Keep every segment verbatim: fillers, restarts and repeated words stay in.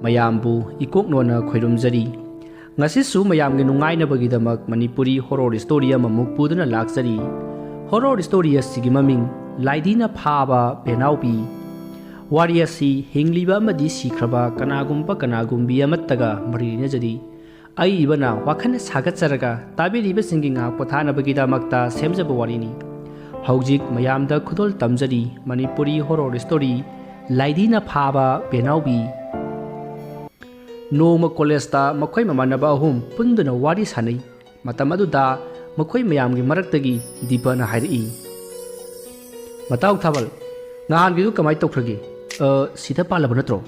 ꯃꯌꯥꯝꯕꯨ ꯏꯀꯣꯛ ꯅꯣꯟꯅ ꯈꯣꯏꯔꯨꯝꯖꯔꯤ꯫ ꯉꯁꯤꯁꯨ ꯃꯌꯥꯝꯒꯤ ꯅꯨꯡꯉꯥꯏꯅꯕꯒꯤꯗꯃꯛ ꯃꯅꯤꯄꯨꯔꯤ ꯍꯣꯔꯣꯔ ꯁ꯭ꯇꯣꯔꯤ ꯑꯃꯃꯨꯛ ꯄꯨꯗꯨꯅ ꯂꯥꯛꯆꯔꯤ꯫ ꯍꯣꯔꯣꯔ ꯁ꯭ꯇꯣꯔꯤ ꯑꯁꯤꯒꯤ ꯃꯃꯤꯡ ꯂꯥꯏꯙꯤꯅ ꯐꯥꯕ ꯄꯦꯅꯥꯎꯕꯤ꯫ ꯋꯥꯔꯤ ꯑꯁꯤ ꯍꯤꯡꯂꯤꯕ ꯑꯃꯗꯤ ꯁꯤꯈ꯭ꯔꯕ ꯀꯅꯥꯒꯨꯝꯕ ꯀꯅꯥꯒꯨꯝꯕꯤ ꯑꯃꯠꯇꯒ ꯃꯔꯤ ꯂꯩꯅꯖꯗꯦ꯫ ꯑꯏꯕꯅ ꯋꯥꯈꯜ ꯁꯥꯒꯠꯆꯔꯒ ꯇꯥꯕꯤꯔꯤꯕꯁꯤꯡꯒꯤ ꯉꯥꯏꯍꯥꯛ ꯄꯣꯊꯥꯅꯕꯒꯤꯗꯃꯛꯇ ꯁꯦꯝꯖꯕ ꯋꯥꯔꯤꯅꯤ꯫ ꯍꯧꯖꯤꯛ ꯃꯌꯥꯝꯗ ꯈꯨꯗꯣꯜ ꯇꯝꯖꯔꯤ ꯃꯅꯤꯄꯨꯔꯤ ꯍꯣꯔꯣꯔ ꯁ꯭ꯇꯣꯔꯤ ꯂꯥꯏꯙꯤꯅ ꯐꯥꯕ ꯄꯦꯅꯥꯎꯕꯤ꯫ ꯅꯣꯡꯃ ꯀꯣꯂꯦꯖꯇ ꯃꯈꯣꯏ ꯃꯃꯥꯟꯅꯕ ꯑꯍꯨꯝ ꯄꯨꯟꯗꯨꯅ ꯋꯥꯔꯤ ꯁꯥꯅꯩ꯫ ꯃꯇꯝ ꯑꯗꯨꯗ ꯃꯈꯣꯏ ꯃꯌꯥꯝꯒꯤ ꯃꯔꯛꯇꯒꯤ ꯗꯤꯄꯅ ꯍꯥꯏꯔꯛꯏ, "ꯃꯇꯥꯎ ꯊꯥꯕꯜ, ꯅꯍꯥꯟꯒꯤꯗꯨ ꯀꯃꯥꯏ ꯇꯧꯈ꯭ꯔꯒꯦ? ꯑ, ꯁꯤꯗ ꯄꯥꯜꯂꯕ ꯅꯠꯇ꯭ꯔꯣ?"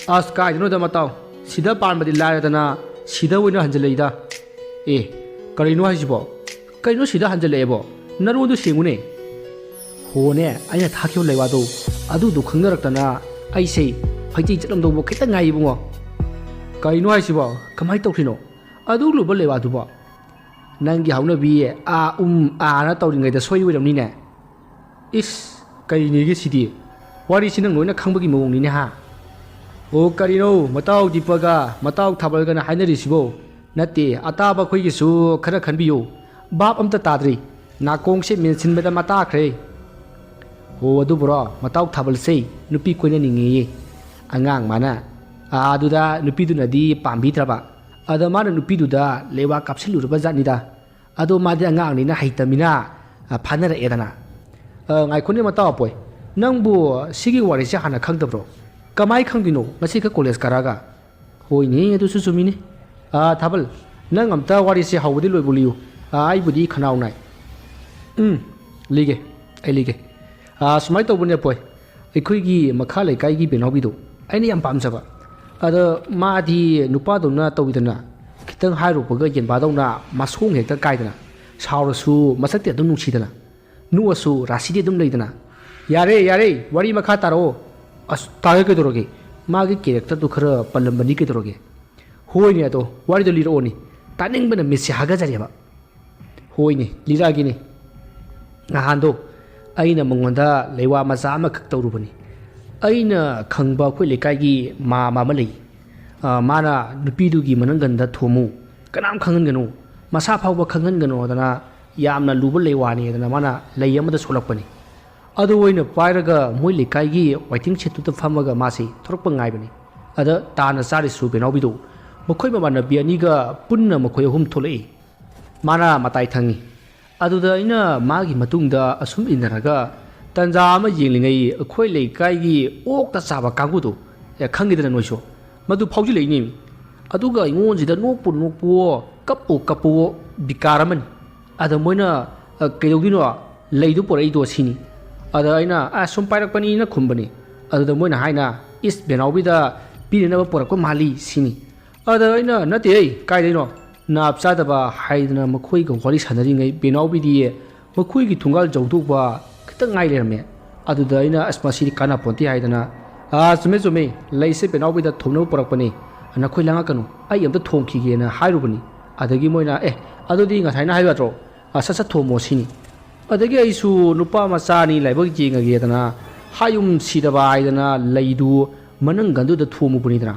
"ꯑꯁ, ꯀꯥꯏꯗꯅꯣꯗ ꯃꯇꯥꯎ, ꯁꯤꯗ ꯄꯥꯟꯕꯗꯤ ꯂꯥꯏꯔꯗꯅ ꯁꯤꯗ ꯑꯣꯏꯅ ꯍꯟꯖꯤꯜꯂꯛꯏꯗ꯫ ꯑꯦ, ꯀꯔꯤꯅꯣ ꯍꯥꯏꯁꯤꯕꯣ? ꯀꯩꯅꯣ ꯁꯤꯗ ꯍꯟꯖꯤꯜꯂꯛꯑꯦꯕꯣ? ꯅꯔꯣꯟꯗꯣ ꯁꯦꯡꯉꯨꯅꯦ꯫" "ꯍꯣꯅꯦ, ꯑꯩꯅ ꯊꯥꯈꯤꯕ ꯂꯩꯋꯥꯗꯣ ꯑꯗꯨꯗꯣ ꯈꯪꯅꯔꯛꯇꯅ ꯑꯩꯁꯦ ꯐꯩꯖꯩ ꯆꯠꯂꯝꯗꯧꯕ ꯈꯤꯇꯪ ꯉꯥꯏ ꯏꯕꯨꯡꯉꯣ꯫" "ꯀꯩꯅꯣ ꯍꯥꯏꯁꯤꯕꯣ? ꯀꯃꯥꯏ ꯇꯧꯈ꯭ꯔꯤꯅꯣ? ꯑꯗꯨ ꯂꯨꯕ ꯂꯩꯋꯥꯗꯨꯕꯣ?" "ꯅꯪꯒꯤ ꯍꯧꯅꯕꯤ ꯑꯥ ꯎꯝ ꯑꯥꯅ ꯇꯧꯔꯤꯉꯩꯗ ꯁꯣꯏ ꯑꯣꯏꯔꯝꯅꯤꯅꯦ꯫" "ꯏꯁ, ꯀꯔꯤꯅꯦꯒꯦ ꯁꯤꯗꯤ? ꯋꯥꯔꯤꯁꯤ ꯅꯪ ꯂꯣꯏꯅ ꯈꯪꯕꯒꯤ ꯃꯑꯣꯡꯅꯤꯅꯦ ꯍꯥ?" "ꯑꯣ, ꯀꯔꯤꯅꯣ ꯃꯇꯥꯎ ꯗꯤꯄꯒ ꯃꯇꯥꯎ ꯊꯥꯕꯜꯒꯅ ꯍꯥꯏꯅꯔꯤꯁꯤꯕꯣ? ꯅꯠꯇꯦ, ꯑꯇꯥꯕ ꯑꯩꯈꯣꯏꯒꯤꯁꯨ ꯈꯔ ꯈꯟꯕꯤꯌꯨ꯫ ꯚꯥꯞ ꯑꯝꯇ ꯇꯥꯗ꯭ꯔꯤ꯫ ꯅꯥꯀꯣꯡꯁꯦ ꯃꯦꯟꯁꯤꯟꯕꯗ ꯃꯇꯥꯈ꯭ꯔꯦ꯫" "ꯑꯣ, ꯑꯗꯨꯕꯨꯔꯣ, ꯃꯇꯥꯎ ꯊꯥꯕꯜꯁꯦ ꯅꯨꯄꯤ ꯀꯣꯏꯅꯅꯤꯡꯉꯦꯌꯦ꯫ ꯑꯉꯥꯡ ꯃꯥꯅ꯫ ꯑꯥ, ꯑꯗꯨꯗ ꯅꯨꯄꯤꯗꯨꯅꯗꯤ ꯄꯥꯝꯕꯤꯗ꯭ꯔꯕ꯫ ꯑꯗ ꯃꯥꯅ ꯅꯨꯄꯤꯗꯨꯗ ꯂꯩꯋꯥ ꯀꯥꯞꯁꯤꯜꯂꯨꯔꯕ ꯖꯥꯠꯅꯤꯗ꯫ ꯑꯗꯣ ꯃꯥꯗꯤ ꯑꯉꯥꯡꯅꯤꯅ ꯍꯩꯇꯃꯤꯅ, ꯑ, ꯐꯥꯅꯔꯛꯑꯦꯗꯅ꯫" "ꯑ, ꯉꯥꯏꯈꯣꯅꯦ ꯃꯇꯥꯎ ꯑꯄꯣꯏ, ꯅꯪꯕꯨ ꯁꯤꯒꯤ ꯋꯥꯔꯤꯁꯦ ꯍꯥꯟꯅ ꯈꯪꯗꯕ꯭ꯔꯣ? ꯀꯃꯥꯏ ꯈꯪꯗꯣꯏꯅꯣ? ꯉꯁꯤ ꯈꯛ ꯀꯣꯂꯦꯖ ꯀꯥꯔꯛꯑꯒ?" "ꯍꯣꯏꯅꯦ, ꯑꯗꯨꯁꯨ ꯆꯨꯝꯃꯤꯅꯦ꯫ ꯑ, ꯊꯥꯕꯜ, ꯅꯪ ꯑꯝꯇ ꯋꯥꯔꯤꯁꯦ ꯍꯧꯕꯗꯤ ꯂꯣꯏꯕꯨ ꯂꯤꯌꯨ꯫ ꯑ, ꯑꯩꯕꯨꯗꯤ ꯈꯅꯥꯎ ꯅꯥꯏ꯫" "ꯎꯝ, ꯂꯤꯒꯦ, ꯑꯩ ꯂꯤꯒꯦ꯫ ꯑ, ꯁꯨꯃꯥꯏꯅ ꯇꯧꯕꯅꯦ ꯑꯄꯣꯏ, ꯑꯩꯈꯣꯏꯒꯤ ꯃꯈꯥ ꯂꯩꯀꯥꯏꯒꯤ ꯕꯦꯅꯥꯎꯕꯤꯗꯣ ꯑꯩꯅ ꯌꯥꯝ ꯄꯥꯝꯖꯕ꯫ ꯑꯗ ꯃꯥꯗꯤ ꯅꯨꯄꯥꯗꯧꯅ ꯇꯧꯋꯤꯗꯅ, ꯈꯤꯇꯪ ꯍꯥꯏꯔꯨꯕꯒ ꯌꯦꯟꯕꯥꯗꯧꯅ ꯃꯁꯣꯡ ꯍꯦꯛꯇ ꯀꯥꯏꯗꯅ, ꯁꯥꯎꯔꯁꯨ ꯃꯁꯛꯇꯤ ꯑꯗꯨꯝ ꯅꯨꯡꯁꯤꯗꯅ, ꯅꯣꯛꯑꯁꯨ ꯔꯥꯁꯤꯗꯤ ꯑꯗꯨꯝ ꯂꯩꯗꯅ꯫" "ꯌꯥꯔꯦ, ꯌꯥꯔꯦ, ꯋꯥꯔꯤ ꯃꯈꯥ ꯇꯥꯔꯛꯑꯣ꯫" "ꯑꯁ, ꯇꯥꯒꯦ ꯀꯩꯗꯧꯔꯒꯦ? ꯃꯥꯒꯤ ꯀꯦꯔꯦꯛꯇꯔꯗꯨ ꯈꯔ ꯄꯜꯂꯝꯕꯅꯤ ꯀꯩꯗꯧꯔꯒꯦ?" "ꯍꯣꯏꯅꯦ ꯑꯗꯣ, ꯋꯥꯔꯤꯗꯣ ꯂꯤꯔꯛꯑꯣꯅꯦ, ꯇꯥꯅꯤꯡꯕꯅ ꯃꯤꯠꯁꯦ ꯍꯥꯒꯠꯆꯔꯦꯕ꯫" "ꯍꯣꯏꯅꯦ, ꯂꯤꯔꯛꯑꯒꯦꯅꯦ꯫ ꯅꯍꯥꯟꯗꯣ ꯑꯩꯅ ꯃꯉꯣꯟꯗ ꯂꯩꯋꯥ ꯃꯆꯥ ꯑꯃꯈꯛ ꯇꯧꯔꯨꯕꯅꯤ꯫ ꯑꯩꯅ ꯈꯪꯕ ꯑꯩꯈꯣꯏ ꯂꯩꯀꯥꯏꯒꯤ ꯃꯥꯃ ꯑꯃ ꯂꯩ꯫ ꯑ, ꯃꯥꯅ ꯅꯨꯄꯤꯗꯨꯒꯤ ꯃꯅꯪꯒꯟꯗ ꯊꯣꯝꯃꯨ, ꯀꯅꯥꯝ ꯈꯪꯍꯟꯒꯅꯨ, ꯃꯁꯥ ꯐꯥꯎꯕ ꯈꯪꯍꯟꯒꯅꯨ ꯍꯥꯏꯗꯅ ꯌꯥꯝꯅ ꯂꯨꯕ ꯂꯩꯋꯥꯅꯤ ꯍꯥꯏꯗꯅ ꯃꯥꯅ ꯂꯩ ꯑꯃꯗ ꯁꯣꯛꯂꯛꯄꯅꯤ꯫ ꯑꯗꯨ ꯑꯣꯏꯅ ꯄꯥꯏꯔꯒ ꯃꯣꯏ ꯂꯩꯀꯥꯏꯒꯤ waiting shed ꯇꯨꯗ ꯐꯝꯃꯒ ꯃꯥꯁꯤ ꯊꯣꯔꯛꯄ ꯉꯥꯏꯕꯅꯤ꯫ ꯑꯗ ꯇꯥꯅ ꯆꯥꯔꯤꯁꯨ ꯕꯦꯅꯥꯎꯕꯤꯗꯨ ꯃꯈꯣꯏ ꯃꯃꯥꯟꯅꯕꯤ ꯑꯅꯤꯒ ꯄꯨꯟꯅ ꯃꯈꯣꯏ ꯑꯍꯨꯝ ꯊꯣꯛꯂꯛꯏ꯫ ꯃꯥꯅ ꯃꯇꯥꯏ ꯊꯪꯉꯤ꯫ ꯑꯗꯨꯗ ꯑꯩꯅ ꯃꯥꯒꯤ ꯃꯇꯨꯡꯗ ꯑꯁꯨꯝ ꯏꯟꯅꯔꯒ ꯇꯟꯖꯥ ꯑꯃ ꯌꯦꯡꯂꯤꯉꯩ ꯑꯩꯈꯣꯏ ꯂꯩꯀꯥꯏꯒꯤ ꯑꯣꯛꯇ ꯆꯥꯕ ꯀꯥꯡꯕꯨꯗꯣ, ꯑꯦ, ꯈꯪꯉꯤꯗꯅ ꯅꯣꯏꯁꯨ, ꯃꯗꯨ ꯐꯥꯎꯖꯤꯜꯂꯛꯏꯅꯦ꯫ ꯑꯗꯨꯒ ꯑꯩꯉꯣꯟꯁꯤꯗ ꯅꯣꯛꯄꯨ ꯅꯣꯛꯄꯨꯋꯣ, ꯀꯞꯄꯨ ꯀꯞꯄꯨꯋꯣ, ꯕꯤꯀꯥꯔ ꯑꯃꯅꯤ꯫ ꯑꯗ ꯃꯣꯏꯅ, "ꯑ, ꯀꯩꯗꯧꯗꯣꯏꯅꯣ? ꯂꯩꯗꯨ ꯄꯣꯔꯛꯏꯗꯣ," ꯁꯤꯅꯤ꯫ ꯑꯗ ꯑꯩꯅ, "ꯑ, ꯁꯨꯝ ꯄꯥꯏꯔꯛꯄꯅꯤꯅ" ꯈꯨꯝꯕꯅꯤ꯫ ꯑꯗꯨꯗ ꯃꯣꯏꯅ ꯍꯥꯏꯅ, "ꯏꯁ, ꯕꯦꯅꯥꯎꯕꯤꯗ ꯄꯤꯅꯅꯕ ꯄꯣꯔꯛꯄ ꯃꯥꯜꯂꯤ," ꯁꯤꯅꯤ꯫ ꯑꯗ ꯑꯩꯅ, "ꯅꯠꯇꯦ, ꯑꯩ ꯀꯥꯏꯗꯩꯅꯣ? ꯅꯥꯞ ꯆꯥꯗꯕ" ꯍꯥꯏꯗꯅ ꯃꯈꯣꯏꯒ ꯋꯥꯔꯤ ꯁꯥꯟꯅꯔꯤꯉꯩ ꯕꯦꯅꯥꯎꯕꯤꯗꯤ ꯃꯈꯣꯏꯒꯤ ꯊꯣꯡꯒꯥꯜ ꯌꯧꯊꯣꯛꯄ ꯈꯤꯇꯪ ꯉꯥꯏ ꯂꯩꯔꯝꯃꯦ꯫ ꯑꯗꯨꯗ ꯑꯩꯅ, "ꯑꯁ, ꯃꯁꯤꯗꯤ ꯀꯥꯟꯅꯄꯣꯟꯇꯦ" ꯍꯥꯏꯗꯅ, "ꯑꯥ, ꯆꯨꯝꯃꯦ, ꯆꯨꯝꯃꯦ, ꯂꯩꯁꯦ ꯕꯦꯅꯥꯎꯕꯤꯗ ꯊꯣꯝꯅꯕ ꯄꯨꯔꯛꯄꯅꯤ, ꯅꯈꯣꯏ ꯂꯥꯡꯉꯛꯀꯅꯨ, ꯑꯩ ꯑꯝꯇ ꯊꯣꯝꯈꯤꯒꯦꯅ" ꯍꯥꯏꯔꯨꯕꯅꯤ꯫ ꯑꯗꯒꯤ ꯃꯣꯏꯅ, "ꯑꯦ, ꯑꯗꯨꯗꯤ ꯉꯁꯥꯏꯅ ꯍꯥꯏꯕ ꯌꯥꯗ꯭ꯔꯣ? ꯑꯥ, ꯁꯠ ꯁꯠ ꯊꯣꯝꯃꯣ" ꯁꯤꯅꯤ꯫ ꯑꯗꯒꯤ ꯑꯩꯁꯨ ꯅꯨꯄꯥ ꯃꯆꯥꯅꯤ ꯂꯥꯏꯕꯛ ꯌꯦꯡꯉꯒꯦꯗꯅ ꯍꯥꯌꯨꯝ ꯁꯤꯗꯕ ꯍꯥꯏꯗꯅ ꯂꯩꯗꯨ ꯃꯅꯪꯒꯟꯗꯨꯗ ꯊꯣꯝꯃꯨꯕꯅꯤꯗꯅ꯫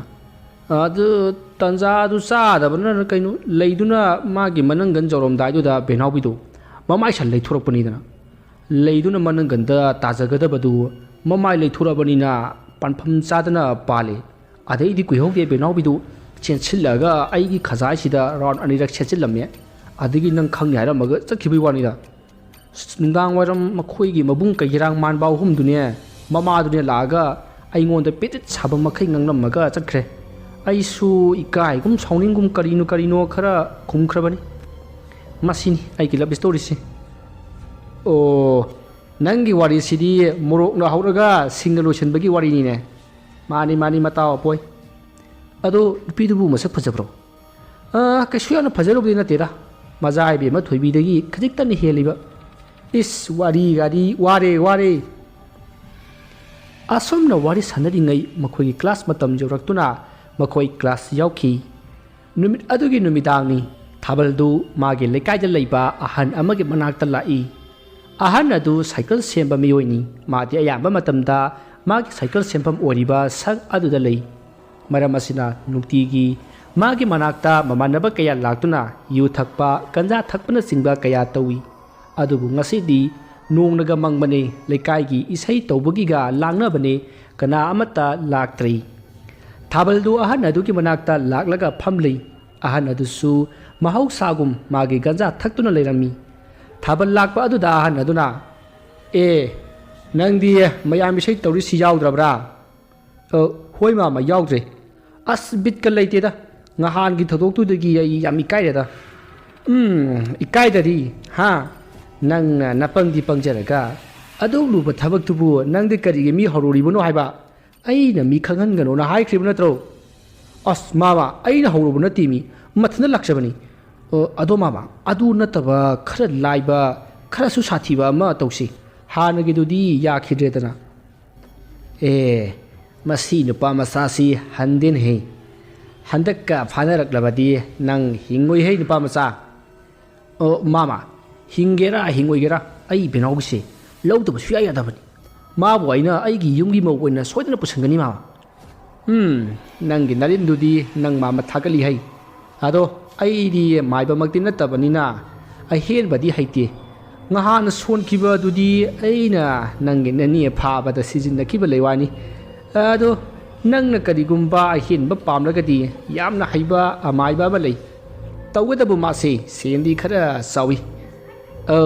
ꯑꯗꯨ ꯇꯟꯖꯥꯗꯨ ꯆꯥꯗꯕꯅ ꯀꯩꯅꯣ, ꯂꯩꯗꯨꯅ ꯃꯥꯒꯤ ꯃꯅꯪꯒꯟ ꯌꯧꯔꯝꯗꯥꯏꯗꯨꯗ ꯕꯦꯅꯥꯎꯕꯤꯗꯨ ꯃꯃꯥꯏꯁꯟ ꯂꯩꯊꯣꯔꯛꯄꯅꯤꯗꯅ꯫ ꯂꯩꯗꯨꯅ ꯃꯅꯪꯒꯟꯗ ꯇꯥꯖꯒꯗꯕꯗꯨ ꯃꯃꯥꯏ ꯂꯩꯊꯣꯔꯛꯑꯕꯅꯤꯅ ꯄꯥꯟꯐꯝ ꯆꯥꯗꯅ ꯄꯥꯜꯂꯦ꯫ ꯑꯗꯩꯗꯤ ꯀꯨꯏꯍꯧꯗꯦ ꯕꯦꯅꯥꯎꯕꯤꯗꯨ ꯆꯦꯟꯁꯤꯜꯂꯒ ꯑꯩꯒꯤ ꯈꯖꯥꯏꯁꯤꯗ round ꯑꯅꯤꯔꯛ ꯁꯦꯠꯆꯤꯜꯂꯝꯃꯦ꯫ ꯑꯗꯒꯤ ꯅꯪ ꯈꯪꯅꯤ ꯍꯥꯏꯔꯝꯃꯒ ꯆꯠꯈꯤꯕꯒꯤ ꯋꯥꯅꯤꯗ꯫ ꯅꯨꯡꯗꯥꯡ ꯋꯥꯏꯔꯝ ꯃꯈꯣꯏꯒꯤ ꯃꯕꯨꯡ ꯀꯩꯒꯤꯔꯥꯡ ꯃꯥꯟꯕ ꯑꯍꯨꯝꯗꯨꯅꯦ, ꯃꯃꯥꯗꯨꯅꯦ ꯂꯥꯛꯑꯒ ꯑꯩꯉꯣꯟꯗ ꯄꯦꯇꯤꯠ ꯁꯥꯕ ꯃꯈꯩ ꯉꯥꯡꯂꯝꯃꯒ ꯆꯠꯈ꯭ꯔꯦ꯫ ꯑꯩꯁꯨ ꯏꯀꯥꯏꯒꯨꯝ ꯁꯥꯎꯅꯤꯡꯒꯨꯝ ꯀꯔꯤꯅꯣ ꯀꯔꯤꯅꯣ ꯈꯔ ꯈꯨꯝꯈ꯭ꯔꯕꯅꯤ꯫ ꯃꯁꯤꯅꯤ ꯑꯩꯒꯤ love storyꯁꯤ꯫ ꯑꯣ, ꯅꯪꯒꯤ ꯋꯥꯔꯤꯁꯤꯗꯤ ꯃꯣꯔꯣꯛꯅ ꯍꯧꯔꯒ ꯁꯤꯡꯅ ꯂꯣꯏꯁꯤꯟꯕꯒꯤ ꯋꯥꯔꯤꯅꯤꯅꯦ꯫ ꯃꯥꯅꯤ, ꯃꯥꯅꯤ, ꯃꯇꯥꯎ ꯑꯄꯣꯏ꯫ ꯑꯗꯣ ꯅꯨꯄꯤꯗꯨꯕꯨ ꯃꯁꯛ ꯐꯖꯕ꯭ꯔꯣ? ꯑꯥ, ꯀꯩꯁꯨ ꯌꯥꯝꯅ ꯐꯖꯔꯨꯕꯗꯤ ꯅꯠꯇꯦꯗ꯫ ꯃꯖꯥ ꯏꯕꯦꯝꯃ ꯊꯣꯏꯕꯤꯗꯒꯤ ꯈꯖꯤꯛꯇꯅ ꯍꯦꯜꯂꯤꯕ꯫ ꯏꯁ, ꯋꯥꯔꯤ ꯒꯥꯔꯤ, ꯋꯥꯔꯦ, ꯋꯥꯔꯦ꯫ ꯑꯁꯨꯝꯅ ꯋꯥꯔꯤ ꯁꯥꯟꯅꯔꯤꯉꯩ ꯃꯈꯣꯏꯒꯤ class ꯃꯇꯝ ꯌꯧꯔꯛꯇꯨꯅ ꯃꯈꯣꯏ class ꯌꯥꯎꯈꯤ꯫ ꯅꯨꯃꯤꯠ ꯑꯗꯨꯒꯤ ꯅꯨꯃꯤꯗꯥꯡꯅꯤ꯫ ꯊꯥꯕꯜꯗꯨ ꯃꯥꯒꯤ ꯂꯩꯀꯥꯏꯗ ꯂꯩꯕ ꯑꯍꯟ ꯑꯃꯒꯤ ꯃꯅꯥꯛꯇ ꯂꯥꯛꯏ꯫ ꯑꯍꯟ ꯑꯗꯨ ꯁꯥꯏꯀꯜ ꯁꯦꯝꯕ ꯃꯤꯑꯣꯏꯅꯤ꯫ ꯃꯥꯗꯤ ꯑꯌꯥꯝꯕ ꯃꯇꯝꯗ ꯃꯥꯒꯤ ꯁꯥꯏꯀꯜ ꯁꯦꯝꯐꯝ ꯑꯣꯏꯔꯤꯕ ꯁꯪ ꯑꯗꯨꯗ ꯂꯩ꯫ ꯃꯔꯝ ꯑꯁꯤꯅ ꯅꯨꯡꯇꯤꯒꯤ ꯃꯥꯒꯤ ꯃꯅꯥꯛꯇ ꯃꯃꯥꯟꯅꯕ ꯀꯌꯥ ꯂꯥꯛꯇꯨꯅ ꯌꯨ ꯊꯛꯄ, ꯒꯟꯖꯥ ꯊꯛꯄꯅꯆꯤꯡꯕ ꯀꯌꯥ ꯇꯧꯏ꯫ ꯑꯗꯨꯕꯨ ꯉꯁꯤꯗꯤ ꯅꯣꯡꯅꯒ ꯃꯪꯕꯅꯦ, ꯂꯩꯀꯥꯏꯒꯤ ꯏꯁꯩ ꯇꯧꯕꯒꯤꯒ ꯂꯥꯡꯅꯕꯅꯦ, ꯀꯅꯥ ꯑꯃꯠꯇ ꯂꯥꯛꯇ꯭ꯔꯤ꯫ ꯊꯥꯕꯜꯗꯨ ꯑꯍꯟ ꯑꯗꯨꯒꯤ ꯃꯅꯥꯛꯇ ꯂꯥꯛꯂꯒ ꯐꯝꯂꯤ꯫ ꯑꯍꯟ ꯑꯗꯨꯁꯨ ꯃꯍꯧꯁꯥꯒꯨꯝ ꯃꯥꯒꯤ ꯒꯟꯖꯥ ꯊꯛꯇꯨꯅ ꯂꯩꯔꯝꯃꯤ꯫ ꯊꯥꯕꯜ ꯂꯥꯛꯄ ꯑꯗꯨꯗ ꯑꯍꯟ ꯑꯗꯨꯅ, "ꯑꯦ, ꯅꯪꯗꯤ ꯃꯌꯥꯝ ꯏꯁꯩ ꯇꯧꯔꯤꯁꯤ ꯌꯥꯎꯗ꯭ꯔꯕ꯭ꯔꯥ?" "ꯑ, ꯍꯣꯏ ꯃꯥꯃ, ꯌꯥꯎꯗ꯭ꯔꯦ꯫ ꯑꯁ, ꯕꯤꯠꯀ ꯂꯩꯇꯦꯗ꯫ ꯉꯍꯥꯟꯒꯤ ꯊꯧꯗꯣꯛꯇꯨꯗꯒꯤ ꯑꯩ ꯌꯥꯝ ꯏꯀꯥꯏꯔꯦꯗ꯫" "ꯎꯝ, ꯏꯀꯥꯏꯗꯗꯤ, ꯍꯥ? ꯅꯪꯅ ꯅꯄꯪꯗꯤ ꯄꯪꯖꯔꯒ, ꯑꯗꯨꯛ ꯂꯨꯕ ꯊꯕꯛꯇꯨꯕꯨ ꯅꯪꯗꯤ ꯀꯔꯤꯒꯤ ꯃꯤ ꯍꯧꯔꯨꯔꯤꯕꯅꯣ ꯍꯥꯏꯕ? ꯑꯩꯅ ꯃꯤ ꯈꯪꯍꯟꯒꯅꯣꯅ ꯍꯥꯏꯈ꯭ꯔꯤꯕ ꯅꯠꯇ꯭ꯔꯣ?" "ꯑꯁ ꯃꯥꯃ, ꯑꯩꯅ ꯍꯧꯔꯨꯕ ꯅꯠꯇꯦ ꯃꯤ, ꯃꯊꯟꯇ ꯂꯥꯛꯆꯕꯅꯤ꯫" "ꯑ, ꯑꯗꯣ ꯃꯥꯃ, ꯑꯗꯨ ꯅꯠꯇꯕ ꯈꯔ ꯂꯥꯏꯕ, ꯈꯔꯁꯨ ꯁꯥꯊꯤꯕ ꯑꯃ ꯇꯧꯁꯤ꯫ ꯍꯥꯟꯅꯒꯤꯗꯨꯗꯤ ꯌꯥꯈꯤꯗ꯭ꯔꯦꯗꯅ꯫" "ꯑꯦ, ꯃꯁꯤ ꯅꯨꯄꯥ ꯃꯆꯥꯁꯤ ꯍꯟꯗꯦꯅꯦꯍꯦ꯫ ꯍꯟꯗꯛꯀ ꯐꯥꯅꯔꯛꯂꯕꯗꯤ ꯅꯪ ꯍꯤꯡꯉꯣꯏꯍꯦ, ꯅꯨꯄꯥ ꯃꯆꯥ꯫" "ꯑꯣ, ꯃꯥꯃ, ꯍꯤꯡꯒꯦꯔꯥ ꯍꯤꯡꯉꯣꯏꯒꯦꯔꯥ, ꯑꯩ ꯕꯦꯅꯥꯎꯒꯤꯁꯦ ꯂꯧꯗꯕ ꯁꯨꯡꯌꯥ ꯌꯥꯗꯕꯅꯤ꯫ ꯃꯥꯕꯨ ꯑꯩꯅ ꯑꯩꯒꯤ ꯌꯨꯝꯒꯤ ꯃꯧ ꯑꯣꯏꯅ ꯁꯣꯏꯗꯅ ꯄꯨꯁꯟꯒꯅꯤ, ꯃꯥꯃ꯫" "ꯎꯝ, ꯅꯪꯒꯤ ꯅꯔꯤꯟꯗꯨꯗꯤ ꯅꯪ ꯃꯥꯃ ꯊꯥꯒꯠꯂꯤ ꯍꯩ꯫ ꯑꯗꯣ ꯑꯩꯗꯤ ꯃꯥꯏꯕꯃꯛꯇꯤ ꯅꯠꯇꯕꯅꯤꯅ ꯑꯍꯦꯟꯕꯗꯤ ꯍꯩꯇꯦ꯫ ꯉꯍꯥꯟ ꯁꯣꯟꯈꯤꯕꯗꯨꯗꯤ ꯑꯩꯅ ꯅꯪꯒꯤ ꯅꯅꯦ ꯐꯥꯕꯗ ꯁꯤꯖꯤꯟꯅꯈꯤꯕ ꯂꯩ ꯋꯥꯅꯤ꯫ ꯑꯗꯣ ꯅꯪꯅ ꯀꯔꯤꯒꯨꯝꯕ ꯑꯍꯦꯟꯕ ꯄꯥꯝꯂꯒꯗꯤ ꯌꯥꯝꯅ ꯍꯩꯕ ꯑꯃꯥꯏꯕ ꯑꯃ ꯂꯩ꯫ ꯇꯧꯒꯗꯕ ꯃꯥꯁꯦ ꯁꯦꯟꯗꯤ ꯈꯔ ꯆꯥꯎꯏ꯫" "ꯑ,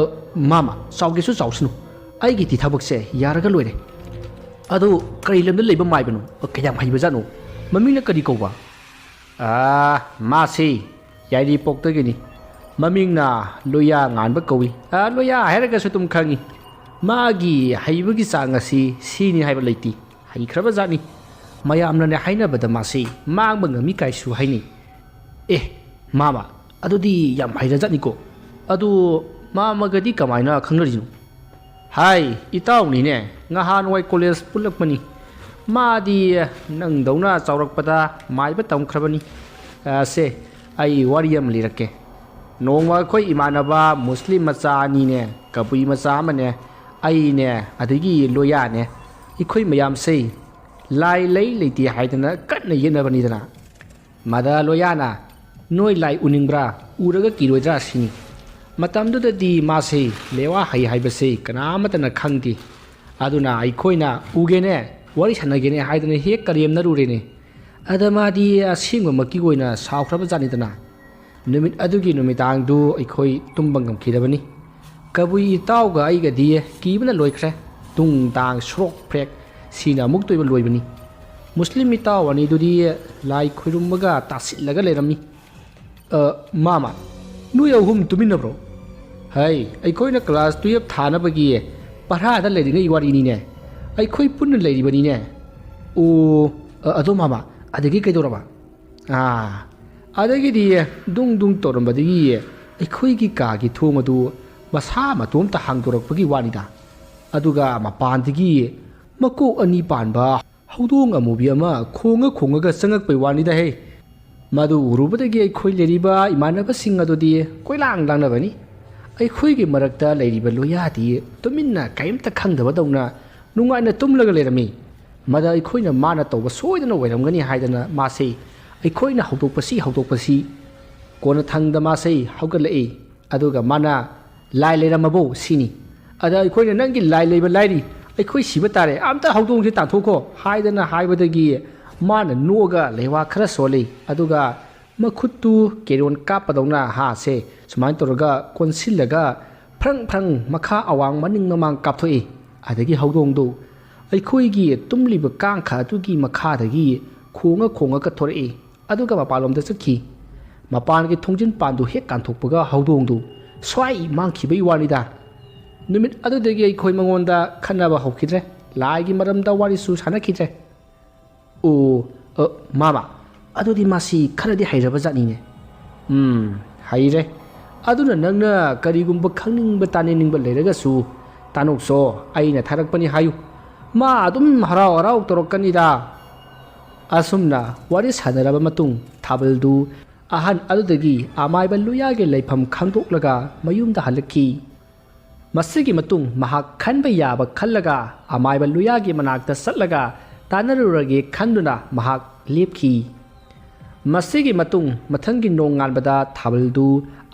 ꯃꯥꯃ, ꯆꯥꯎꯒꯦꯁꯨ ꯆꯥꯎꯁꯅꯨ꯫ ꯑꯩꯒꯤꯗꯤ ꯊꯕꯛꯁꯦ ꯌꯥꯔꯒ ꯂꯣꯏꯔꯦ꯫ ꯑꯗꯨ ꯀꯔꯤ ꯂꯝꯗ ꯂꯩꯕ ꯃꯥꯏꯕꯅꯣ? ꯀꯌꯥꯝ ꯍꯩꯕꯖꯥꯠꯅꯣ? ꯃꯃꯤꯡꯅ ꯀꯔꯤ ꯀꯧꯕ?" "ꯑꯥ, ꯃꯥꯁꯤ ꯌꯥꯏꯔꯤꯄꯣꯛꯇꯒꯤꯅꯤ꯫ ꯃꯃꯤꯡꯅ ꯂꯣꯌꯥ ꯉꯥꯟꯕ ꯀꯧꯏ꯫ ꯑꯥ, ꯂꯣꯌꯥ ꯍꯥꯏꯔꯒꯁꯨ ꯑꯗꯨꯝ ꯈꯪꯏ꯫ ꯃꯥꯒꯤ ꯍꯩꯕꯒꯤ ꯆꯥꯡ ꯑꯁꯤ ꯁꯤꯅꯤ ꯍꯥꯏꯕ ꯂꯩꯇꯦ꯫ ꯍꯩꯈ꯭ꯔꯕ ꯖꯥꯠꯅꯤ꯫ ꯃꯌꯥꯝꯅꯅꯦ ꯍꯥꯏꯅꯕꯗ ꯃꯥꯁꯤ ꯃꯥꯡꯕ ꯉꯝꯃꯤ ꯀꯥꯏꯁꯨ ꯍꯥꯏꯅꯩ꯫" "ꯑꯦ, ꯃꯥꯃ, ꯑꯗꯨꯗꯤ ꯌꯥꯝ ꯍꯩꯔꯖꯥꯠꯅꯤꯀꯣ꯫ ꯑꯗꯨ ꯃꯥꯃꯒꯗꯤ ꯀꯃꯥꯏꯅ ꯈꯪꯅꯔꯤꯅꯣ?" "ꯍꯥꯏ, ꯏꯇꯥꯎꯅꯤꯅꯦ, ꯉꯍꯥꯟꯋꯥꯏ ꯀꯣꯂꯦꯖ ꯄꯨꯜꯂꯛꯄꯅꯤ꯫ ꯃꯥꯗꯤ ꯅꯪꯗꯧꯅ ꯆꯥꯎꯔꯛꯄꯗ ꯃꯥꯏꯕ ꯇꯝꯈ꯭ꯔꯕꯅꯤ꯫ ꯑ, ꯁꯦ, ꯑꯩ ꯋꯥꯔꯤ ꯑꯃ ꯂꯤꯔꯛꯀꯦ꯫ ꯅꯣꯡꯃ ꯑꯩꯈꯣꯏ ꯏꯃꯥꯟꯅꯕ ꯃꯨꯁꯂꯤꯝ ꯃꯆꯥ ꯑꯅꯤꯅꯦ, ꯀꯕꯨꯏ ꯃꯆꯥ ꯑꯃꯅꯦ, ꯑꯩꯅꯦ, ꯑꯗꯒꯤ ꯂꯣꯌꯥꯅꯦ, ꯑꯩꯈꯣꯏ ꯃꯌꯥꯝꯁꯦ ꯂꯥꯏ ꯂꯩ ꯂꯩꯇꯦ ꯍꯥꯏꯗꯅ ꯀꯟꯅ ꯌꯦꯠꯅꯕꯅꯤꯗꯅ꯫ ꯃꯗ ꯂꯣꯌꯥꯅ, "ꯅꯣꯏ ꯂꯥꯏ ꯎꯅꯤꯡꯕ꯭ꯔꯥ? ꯎꯔꯒ ꯀꯤꯔꯣꯏꯗ꯭ꯔꯥ?" ꯁꯤꯅꯤ꯫ ꯃꯇꯝꯗꯨꯗꯗꯤ ꯃꯥꯁꯦ ꯂꯦꯋꯥ ꯍꯩ ꯍꯥꯏꯕꯁꯦ ꯀꯅꯥ ꯑꯃꯠꯇꯅ ꯈꯪꯗꯦ꯫ ꯑꯗꯨꯅ ꯑꯩꯈꯣꯏꯅ "ꯎꯒꯦꯅꯦ, ꯋꯥꯔꯤ ꯁꯥꯟꯅꯒꯦꯅꯦ" ꯍꯥꯏꯗꯅ ꯍꯦꯛ ꯀꯔꯦꯝꯅꯔꯨꯔꯦꯅꯦ꯫ ꯑꯗ ꯃꯥꯗꯤ ꯑꯁꯦꯡꯕꯃꯛꯀꯤ ꯑꯣꯏꯅ ꯁꯥꯎꯈ꯭ꯔꯕ ꯖꯥꯠꯅꯤꯗꯅ꯫ ꯅꯨꯃꯤꯠ ꯑꯗꯨꯒꯤ ꯅꯨꯃꯤꯗꯥꯡꯗꯨ ꯑꯩꯈꯣꯏ ꯇꯨꯝꯕ ꯉꯝꯈꯤꯗꯕꯅꯤ꯫ ꯀꯕꯨꯏ ꯏꯇꯥꯎꯒ ꯑꯩꯒꯗꯤ ꯀꯤꯕꯅ ꯂꯣꯏꯈ꯭ꯔꯦ꯫ ꯇꯨꯡ ꯇꯥꯡ ꯁ꯭ꯔꯣꯛ ꯐ꯭ꯔꯦꯛ ꯁꯤꯅ ꯑꯃꯨꯛꯇꯣꯏꯕ ꯂꯣꯏꯕꯅꯤ꯫ ꯃꯨꯁꯂꯤꯝ ꯏꯇꯥꯎ ꯑꯅꯤꯗꯨꯗꯤ ꯂꯥꯏ ꯈꯣꯏꯔꯨꯝꯕꯒ ꯇꯥꯁꯤꯜꯂꯒ ꯂꯩꯔꯝꯃꯤ꯫ "ꯑ, ꯃꯥꯃ, ꯅꯣꯏ ꯑꯍꯨꯝ ꯇꯨꯃꯤꯟꯅꯕ꯭ꯔꯣ?" "ꯍꯩ, ꯑꯩꯈꯣꯏꯅ ꯀ꯭ꯂꯥꯁ ꯇꯨꯌꯦꯜꯞ ꯊꯥꯅꯕꯒꯤ ꯚꯔꯥꯗ ꯂꯩꯔꯤꯉꯩ ꯋꯥꯔꯤꯅꯤꯅꯦ꯫ ꯑꯩꯈꯣꯏ ꯄꯨꯟꯅ ꯂꯩꯔꯤꯕꯅꯤꯅꯦ꯫" "ꯑꯣ, ꯑ, ꯑꯗꯣ ꯃꯥꯃ, ꯑꯗꯒꯤ ꯀꯩꯗꯧꯔꯕ?" "ꯑꯥ, ꯑꯗꯒꯤꯗꯤ ꯗꯨꯡ ꯗꯨꯡ ꯇꯧꯔꯝꯕꯗꯒꯤ ꯑꯩꯈꯣꯏꯒꯤ ꯀꯥꯒꯤ ꯊꯣꯡ ꯑꯗꯨ ꯃꯁꯥ ꯃꯇꯣꯝꯇ ꯍꯥꯡꯗꯣꯔꯛꯄꯒꯤ ꯋꯥꯅꯤꯗ꯫ ꯑꯗꯨꯒ ꯃꯄꯥꯟꯗꯒꯤ ꯃꯀꯣꯛ ꯑꯅꯤ ꯄꯥꯟꯕ ꯍꯧꯗꯣꯡ ꯑꯃꯨꯕꯤ ꯑꯃ ꯈꯣꯡꯉ ꯈꯣꯡꯉꯒ ꯆꯪꯉꯛꯄꯩ ꯋꯥꯅꯤꯗ ꯍꯦ꯫ ꯃꯗꯨ ꯎꯔꯨꯕꯗꯒꯤ ꯑꯩꯈꯣꯏ ꯂꯩꯔꯤꯕ ꯏꯃꯥꯟꯅꯕꯁꯤꯡ ꯑꯗꯨꯗꯤ ꯀꯣꯏꯂꯥꯡ ꯂꯥꯡꯅꯕꯅꯤ꯫ ꯑꯩꯈꯣꯏꯒꯤ ꯃꯔꯛꯇ ꯂꯩꯔꯤꯕ ꯂꯣꯌꯥꯗꯤ ꯇꯨꯃꯤꯟꯅ ꯀꯔꯤꯝꯇ ꯈꯪꯗꯕꯗꯧꯅ ꯅꯨꯡꯉꯥꯏꯅ ꯇꯨꯝꯂꯒ ꯂꯩꯔꯝꯃꯤ꯫ ꯃꯗ ꯑꯩꯈꯣꯏꯅ ꯃꯥꯅ ꯇꯧꯕ ꯁꯣꯏꯗꯅ ꯑꯣꯏꯔꯝꯒꯅꯤ ꯍꯥꯏꯗꯅ ꯃꯥꯁꯦ ꯑꯩꯈꯣꯏꯅ ꯍꯧꯗꯣꯛꯄꯁꯤ ꯍꯧꯗꯣꯛꯄꯁꯤ꯫ ꯀꯣꯟꯅꯊꯪꯗ ꯃꯥꯁꯦ ꯍꯧꯒꯠꯂꯛꯏ꯫ ꯑꯗꯨꯒ ꯃꯥꯅ, "ꯂꯥꯏ ꯂꯩꯔꯝꯃꯕꯣ?" ꯁꯤꯅꯤ꯫ ꯑꯗ ꯑꯩꯈꯣꯏꯅ, "ꯅꯪꯒꯤ ꯂꯥꯏ ꯂꯩꯕ ꯂꯥꯏꯔꯤ, ꯑꯩꯈꯣꯏ ꯁꯤꯕ ꯇꯥꯔꯦ, ꯑꯝꯇ ꯍꯧꯗꯣꯡꯁꯦ ꯇꯥꯟꯊꯣꯛꯈꯣ" ꯍꯥꯏꯗꯅ ꯍꯥꯏꯕꯗꯒꯤ ꯃꯥꯅ ꯅꯣꯛꯑꯒ ꯂꯩꯋꯥ ꯈꯔ ꯁꯣꯜꯂꯤ꯫ ꯑꯗꯨꯒ ꯃꯈꯨꯠꯇꯨ ꯀꯦꯔꯣꯟ ꯀꯥꯞꯄꯗꯧꯅ ꯍꯥꯁꯦ ꯁꯨꯃꯥꯏꯅ ꯇꯧꯔꯒ ꯀꯣꯟꯁꯤꯜꯂꯒ ꯐ꯭ꯔꯪ ꯐ꯭ꯔꯪ ꯃꯈꯥ ꯑꯋꯥꯡ ꯃꯅꯤꯡ ꯃꯃꯥꯡ ꯀꯥꯞꯊꯣꯛꯏ꯫ ꯑꯗꯒꯤ ꯍꯧꯗꯣꯡꯗꯨ ꯑꯩꯈꯣꯏꯒꯤ ꯇꯨꯝꯂꯤꯕ ꯀꯥꯡꯈ ꯑꯗꯨꯒꯤ ꯃꯈꯥꯗꯒꯤ ꯈꯣꯡꯉ ꯈꯣꯡꯉꯒ ꯊꯣꯔꯛꯏ꯫ ꯑꯗꯨꯒ ꯃꯄꯥꯟꯂꯣꯝꯗ ꯆꯠꯈꯤ꯫ ꯃꯄꯥꯟꯒꯤ ꯊꯣꯡꯖꯤꯟ ꯄꯥꯟꯗꯨ ꯍꯦꯛ ꯀꯥꯟꯊꯣꯛꯄꯒ ꯍꯧꯗꯣꯡꯗꯨ ꯁ꯭ꯋꯥꯏ ꯃꯥꯡꯈꯤꯕꯒꯤ ꯋꯥꯅꯤꯗ꯫ ꯅꯨꯃꯤꯠ ꯑꯗꯨꯗꯒꯤ ꯑꯩꯈꯣꯏ ꯃꯉꯣꯟꯗ ꯈꯠꯅꯕ ꯍꯧꯈꯤꯗ꯭ꯔꯦ꯫ ꯂꯥꯏꯒꯤ ꯃꯔꯝꯗ ꯋꯥꯔꯤꯁꯨ ꯁꯥꯟꯅꯈꯤꯗ꯭ꯔꯦ꯫ "ꯑꯣ, ꯑ, ꯃꯥꯃ, ꯑꯗꯨꯗꯤ ꯃꯥꯁꯤ ꯈꯔꯗꯤ ꯍꯩꯔꯕ ꯖꯥꯠꯅꯤꯅꯦ꯫" "ꯎꯝ, ꯍꯩꯔꯦ꯫ ꯑꯗꯨꯅ ꯅꯪꯅ ꯀꯔꯤꯒꯨꯝꯕ ꯈꯪꯅꯤꯡꯕ ꯇꯥꯅꯤꯡꯅꯤꯡꯕ ꯂꯩꯔꯒꯁꯨ ꯇꯥꯅꯣꯛꯁꯣ, ꯑꯩꯅ ꯊꯥꯔꯛꯄꯅꯤ ꯍꯥꯏꯌꯨ꯫ ꯃꯥ ꯑꯗꯨꯝ ꯍꯔꯥꯎ ꯍꯔꯥꯎ ꯇꯧꯔꯛꯀꯅꯤꯗ꯫" ꯑꯁꯨꯝꯅ ꯋꯥꯔꯤ ꯁꯥꯟꯅꯔꯕ ꯃꯇꯨꯡ ꯊꯥꯕꯜꯗꯨ ꯑꯍꯟ ꯑꯗꯨꯗꯒꯤ ꯑꯃꯥꯏꯕ ꯂꯨꯌꯥꯒꯤ ꯂꯩꯐꯝ ꯈꯪꯗꯣꯛꯂꯒ ꯃꯌꯨꯝꯗ ꯍꯜꯂꯛꯈꯤ꯫ ꯃꯁꯤꯒꯤ ꯃꯇꯨꯡ ꯃꯍꯥꯛ ꯈꯟꯕ ꯌꯥꯕ ꯈꯜꯂꯒ ꯑꯃꯥꯏꯕ ꯂꯨꯌꯥꯒꯤ ꯃꯅꯥꯛꯇ ꯆꯠꯂꯒ ꯇꯥꯟꯅꯔꯨꯔꯒꯦ ꯈꯟꯗꯨꯅ ꯃꯍꯥꯛ ꯂꯦꯞꯈꯤ꯫ ꯃꯁꯤꯒꯤ ꯃꯇꯨꯡ ꯃꯊꯪꯒꯤ ꯅꯣꯡꯉꯥꯟꯕꯗ ꯊꯥꯕꯜꯗꯨ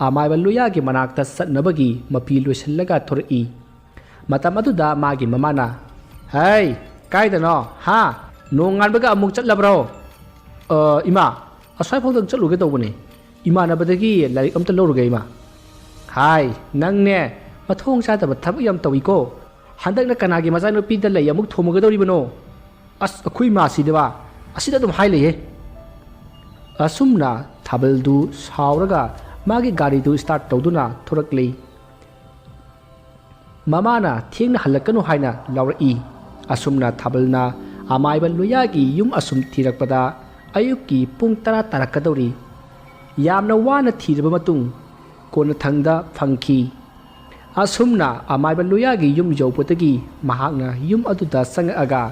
ꯑꯃꯥꯏꯕ ꯂꯨꯌꯥꯒꯤ ꯃꯅꯥꯛꯇ ꯆꯠꯅꯕꯒꯤ ꯃꯄꯤ ꯂꯣꯏꯁꯤꯜꯂꯒ ꯊꯣꯔꯛꯏ꯫ ꯃꯇꯝ ꯑꯗꯨꯗ ꯃꯥꯒꯤ ꯃꯃꯥꯅ, "ꯍꯩ, ꯀꯥꯏꯗꯅꯣ? ꯍꯥ? ꯅꯣꯡꯉꯥꯟꯕꯒ ꯑꯃꯨꯛ ꯆꯠꯂꯕ꯭ꯔꯣ?" "ꯑ, ꯏꯃꯥ, ꯑꯁ꯭ꯋꯥꯏꯐꯥꯎꯗꯪ ꯆꯠꯂꯨꯒꯦ ꯇꯧꯕꯅꯦ꯫ ꯏꯃꯥꯟꯅꯕꯗꯒꯤ ꯂꯥꯏꯔꯤꯛ ꯑꯝꯇ ꯂꯧꯔꯨꯒꯦ, ꯏꯃꯥ꯫" "ꯍꯥꯏ, ꯅꯪꯅꯦ, ꯃꯊꯣꯡ ꯆꯥꯗꯕ ꯊꯕꯛ ꯌꯥꯝ ꯇꯧꯏꯀꯣ꯫ ꯍꯟꯗꯛꯅ ꯀꯅꯥꯒꯤ ꯃꯆꯥꯅꯨꯄꯤꯗ ꯂꯩ ꯑꯃꯨꯛ ꯊꯣꯝꯃꯨꯒꯗꯧꯔꯤꯕꯅꯣ? ꯑꯁ, ꯑꯩꯈꯣꯏ ꯏꯃꯥꯁꯤꯗꯕ ꯑꯁꯤꯗ ꯑꯗꯨꯝ ꯍꯥꯏ ꯂꯩꯌꯦ꯫" ꯑꯁꯨꯝꯅ ꯊꯥꯕꯜꯗꯨ ꯁꯥꯎꯔꯒ ꯃꯥꯒꯤ ꯒꯥꯔꯤꯗꯨ start ꯇꯧꯗꯨꯅ ꯊꯣꯔꯛꯂꯤ꯫ ꯃꯃꯥꯅ ꯊꯦꯡꯅ ꯍꯜꯂꯛꯀꯅꯨ ꯍꯥꯏꯅ ꯂꯥꯎꯔꯛꯏ꯫ ꯑꯁꯨꯝꯅ ꯊꯥꯕꯜꯅ ꯑꯃꯥꯏꯕ ꯂꯣꯌꯥꯒꯤ ꯌꯨꯝ ꯑꯁꯨꯝ ꯊꯤꯔꯛꯄꯗ ꯑꯌꯨꯛꯀꯤ ꯄꯨꯡ ꯇꯔꯥ ꯇꯥꯔꯛꯀꯗꯧꯔꯤ꯫ ꯌꯥꯝꯅ ꯋꯥꯅ ꯊꯤꯔꯕ ꯃꯇꯨꯡ ꯀꯣꯟꯅꯊꯪꯗ ꯐꯪꯈꯤ꯫ ꯑꯁꯨꯝꯅ ꯑꯃꯥꯏꯕ ꯂꯣꯌꯥꯒꯤ ꯌꯨꯝ ꯌꯧꯕꯗꯒꯤ ꯃꯍꯥꯛꯅ ꯌꯨꯝ ꯑꯗꯨꯗ ꯆꯪꯉꯛꯑꯒ,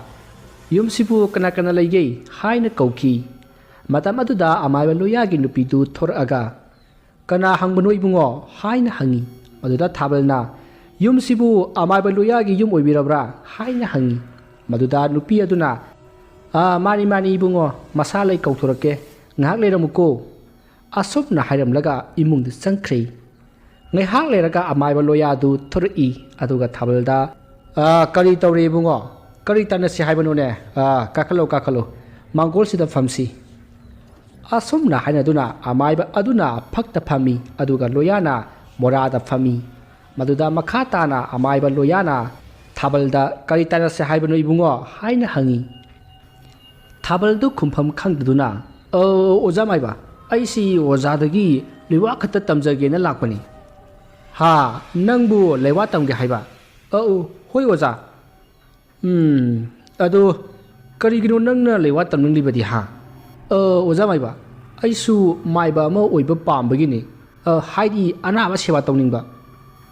"ꯌꯨꯝꯁꯤꯕꯨ ꯀꯅꯥ ꯀꯅꯥ ꯂꯩꯒꯦ?" ꯍꯥꯏꯅ ꯀꯧꯈꯤ꯫ ꯃꯇꯝ ꯑꯗꯨꯗ ꯑꯃꯥꯏꯕ ꯂꯣꯌꯥꯒꯤ ꯅꯨꯄꯤꯗꯨ ꯊꯣꯔꯛꯑꯒ, "ꯀꯅꯥ ꯍꯪꯕꯅꯣ ꯏꯕꯨꯡꯉꯣ?" ꯍꯥꯏꯅ ꯍꯪꯉꯤ꯫ ꯃꯗꯨꯗ ꯊꯥꯕꯜꯅ, "ꯌꯨꯝꯁꯤꯕꯨ ꯑꯃꯥꯏꯕ ꯂꯣꯌꯥꯒꯤ ꯌꯨꯝ ꯑꯣꯏꯕꯤꯔꯕ꯭ꯔꯥ?" ꯍꯥꯏꯅ ꯍꯪꯉꯤ꯫ ꯃꯗꯨꯗ ꯅꯨꯄꯤ ꯑꯗꯨꯅ, "ꯑꯥ, ꯃꯥꯅꯤ, ꯃꯥꯅꯤ ꯏꯕꯨꯡꯉꯣ, ꯃꯁꯥ ꯂꯩ ꯀꯧꯊꯣꯔꯛꯀꯦ, ꯉꯥꯏꯍꯥꯛ ꯂꯩꯔꯝꯃꯨꯀꯣ꯫" ꯑꯁꯨꯝꯅ ꯍꯥꯏꯔꯝꯂꯒ ꯏꯃꯨꯡꯗ ꯆꯪꯈ꯭ꯔꯦ꯫ ꯉꯥꯏꯍꯥꯛ ꯂꯩꯔꯒ ꯑꯃꯥꯏꯕ ꯂꯣꯌꯥꯗꯨ ꯊꯣꯔꯛꯏ꯫ ꯑꯗꯨꯒ ꯊꯥꯕꯜꯗ, "ꯑꯥ, ꯀꯔꯤ ꯇꯧꯔꯦ ꯏꯕꯨꯡꯉꯣ? ꯀꯔꯤ ꯇꯥꯟꯅꯁꯤ ꯍꯥꯏꯕꯅꯣꯅꯦ? ꯑꯥ, ꯀꯥꯈꯠꯂꯣ, ꯀꯥꯈꯠꯂꯣ, ꯃꯥꯡꯒꯣꯜꯁꯤꯗ ꯐꯝꯁꯤ꯫" ꯑꯁꯨꯝꯅ ꯍꯥꯏꯅꯗꯨꯅ ꯑꯃꯥꯏꯕ ꯑꯗꯨꯅ ꯐꯛꯇ ꯐꯝꯃꯤ, ꯑꯗꯨꯒ ꯂꯣꯌꯥꯅ ꯃꯣꯔꯥꯗ ꯐꯝꯃꯤ꯫ ꯃꯗꯨꯗ ꯃꯈꯥ ꯇꯥꯅ ꯑꯃꯥꯏꯕ ꯂꯣꯌꯥꯅ ꯊꯥꯕꯜꯗ, "ꯀꯔꯤ ꯇꯥꯟꯅꯁꯦ ꯍꯥꯏꯕꯅꯣ ꯏꯕꯨꯡꯉꯣ?" ꯍꯥꯏꯅ ꯍꯪꯉꯤ꯫ ꯊꯥꯕꯜꯗꯨ ꯈꯨꯝꯐꯝ ꯈꯪꯗꯗꯨꯅ, "ꯑ, ꯑꯣꯖꯥ ꯃꯥꯏꯕ, ꯑꯩꯁꯤ ꯑꯣꯖꯥꯗꯒꯤ ꯂꯩꯋꯥ ꯈꯛꯇ ꯇꯝꯖꯒꯦꯅ ꯂꯥꯛꯄꯅꯤ꯫" "ꯍꯥ, ꯅꯪꯕꯨ ꯂꯩꯋꯥ ꯇꯝꯒꯦ ꯍꯥꯏꯕ?" "ꯑꯧ, ꯍꯣꯏ ꯑꯣꯖꯥ꯫" "ꯎꯝ, ꯑꯗꯨ ꯀꯔꯤꯒꯤꯅꯣ ꯅꯪꯅ ꯂꯩꯋꯥ ꯇꯝꯅꯤꯡꯂꯤꯕꯗꯤ, ꯍꯥ?" "ꯑ, ꯑꯣꯖꯥ ꯃꯥꯏꯕ, ꯑꯩꯁꯨ ꯃꯥꯏꯕ ꯑꯃ ꯑꯣꯏꯕ ꯄꯥꯝꯕꯒꯤꯅꯤ꯫ ꯑ, ꯍꯥꯏꯗꯤ ꯑꯅꯥꯕ ꯁꯦꯕꯥ ꯇꯧꯅꯤꯡꯕ꯫"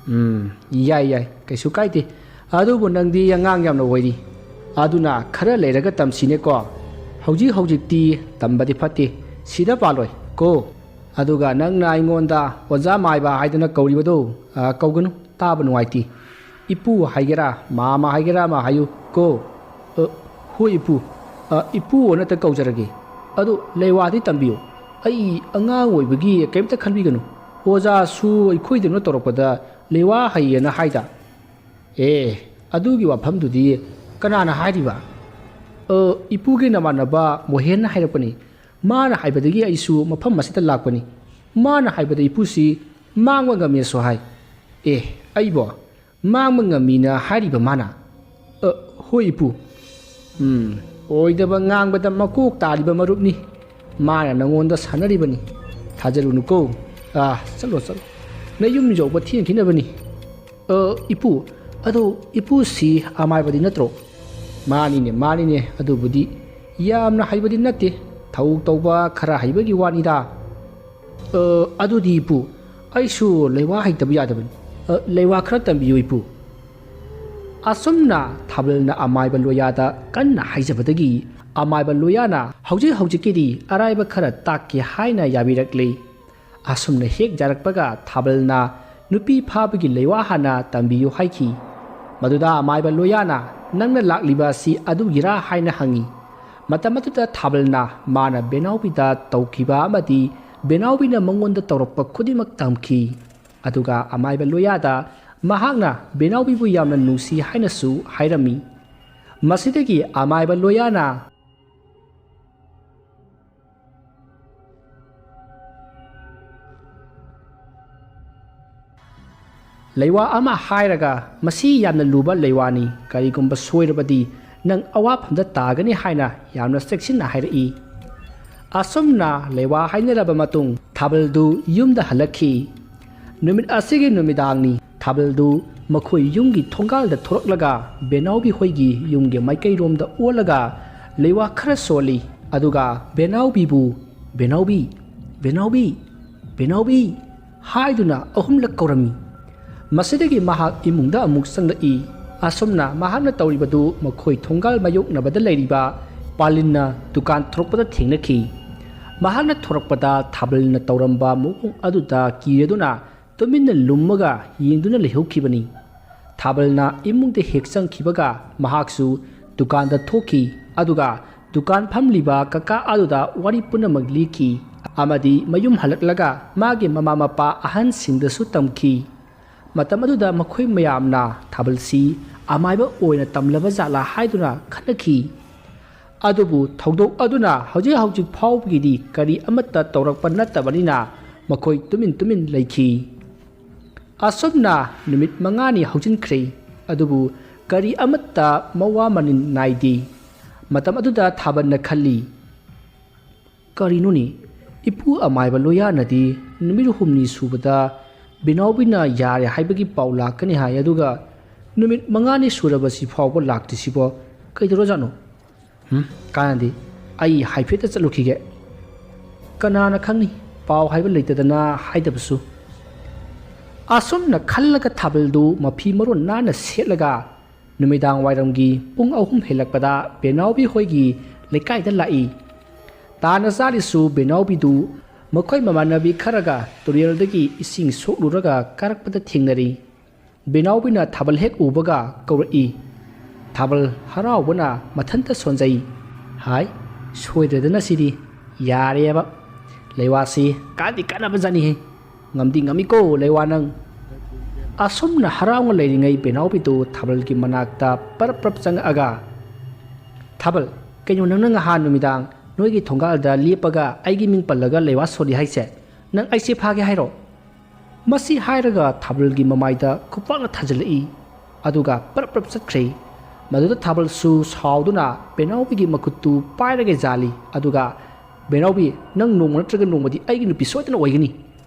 "ꯎꯝ, ꯌꯥꯏ, ꯌꯥꯏ, ꯀꯩꯁꯨ ꯀꯥꯏꯗꯦ꯫ ꯑꯗꯨꯕꯨ ꯅꯪꯗꯤ ꯑꯉꯥꯡ ꯌꯥꯝꯅ ꯑꯣꯏꯔꯤ꯫ ꯑꯗꯨꯅ ꯈꯔ ꯂꯩꯔꯒ ꯇꯝꯁꯤꯅꯦꯀꯣ꯫ ꯍꯧꯖꯤꯛ ꯍꯧꯖꯤꯛꯇꯤ ꯇꯝꯕꯗꯤ ꯐꯠꯇꯦ꯫ ꯁꯤꯗ ꯄꯥꯜꯂꯣꯏ ꯀꯣ꯫ ꯑꯗꯨꯒ ꯅꯪꯅ ꯑꯩꯉꯣꯟꯗ ꯑꯣꯖꯥ ꯃꯥꯏꯕ ꯍꯥꯏꯗꯨꯅ ꯀꯧꯔꯤꯕꯗꯣ, ꯑ, ꯀꯧꯒꯅꯨ꯫ ꯇꯥꯕ ꯅꯨꯡꯉꯥꯏꯇꯦ꯫ ꯏꯄꯨ ꯍꯥꯏꯒꯦꯔꯥ, ꯃꯥꯃ ꯍꯥꯏꯒꯦꯔꯥ ꯑꯃ ꯍꯥꯏꯌꯨ ꯀꯣ꯫ "ꯑ, ꯍꯣꯏ ꯏꯄꯨ꯫ ꯑ, ꯏꯄꯨ ꯑꯅ ꯍꯦꯛꯇ ꯀꯧꯖꯔꯒꯦ꯫ ꯑꯗꯣ ꯂꯩꯋꯥꯗꯤ ꯇꯝꯕꯤꯌꯨ꯫ ꯑꯩ ꯑꯉꯥꯡ ꯑꯣꯏꯕꯒꯤ ꯀꯔꯤꯝꯇ ꯈꯟꯕꯤꯒꯅꯨ꯫ ꯑꯣꯖꯥꯁꯨ ꯑꯩꯈꯣꯏꯗꯧꯅ ꯇꯧꯔꯛꯄꯗ ꯂꯩꯋꯥ ꯍꯩꯌꯦꯅ ꯍꯥꯏꯗ"꯫ "ꯑꯦ, ꯑꯗꯨꯒꯤ ꯋꯥꯐꯝꯗꯨꯗꯤ ꯀꯅꯥꯅ ꯍꯥꯏꯔꯤꯕ?" "ꯑ, ꯏꯄꯨꯒꯤ ꯅꯃꯥꯟꯅꯕ ꯃꯣꯍꯦꯟꯅ ꯍꯥꯏꯔꯛꯄꯅꯤ꯫ ꯃꯥꯅ ꯍꯥꯏꯕꯗꯒꯤ ꯑꯩꯁꯨ ꯃꯐꯝ ꯑꯁꯤꯗ ꯂꯥꯛꯄꯅꯤ꯫ ꯃꯥꯅ ꯍꯥꯏꯕꯗ ꯏꯄꯨꯁꯤ ꯃꯥꯡꯕ ꯉꯝꯃꯦꯁꯨ ꯍꯥꯏ"꯫ "ꯑꯦ, ꯑꯩꯕꯣ? ꯃꯥꯡꯕ ꯉꯝꯃꯤꯅ ꯍꯥꯏꯔꯤꯕ ꯃꯥꯅ?" "ꯑ, ꯍꯣꯏ ꯏꯄꯨ"꯫ "ꯎꯝ, ꯑꯣꯏꯗꯕ ꯉꯥꯡꯕꯗ ꯃꯀꯣꯛ ꯇꯥꯔꯤꯕ ꯃꯔꯨꯞꯅꯤ꯫ ꯃꯥꯅ ꯅꯉꯣꯟꯗ ꯁꯥꯟꯅꯔꯤꯕꯅꯤ꯫ ꯊꯥꯖꯔꯨꯅꯨꯀꯣ꯫ ꯑꯥ, ꯆꯠꯂꯣ, ꯆꯠꯂꯣ꯫ ꯅꯌꯨꯝ ꯌꯧꯕ ꯊꯦꯡꯈꯤꯅꯕꯅꯤ"꯫ "ꯑ, ꯏꯄꯨ, ꯑꯗꯣ ꯏꯄꯨꯁꯤ ꯑꯃꯥꯏꯕꯗꯤ ꯅꯠꯇ꯭ꯔꯣ?" "ꯃꯥꯅꯤꯅꯦ, ꯃꯥꯅꯤꯅꯦ, ꯑꯗꯨꯕꯨꯗꯤ ꯌꯥꯝꯅ ꯍꯩꯕꯗꯤ ꯅꯠꯇꯦ, ꯊꯧ ꯇꯧꯕ ꯈꯔ ꯍꯩꯕꯒꯤ ꯋꯥꯅꯤꯗ"꯫ "ꯑ, ꯑꯗꯨꯗꯤ ꯏꯄꯨ, ꯑꯩꯁꯨ ꯂꯩꯋꯥ ꯍꯩꯇꯕ ꯌꯥꯗꯕꯅꯤ꯫ ꯑ, ꯂꯩꯋꯥ ꯈꯔ ꯇꯝꯕꯤꯌꯨ ꯏꯄꯨ"꯫ ꯑꯁꯨꯝꯅ ꯊꯥꯕꯜꯅ ꯑꯃꯥꯏꯕ ꯂꯣꯌꯥꯗ ꯀꯟꯅ ꯍꯥꯏꯖꯕꯗꯒꯤ ꯑꯃꯥꯏꯕ ꯂꯣꯌꯥꯅ ꯍꯧꯖꯤꯛ ꯍꯧꯖꯤꯛꯀꯤꯗꯤ ꯑꯔꯥꯏꯕ ꯈꯔ ꯇꯥꯛꯀꯦ ꯍꯥꯏꯅ ꯌꯥꯕꯤꯔꯛꯂꯤ꯫ ꯑꯁꯨꯝꯅ ꯍꯦꯛ ꯌꯥꯔꯛꯄꯒ ꯊꯥꯕꯜꯅ ꯅꯨꯄꯤ ꯐꯥꯕꯒꯤ ꯂꯩꯋꯥ ꯍꯥꯟꯅ ꯇꯝꯕꯤꯌꯨ ꯍꯥꯏꯈꯤ꯫ ꯃꯗꯨꯗ ꯑꯃꯥꯏꯕ ꯂꯣꯌꯥꯅ "ꯅꯪꯅ ꯂꯥꯛꯂꯤꯕ ꯑꯁꯤ ꯑꯗꯨꯒꯤꯔꯥ?" ꯍꯥꯏꯅ ꯍꯪꯉꯤ꯫ ꯃꯇꯝ ꯑꯗꯨꯗ ꯊꯥꯕꯜꯅ ꯃꯥꯅ ꯕꯦꯅꯥꯎꯕꯤꯗ ꯇꯧꯈꯤꯕ ꯑꯃꯗꯤ ꯕꯦꯅꯥꯎꯕꯤꯅ ꯃꯉꯣꯟꯗ ꯇꯧꯔꯛꯄ ꯈꯨꯗꯤꯡꯃꯛ ꯇꯝꯈꯤ꯫ ꯑꯗꯨꯒ ꯑꯃꯥꯏꯕ ꯂꯣꯌꯥꯗ ꯃꯍꯥꯛꯅ ꯕꯦꯅꯥꯎꯕꯤꯕꯨ ꯌꯥꯝꯅ ꯅꯨꯡꯁꯤ ꯍꯥꯏꯅꯁꯨ ꯍꯥꯏꯔꯝꯃꯤ꯫ ꯃꯁꯤꯗꯒꯤ ꯑꯃꯥꯏꯕ ꯂꯣꯌꯥꯅ ꯂꯩꯋꯥ ꯑꯃ ꯍꯥꯏꯔꯒ, "ꯃꯁꯤ ꯌꯥꯝꯅ ꯂꯨꯕ ꯂꯩꯋꯥꯅꯤ꯫ ꯀꯔꯤꯒꯨꯝꯕ ꯁꯣꯏꯔꯕꯗꯤ ꯅꯪ ꯑꯋꯥꯐꯝꯗ ꯇꯥꯒꯅꯤ" ꯍꯥꯏꯅ ꯌꯥꯝꯅ ꯆꯦꯛꯁꯤꯟꯅ ꯍꯥꯏꯔꯛꯏ꯫ ꯑꯁꯨꯝꯅ ꯂꯩꯋꯥ ꯍꯥꯏꯅꯔꯕ ꯃꯇꯨꯡ ꯊꯥꯕꯜꯗꯨ ꯌꯨꯝꯗ ꯍꯜꯂꯛꯈꯤ꯫ ꯅꯨꯃꯤꯠ ꯑꯁꯤꯒꯤ ꯅꯨꯃꯤꯗꯥꯡꯅꯤ꯫ ꯊꯥꯕꯜꯗꯨ ꯃꯈꯣꯏ ꯌꯨꯝꯒꯤ ꯊꯣꯡꯒꯥꯜꯗ ꯊꯣꯔꯛꯂꯒ ꯕꯦꯅꯥꯎꯕꯤ ꯍꯣꯏꯒꯤ ꯌꯨꯝꯒꯤ ꯃꯥꯏꯀꯩꯔꯣꯝꯗ ꯑꯣꯜꯂꯒ ꯂꯩꯋꯥ ꯈꯔ ꯁꯣꯜꯂꯤ꯫ ꯑꯗꯨꯒ ꯕꯦꯅꯥꯎꯕꯤꯕꯨ "ꯕꯦꯅꯥꯎꯕꯤ, ꯕꯦꯅꯥꯎꯕꯤ, ꯕꯦꯅꯥꯎꯕꯤ" ꯍꯥꯏꯗꯨꯅ ꯑꯍꯨꯝꯂꯛ ꯀꯧꯔꯝꯃꯤ꯫ ꯃꯁꯤꯗꯒꯤ ꯃꯍꯥꯛ ꯏꯃꯨꯡꯗ ꯑꯃꯨꯛ ꯆꯪꯂꯛꯏ꯫ ꯑꯁꯨꯝꯅ ꯃꯍꯥꯛꯅ ꯇꯧꯔꯤꯕꯗꯨ ꯃꯈꯣꯏ ꯊꯣꯡꯒꯥꯜ ꯃꯥꯌꯣꯛꯅꯕꯗ ꯂꯩꯔꯤꯕ ꯄꯥꯂꯤꯟꯅ ꯗꯨꯀꯥꯟ ꯊꯣꯔꯛꯄꯗ ꯊꯦꯡꯅꯈꯤ꯫ ꯃꯍꯥꯛꯅ ꯊꯣꯔꯛꯄꯗ ꯊꯥꯕꯜꯅ ꯇꯧꯔꯝꯕ ꯃꯑꯣꯡ ꯑꯗꯨꯗ ꯀꯤꯔꯗꯨꯅ ꯇꯨꯃꯤꯟꯅ ꯂꯨꯝꯃꯒ ꯌꯦꯡꯗꯨꯅ ꯂꯩꯍꯧꯈꯤꯕꯅꯤ꯫ ꯊꯥꯕꯜꯅ ꯏꯃꯨꯡꯗ ꯍꯦꯛ ꯆꯪꯈꯤꯕꯒ ꯃꯍꯥꯛꯁꯨ ꯗꯨꯀꯥꯟꯗ ꯊꯣꯛꯈꯤ꯫ ꯑꯗꯨꯒ ꯗꯨꯀꯥꯟ ꯐꯝꯂꯤꯕ ꯀꯀꯥ ꯑꯗꯨꯗ ꯋꯥꯔꯤ ꯄꯨꯝꯅꯃꯛ ꯂꯤꯈꯤ ꯑꯃꯗꯤ ꯃꯌꯨꯝ ꯍꯜꯂꯛꯂꯒ ꯃꯥꯒꯤ ꯃꯃꯥ ꯃꯄꯥ ꯑꯍꯟꯁꯤꯡꯗꯁꯨ ꯇꯝꯈꯤ꯫ ꯃꯇꯝ ꯑꯗꯨꯗ ꯃꯈꯣꯏ ꯃꯌꯥꯝꯅ ꯊꯥꯕꯜꯁꯤ ꯑꯃꯥꯏꯕ ꯑꯣꯏꯅ ꯇꯝꯂꯕ ꯖꯥꯠꯂꯥ ꯍꯥꯏꯗꯨꯅ ꯈꯟꯅꯈꯤ꯫ ꯑꯗꯨꯕꯨ ꯊꯧꯗꯣꯛ ꯑꯗꯨꯅ ꯍꯧꯖꯤꯛ ꯍꯧꯖꯤꯛ ꯐꯥꯎꯕꯒꯤꯗꯤ ꯀꯔꯤ ꯑꯃꯠꯇ ꯇꯧꯔꯛꯄ ꯅꯠꯇꯕꯅꯤꯅ ꯃꯈꯣꯏ ꯇꯨꯃꯤꯟ ꯇꯨꯃꯤꯟ ꯂꯩꯈꯤ꯫ ꯑꯁꯨꯝꯅ ꯅꯨꯃꯤꯠ ꯃꯉꯥꯅꯤ ꯍꯧꯖꯤꯟꯈ꯭ꯔꯦ꯫ ꯑꯗꯨꯕꯨ ꯀꯔꯤ ꯑꯃꯠꯇ ꯃꯋꯥ ꯃꯅꯤꯟ ꯅꯥꯏꯗꯦ꯫ ꯃꯇꯝ ꯑꯗꯨꯗ ꯊꯥꯕꯜꯅ ꯈꯜꯂꯤ, "ꯀꯔꯤꯅꯣꯅꯦ? ꯏꯄꯨ ꯑꯃꯥꯏꯕ ꯂꯣꯌꯥꯅꯗꯤ ꯅꯨꯃꯤꯠ ꯍꯨꯝꯅꯤ ꯁꯨꯕꯗ ꯕꯤꯅꯥꯎꯕꯤꯅ ꯌꯥꯔꯦ ꯍꯥꯏꯕꯒꯤ ꯄꯥꯎ ꯂꯥꯛꯀꯅꯤ ꯍꯥꯏ, ꯑꯗꯨꯒ ꯅꯨꯃꯤꯠ ꯃꯉꯥꯅꯤ ꯁꯨꯔꯕꯁꯤ ꯐꯥꯎꯕ ꯂꯥꯛꯇ꯭ꯔꯤꯁꯤꯕꯣ ꯀꯩꯗꯧꯔꯖꯥꯠꯅꯣ? ꯍꯝ, ꯀꯥꯟꯅꯗꯦ꯫ ꯑꯩ ꯍꯥꯏꯐꯦꯠꯇ ꯆꯠꯂꯨꯈꯤꯒꯦ꯫ ꯀꯅꯥꯅ ꯈꯪꯅꯤ, ꯄꯥꯎ ꯍꯥꯏꯕ ꯂꯩꯇꯗꯅ ꯍꯥꯏꯗꯕꯁꯨ꯫" ꯑꯁꯨꯝꯅ ꯈꯜꯂꯒ ꯊꯥꯕꯜꯗꯨ ꯃꯐꯤ ꯃꯔꯣꯟ ꯅꯥꯟꯅ ꯁꯦꯠꯂꯒ ꯅꯨꯃꯤꯗꯥꯡ ꯋꯥꯏꯔꯝꯒꯤ ꯄꯨꯡ ꯑꯍꯨꯝ ꯍꯦꯜꯂꯛꯄꯗ ꯕꯦꯅꯥꯎꯕꯤ ꯍꯣꯏꯒꯤ ꯂꯩꯀꯥꯏꯗ ꯂꯥꯛꯏ꯫ ꯇꯥꯟꯅ ꯆꯥꯔꯤꯁꯨ ꯕꯦꯅꯥꯎꯕꯤꯗꯨ ꯃꯈꯣꯏ ꯃꯃꯥꯟꯅꯕꯤ ꯈꯔꯒ ꯇꯨꯔꯦꯜꯗꯒꯤ ꯏꯁꯤꯡ ꯁꯣꯛꯂꯨꯔꯒ ꯀꯥꯔꯛꯄꯗ ꯊꯦꯡꯅꯔꯤ꯫ ꯕꯦꯅꯥꯎꯕꯤꯅ ꯊꯥꯕꯜ ꯍꯦꯛ ꯎꯕꯒ ꯀꯧꯔꯛꯏ꯫ ꯊꯥꯕꯜ ꯍꯔꯥꯎꯕꯅ ꯃꯊꯟꯇ ꯁꯣꯟꯖꯩ꯫ "ꯍꯥꯏ, ꯁꯣꯏꯗ꯭ꯔꯦꯗꯅ ꯁꯤꯗꯤ꯫ ꯌꯥꯔꯦꯕ꯫ ꯂꯩꯋꯥꯁꯤ ꯀꯥꯟꯗꯤ ꯀꯥꯟꯅꯕꯖꯥꯠꯅꯤꯍꯦ꯫ ꯉꯝꯗꯤ ꯉꯝꯃꯤꯀꯣ ꯂꯩꯋꯥ ꯅꯪ꯫" ꯑꯁꯨꯝꯅ ꯍꯔꯥꯎꯅ ꯂꯩꯔꯤꯉꯩ ꯕꯦꯅꯥꯎꯕꯤꯗꯨ ꯊꯥꯕꯜꯒꯤ ꯃꯅꯥꯛꯇ ꯄꯔꯞ ꯄꯔꯞ ꯆꯪꯉꯛꯑꯒ, "ꯊꯥꯕꯜ, ꯀꯩꯅꯣ ꯅꯪꯅ ꯉꯍꯥꯟ ꯅꯨꯃꯤꯗꯥꯡ ꯅꯣꯏꯒꯤ ꯊꯣꯡꯒꯥꯜꯗ ꯂꯦꯞꯄꯒ ꯑꯩꯒꯤ ꯃꯤꯡ ꯄꯜꯂꯒ ꯂꯩꯋꯥ ꯁꯣꯜꯂꯤ ꯍꯥꯏꯁꯦ, ꯅꯪ ꯑꯩꯁꯦ ꯐꯥꯒꯦ ꯍꯥꯏꯔꯣ?" ꯃꯁꯤ ꯍꯥꯏꯔꯒ ꯊꯥꯕꯜꯒꯤ ꯃꯃꯥꯏꯗ ꯈꯨꯄꯥꯛꯅ ꯊꯥꯖꯤꯜꯂꯛꯏ꯫ ꯑꯗꯨꯒ ꯄꯔꯞ ꯄꯔꯞ ꯆꯠꯈ꯭ꯔꯦ꯫ ꯃꯗꯨꯗ ꯊꯥꯕꯜꯁꯨ ꯁꯥꯎꯗꯨꯅ ꯕꯦꯅꯥꯎꯕꯤꯒꯤ ꯃꯈꯨꯠꯇꯨ ꯄꯥꯏꯔꯒ ꯖꯥꯜꯂꯤ꯫ ꯑꯗꯨꯒ, "ꯕꯦꯅꯥꯎꯕꯤ, ꯅꯪ ꯅꯣꯡꯃ ꯅꯠꯇ꯭ꯔꯒ ꯅꯣꯡꯃꯗꯤ ꯑꯩꯒꯤ ꯅꯨꯄꯤ ꯁꯣꯏꯗꯅ ꯑꯣꯏꯒꯅꯤ꯫"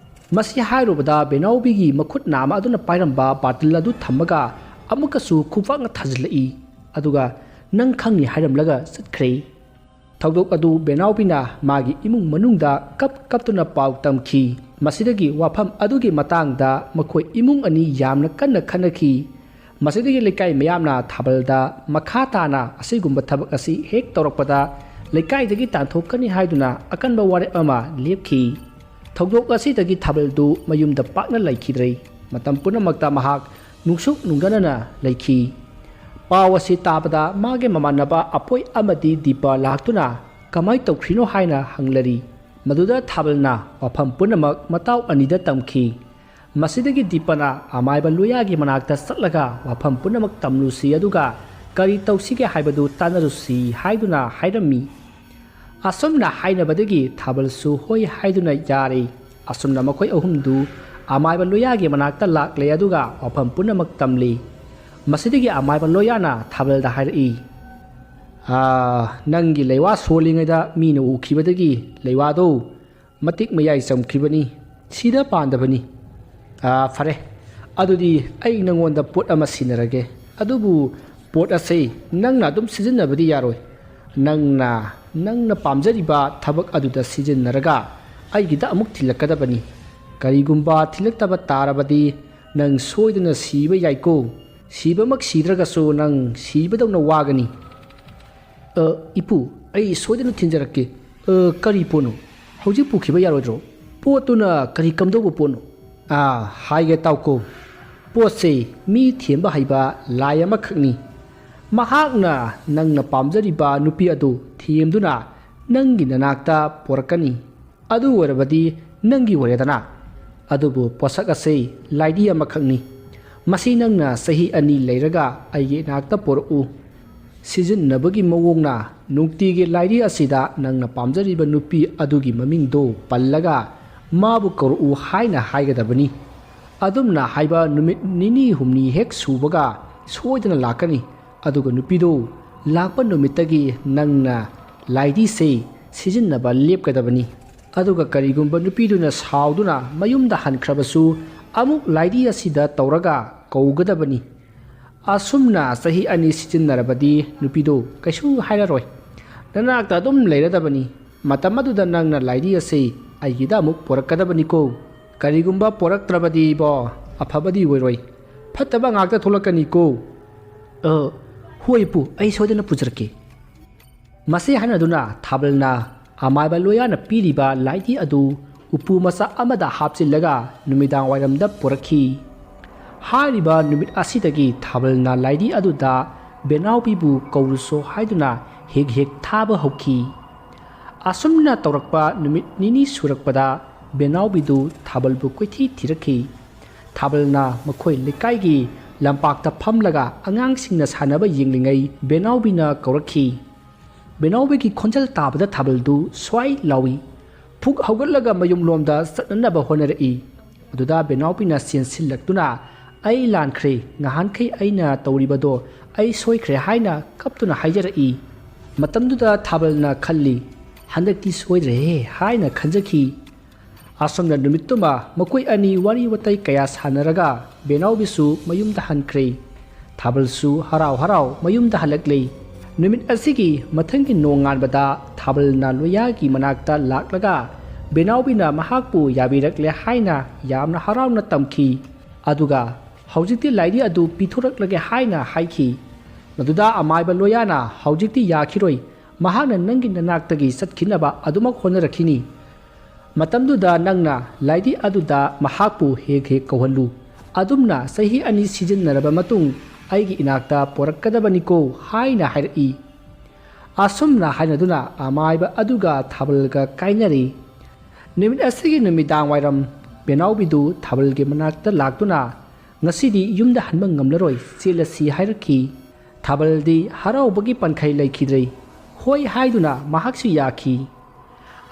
ꯃꯁꯤ ꯍꯥꯏꯔꯨꯕꯗ ꯕꯦꯅꯥꯎꯕꯤꯒꯤ ꯃꯈꯨꯠ ꯅꯥꯝꯃ ꯑꯗꯨꯅ ꯄꯥꯏꯔꯝꯕ ꯕꯥꯇꯤꯜ ꯑꯗꯨ ꯊꯝꯃꯒ ꯑꯃꯨꯛꯀꯁꯨ ꯈꯨꯄꯥꯛꯅ ꯊꯥꯖꯤꯜꯂꯛꯏ꯫ ꯑꯗꯨꯒ, "ꯅꯪ ꯈꯪꯅꯤ" ꯍꯥꯏꯔꯝꯂꯒ ꯆꯠꯈ꯭ꯔꯦ꯫ ꯊꯧꯗꯣꯛ ꯑꯗꯨ ꯕꯦꯅꯥꯎꯕꯤꯅ ꯃꯥꯒꯤ ꯏꯃꯨꯡ ꯃꯅꯨꯡꯗ ꯀꯞ ꯀꯞꯇꯨꯅ ꯄꯥꯎ ꯇꯝꯈꯤ꯫ ꯃꯁꯤꯗꯒꯤ ꯋꯥꯐꯝ ꯑꯗꯨꯒꯤ ꯃꯇꯥꯡꯗ ꯃꯈꯣꯏ ꯏꯃꯨꯡ ꯑꯅꯤ ꯌꯥꯝꯅ ꯀꯟꯅ ꯈꯟꯅꯈꯤ꯫ ꯃꯁꯤꯗꯒꯤ ꯂꯩꯀꯥꯏ ꯃꯌꯥꯝꯅ ꯊꯥꯕꯜꯗ ꯃꯈꯥ ꯇꯥꯅ ꯑꯁꯤꯒꯨꯝꯕ ꯊꯕꯛ ꯑꯁꯤ ꯍꯦꯛ ꯇꯧꯔꯛꯄꯗ ꯂꯩꯀꯥꯏꯗꯒꯤ ꯇꯥꯟꯊꯣꯛꯀꯅꯤ ꯍꯥꯏꯗꯨꯅ ꯑꯀꯟꯕ ꯋꯥꯔꯦꯞ ꯑꯃ ꯂꯦꯞꯈꯤ꯫ ꯊꯧꯗꯣꯛ ꯑꯁꯤꯗꯒꯤ ꯊꯥꯕꯜꯗꯨ ꯃꯌꯨꯝꯗ ꯄꯥꯛꯅ ꯂꯩꯈꯤꯗ꯭ꯔꯦ꯫ ꯃꯇꯝ ꯄꯨꯝꯅꯃꯛꯇ ꯃꯍꯥꯛ ꯅꯨꯡꯁꯨꯛ ꯅꯨꯡꯒꯅꯅ ꯂꯩꯈꯤ꯫ ꯄꯥꯎ ꯑꯁꯤ ꯇꯥꯕꯗ ꯃꯥꯒꯤ ꯃꯃꯥꯟꯅꯕ ꯑꯄꯣꯏ ꯑꯃꯗꯤ ꯗꯤꯄꯥ ꯂꯥꯛꯇꯨꯅ ꯀꯃꯥꯏ ꯇꯧꯈ꯭ꯔꯤꯅꯣ ꯍꯥꯏꯅ ꯍꯪꯂꯔꯤ꯫ ꯃꯗꯨꯗ ꯊꯥꯕꯜꯅ ꯋꯥꯐꯝ ꯄꯨꯝꯅꯃꯛ ꯃꯇꯥꯎ ꯑꯅꯤꯗ ꯇꯝꯈꯤ꯫ ꯃꯁꯤꯗꯒꯤ ꯗꯤꯄꯥꯅ ꯑꯃꯥꯏꯕ ꯂꯣꯌꯥꯒꯤ ꯃꯅꯥꯛꯇ ꯆꯠꯂꯒ ꯋꯥꯐꯝ ꯄꯨꯝꯅꯃꯛ ꯇꯝꯂꯨꯁꯤ, ꯑꯗꯨꯒ ꯀꯔꯤ ꯇꯧꯁꯤꯒꯦ ꯍꯥꯏꯕꯗꯨ ꯇꯥꯟꯅꯔꯨꯁꯤ ꯍꯥꯏꯗꯨꯅ ꯍꯥꯏꯔꯝꯃꯤ꯫ ꯑꯁꯨꯝꯅ ꯍꯥꯏꯅꯕꯗꯒꯤ ꯊꯥꯕꯜꯁꯨ ꯍꯣꯏ ꯍꯥꯏꯗꯨꯅ ꯌꯥꯔꯦ꯫ ꯑꯁꯨꯝꯅ ꯃꯈꯣꯏ ꯑꯍꯨꯝꯗꯨ ꯑꯃꯥꯏꯕ ꯂꯣꯌꯥꯒꯤ ꯃꯅꯥꯛꯇ ꯂꯥꯛꯂꯦ, ꯑꯗꯨꯒ ꯋꯥꯐꯝ ꯄꯨꯝꯅꯃꯛ ꯇꯝꯂꯤ꯫ ꯃꯁꯤꯗꯒꯤ ꯑꯃꯥꯏꯕ ꯂꯣꯌꯥꯅ ꯊꯥꯕꯜꯗ ꯍꯥꯏꯔꯛꯏ, "ꯑꯥ, ꯅꯪꯒꯤ ꯂꯩꯋꯥ ꯁꯣꯜꯂꯤꯉꯩꯗ ꯃꯤꯅ ꯎꯈꯤꯕꯗꯒꯤ ꯂꯩꯋꯥꯗꯣ ꯃꯇꯤꯛ ꯃꯌꯥꯏ ꯆꯝꯈꯤꯕꯅꯤ, ꯁꯤꯗ ꯄꯥꯟꯗꯕꯅꯤ꯫ ꯑꯥ, ꯐꯔꯦ, ꯑꯗꯨꯗꯤ ꯑꯩ ꯅꯪꯉꯣꯟꯗ ꯄꯣꯠ ꯑꯃ ꯁꯤꯟꯅꯔꯒꯦ꯫ ꯑꯗꯨꯕꯨ ꯄꯣꯠ ꯑꯁꯤ ꯅꯪꯅ ꯑꯗꯨꯝ ꯁꯤꯖꯤꯟꯅꯕꯗꯤ ꯌꯥꯔꯣꯏ꯫ ꯅꯪꯅ, ꯅꯪꯅ ꯄꯥꯝꯖꯔꯤꯕ ꯊꯕꯛ ꯑꯗꯨꯗ ꯁꯤꯖꯤꯟꯅꯔꯒ ꯑꯩꯒꯤꯗ ꯑꯃꯨꯛ ꯊꯤꯜꯂꯛꯀꯗꯕꯅꯤ꯫ ꯀꯔꯤꯒꯨꯝꯕ ꯊꯤꯜꯂꯛꯇꯕ ꯇꯥꯔꯕꯗꯤ ꯅꯪ ꯁꯣꯏꯗꯅ ꯁꯤꯕ ꯌꯥꯏꯀꯣ꯫ ꯁꯤꯕꯃꯛ ꯁꯤꯗ꯭ꯔꯒꯁꯨ ꯅꯪ ꯁꯤꯕꯗꯧꯅ ꯋꯥꯒꯅꯤ꯫" "ꯑ, ꯏꯄꯨ, ꯑꯩ ꯁꯣꯏꯗꯅ ꯊꯤꯟꯖꯔꯛꯀꯦ꯫ ꯑ, ꯀꯔꯤ ꯄꯣꯠꯅꯣ? ꯍꯧꯖꯤꯛ ꯄꯨꯈꯤꯕ ꯌꯥꯔꯣꯏꯗ꯭ꯔꯣ? ꯄꯣꯠꯇꯨꯅ ꯀꯔꯤ ꯀꯝꯗꯧꯕ ꯄꯣꯠꯅꯣ?" "ꯑꯥ, ꯍꯥꯏꯒꯦ ꯇꯥꯎꯀꯣ꯫ ꯄꯣꯠꯁꯦ ꯃꯤ ꯊꯦꯝꯕ ꯍꯩꯕ ꯂꯥꯏ ꯑꯃꯈꯛꯅꯤ꯫ ꯃꯍꯥꯛꯅ ꯅꯪꯅ ꯄꯥꯝꯖꯔꯤꯕ ꯅꯨꯄꯤ ꯑꯗꯨ ꯊꯦꯝꯗꯨꯅ ꯅꯪꯒꯤ ꯅꯅꯥꯛꯇ ꯄꯣꯔꯛꯀꯅꯤ꯫ ꯑꯗꯨ ꯑꯣꯏꯔꯕꯗꯤ ꯅꯪꯒꯤ ꯑꯣꯏꯔꯦꯗꯅ꯫ ꯑꯗꯨꯕꯨ ꯄꯣꯠꯁꯛ ꯑꯁꯤ ꯂꯥꯏꯗꯤ ꯑꯃꯈꯛꯅꯤ꯫ ꯃꯁꯤ ꯅꯪꯅ ꯆꯍꯤ ꯑꯅꯤ ꯂꯩꯔꯒ ꯑꯩꯒꯤ ꯏꯅꯥꯛꯇ ꯄꯣꯔꯛꯎ꯫ ꯁꯤꯖꯤꯟꯅꯕꯒꯤ ꯃꯑꯣꯡꯅ ꯅꯨꯡꯇꯤꯒꯤ ꯂꯥꯏꯗꯤ ꯑꯁꯤꯗ ꯅꯪꯅ ꯄꯥꯝꯖꯔꯤꯕ ꯅꯨꯄꯤ ꯑꯗꯨꯒꯤ ꯃꯃꯤꯡꯗꯨ ꯄꯜꯂꯒ ꯃꯥꯕꯨ ꯀꯧꯔꯛꯎ ꯍꯥꯏꯅ ꯍꯥꯏꯒꯗꯕꯅꯤ꯫ ꯑꯗꯨꯝꯅ ꯍꯥꯏꯕ ꯅꯨꯃꯤꯠ ꯅꯤꯅꯤ ꯍꯨꯝꯅꯤ ꯍꯦꯛ ꯁꯨꯕꯒ ꯁꯣꯏꯗꯅ ꯂꯥꯛꯀꯅꯤ꯫ ꯑꯗꯨꯒ ꯅꯨꯄꯤꯗꯨ ꯂꯥꯛꯄ ꯅꯨꯃꯤꯠꯇꯒꯤ ꯅꯪꯅ ꯂꯥꯏꯗꯤꯁꯦ ꯁꯤꯖꯤꯟꯅꯕ ꯂꯦꯞꯀꯗꯕꯅꯤ꯫ ꯑꯗꯨꯒ ꯀꯔꯤꯒꯨꯝꯕ ꯅꯨꯄꯤꯗꯨꯅ ꯁꯥꯎꯗꯨꯅ ꯃꯌꯨꯝꯗ ꯍꯟꯈ꯭ꯔꯕꯁꯨ ꯑꯃꯨꯛ ꯂꯥꯏꯗꯤ ꯑꯁꯤꯗ ꯇꯧꯔꯒ ꯀꯧꯒꯗꯕꯅꯤ꯫ ꯑꯁꯨꯝꯅ ꯆꯍꯤ ꯑꯅꯤ ꯁꯤꯖꯤꯟꯅꯔꯕꯗꯤ ꯅꯨꯄꯤꯗꯨ ꯀꯩꯁꯨ ꯍꯥꯏꯔꯔꯣꯏ꯫ ꯅꯅꯥꯛꯇ ꯑꯗꯨꯝ ꯂꯩꯔꯗꯕꯅꯤ꯫ ꯃꯇꯝ ꯑꯗꯨꯗ ꯅꯪꯅ ꯂꯥꯏꯗꯤ ꯑꯁꯤ ꯑꯩꯒꯤꯗ ꯑꯃꯨꯛ ꯄꯣꯔꯛꯀꯗꯕꯅꯤꯀꯣ꯫ ꯀꯔꯤꯒꯨꯝꯕ ꯄꯣꯔꯛꯇ꯭ꯔꯕꯗꯤꯕꯣ ꯑꯐꯕꯗꯤ ꯑꯣꯏꯔꯣꯏ꯫ ꯐꯠꯇꯕ ꯉꯥꯛꯇ ꯊꯣꯛꯂꯛꯀꯅꯤꯀꯣ꯫ "ꯑ, ꯍꯣꯏ ꯏꯄꯨ, ꯑꯩ ꯁꯣꯏꯗꯅ ꯄꯨꯖꯔꯛꯀꯦ꯫" ꯃꯁꯤ ꯍꯥꯏꯅꯗꯨꯅ ꯊꯥꯕꯜꯅ ꯑꯃꯥꯏꯕ ꯂꯣꯌꯥꯅ ꯄꯤꯔꯤꯕ ꯂꯥꯏꯗꯤ ꯑꯗꯨ ꯎꯄꯨ ꯃꯆꯥ ꯑꯃꯗ ꯍꯥꯞꯆꯤꯜꯂꯒ ꯅꯨꯃꯤꯗꯥꯡ ꯋꯥꯏꯔꯝꯗ ꯄꯨꯔꯛꯈꯤ꯫ ꯍꯥꯏꯔꯤꯕ ꯅꯨꯃꯤꯠ ꯑꯁꯤꯗꯒꯤ ꯊꯥꯕꯜꯅ ꯂꯥꯏꯗꯤ ꯑꯗꯨꯗ ꯕꯦꯅꯥꯎꯕꯤꯕꯨ ꯀꯧꯔꯨꯁꯣ ꯍꯥꯏꯗꯨꯅ ꯍꯦꯛ ꯍꯦꯛ ꯊꯥꯕ ꯍꯧꯈꯤ꯫ ꯑꯁꯨꯝꯅ ꯇꯧꯔꯛꯄ ꯅꯨꯃꯤꯠ ꯅꯤꯅꯤ ꯁꯨꯔꯛꯄꯗ ꯕꯦꯅꯥꯎꯕꯤꯗꯨ ꯊꯥꯕꯜꯕꯨ ꯀꯣꯏꯊꯤ ꯊꯤꯔꯛꯈꯤ꯫ ꯊꯥꯕꯜꯅ ꯃꯈꯣꯏ ꯂꯩꯀꯥꯏꯒꯤ ꯂꯝꯄꯥꯛꯇ ꯐꯝꯂꯒ ꯑꯉꯥꯡꯁꯤꯡꯅ ꯁꯥꯟꯅꯕ ꯌꯦꯡꯂꯤꯉꯩ ꯕꯦꯅꯥꯎꯕꯤꯅ ꯀꯧꯔꯛꯈꯤ꯫ ꯕꯦꯅꯥꯎꯕꯤꯒꯤ ꯈꯣꯟꯖꯦꯜ ꯇꯥꯕꯗ ꯊꯥꯕꯜꯗꯨ ꯁ꯭ꯋꯥꯏ ꯂꯥꯎꯏ꯫ ꯐꯨꯛ ꯍꯧꯒꯠꯂꯒ ꯃꯌꯨꯝꯂꯣꯝꯗ ꯆꯠꯅꯅꯕ ꯍꯣꯠꯅꯔꯛꯏ꯫ ꯑꯗꯨꯗ ꯕꯦꯅꯥꯎꯕꯤꯅ ꯆꯦꯟꯁꯤꯜꯂꯛꯇꯨꯅ, "ꯑꯩ ꯂꯥꯟꯈ꯭ꯔꯦ, ꯉꯍꯥꯟꯈꯩ ꯑꯩꯅ ꯇꯧꯔꯤꯕꯗꯣ ꯑꯩ ꯁꯣꯏꯈ꯭ꯔꯦ" ꯍꯥꯏꯅ ꯀꯞꯇꯨꯅ ꯍꯥꯏꯖꯔꯛꯏ꯫ ꯃꯇꯝꯗꯨꯗ ꯊꯥꯕꯜꯅ ꯈꯜꯂꯤ, "ꯍꯟꯗꯛꯇꯤ ꯁꯣꯏꯗ꯭ꯔꯦꯍꯦ" ꯍꯥꯏꯅ ꯈꯟꯖꯈꯤ꯫ ꯑꯁꯨꯝꯅ ꯅꯨꯃꯤꯠꯇꯨꯃ ꯃꯈꯣꯏ ꯑꯅꯤ ꯋꯥꯔꯤ ꯋꯥꯇꯥꯏ ꯀꯌꯥ ꯁꯥꯟꯅꯔꯒ ꯕꯦꯅꯥꯎꯕꯤꯁꯨ ꯃꯌꯨꯝꯗ ꯍꯟꯈ꯭ꯔꯦ꯫ ꯊꯥꯕꯜꯁꯨ ꯍꯔꯥꯎ ꯍꯔꯥꯎ ꯃꯌꯨꯝꯗ ꯍꯜꯂꯛꯂꯦ꯫ ꯅꯨꯃꯤꯠ ꯑꯁꯤꯒꯤ ꯃꯊꯪꯒꯤ ꯅꯣꯡꯉꯥꯟꯕꯗ ꯊꯥꯕꯜꯅ ꯂꯣꯌꯥꯒꯤ ꯃꯅꯥꯛꯇ ꯂꯥꯛꯂꯒ ꯕꯦꯅꯥꯎꯕꯤꯅ ꯃꯍꯥꯛꯄꯨ ꯌꯥꯕꯤꯔꯛꯂꯦ ꯍꯥꯏꯅ ꯌꯥꯝꯅ ꯍꯔꯥꯎꯅ ꯇꯝꯈꯤ꯫ ꯑꯗꯨꯒ ꯍꯧꯖꯤꯛꯇꯤ ꯂꯥꯏꯗꯤ ꯑꯗꯨ ꯄꯤꯊꯣꯔꯛꯂꯒꯦ ꯍꯥꯏꯅ ꯍꯥꯏꯈꯤ꯫ ꯃꯗꯨꯗ ꯑꯃꯥꯏꯕ ꯂꯣꯌꯥꯅ, "ꯍꯧꯖꯤꯛꯇꯤ ꯌꯥꯈꯤꯔꯣꯏ, ꯃꯍꯥꯛꯅ ꯅꯪꯒꯤ ꯅꯅꯥꯛꯇꯒꯤ ꯆꯠꯈꯤꯅꯕ ꯑꯗꯨꯃꯛ ꯍꯣꯠꯅꯔꯛꯈꯤꯅꯤ꯫ ꯃꯇꯝꯗꯨꯗ ꯅꯪꯅ ꯂꯥꯏꯗꯤ ꯑꯗꯨꯗ ꯃꯍꯥꯛꯄꯨ ꯍꯦꯛ ꯍꯦꯛ ꯀꯧꯍꯜꯂꯨ꯫ ꯑꯗꯨꯝꯅ ꯆꯍꯤ ꯑꯅꯤ ꯁꯤꯖꯤꯟꯅꯔꯕ ꯃꯇꯨꯡ ꯑꯩꯒꯤ ꯏꯅꯥꯛꯇ ꯄꯣꯔꯛꯀꯗꯕꯅꯤꯀꯣ" ꯍꯥꯏꯅ ꯍꯥꯏꯔꯛꯏ꯫ ꯑꯁꯨꯝꯅ ꯍꯥꯏꯅꯗꯨꯅ ꯑꯃꯥꯏꯕ ꯑꯗꯨꯒ ꯊꯥꯕꯜꯒ ꯀꯥꯏꯅꯔꯤ꯫ ꯅꯨꯃꯤꯠ ꯑꯁꯤꯒꯤ ꯅꯨꯃꯤꯗꯥꯡ ꯋꯥꯏꯔꯝ ꯕꯦꯅꯥꯎꯕꯤꯗꯨ ꯊꯥꯕꯜꯒꯤ ꯃꯅꯥꯛꯇ ꯂꯥꯛꯇꯨꯅ, "ꯉꯁꯤꯗꯤ ꯌꯨꯝꯗ ꯍꯟꯕ ꯉꯝꯂꯔꯣꯏ, ꯆꯦꯜꯂꯁꯤ" ꯍꯥꯏꯔꯛꯈꯤ꯫ ꯊꯥꯕꯜꯗꯤ ꯍꯔꯥꯎꯕꯒꯤ ꯄꯟꯈꯩ ꯂꯩꯈꯤꯗ꯭ꯔꯦ꯫ ꯍꯣꯏ ꯍꯥꯏꯗꯨꯅ ꯃꯍꯥꯛꯁꯨ ꯌꯥꯈꯤ꯫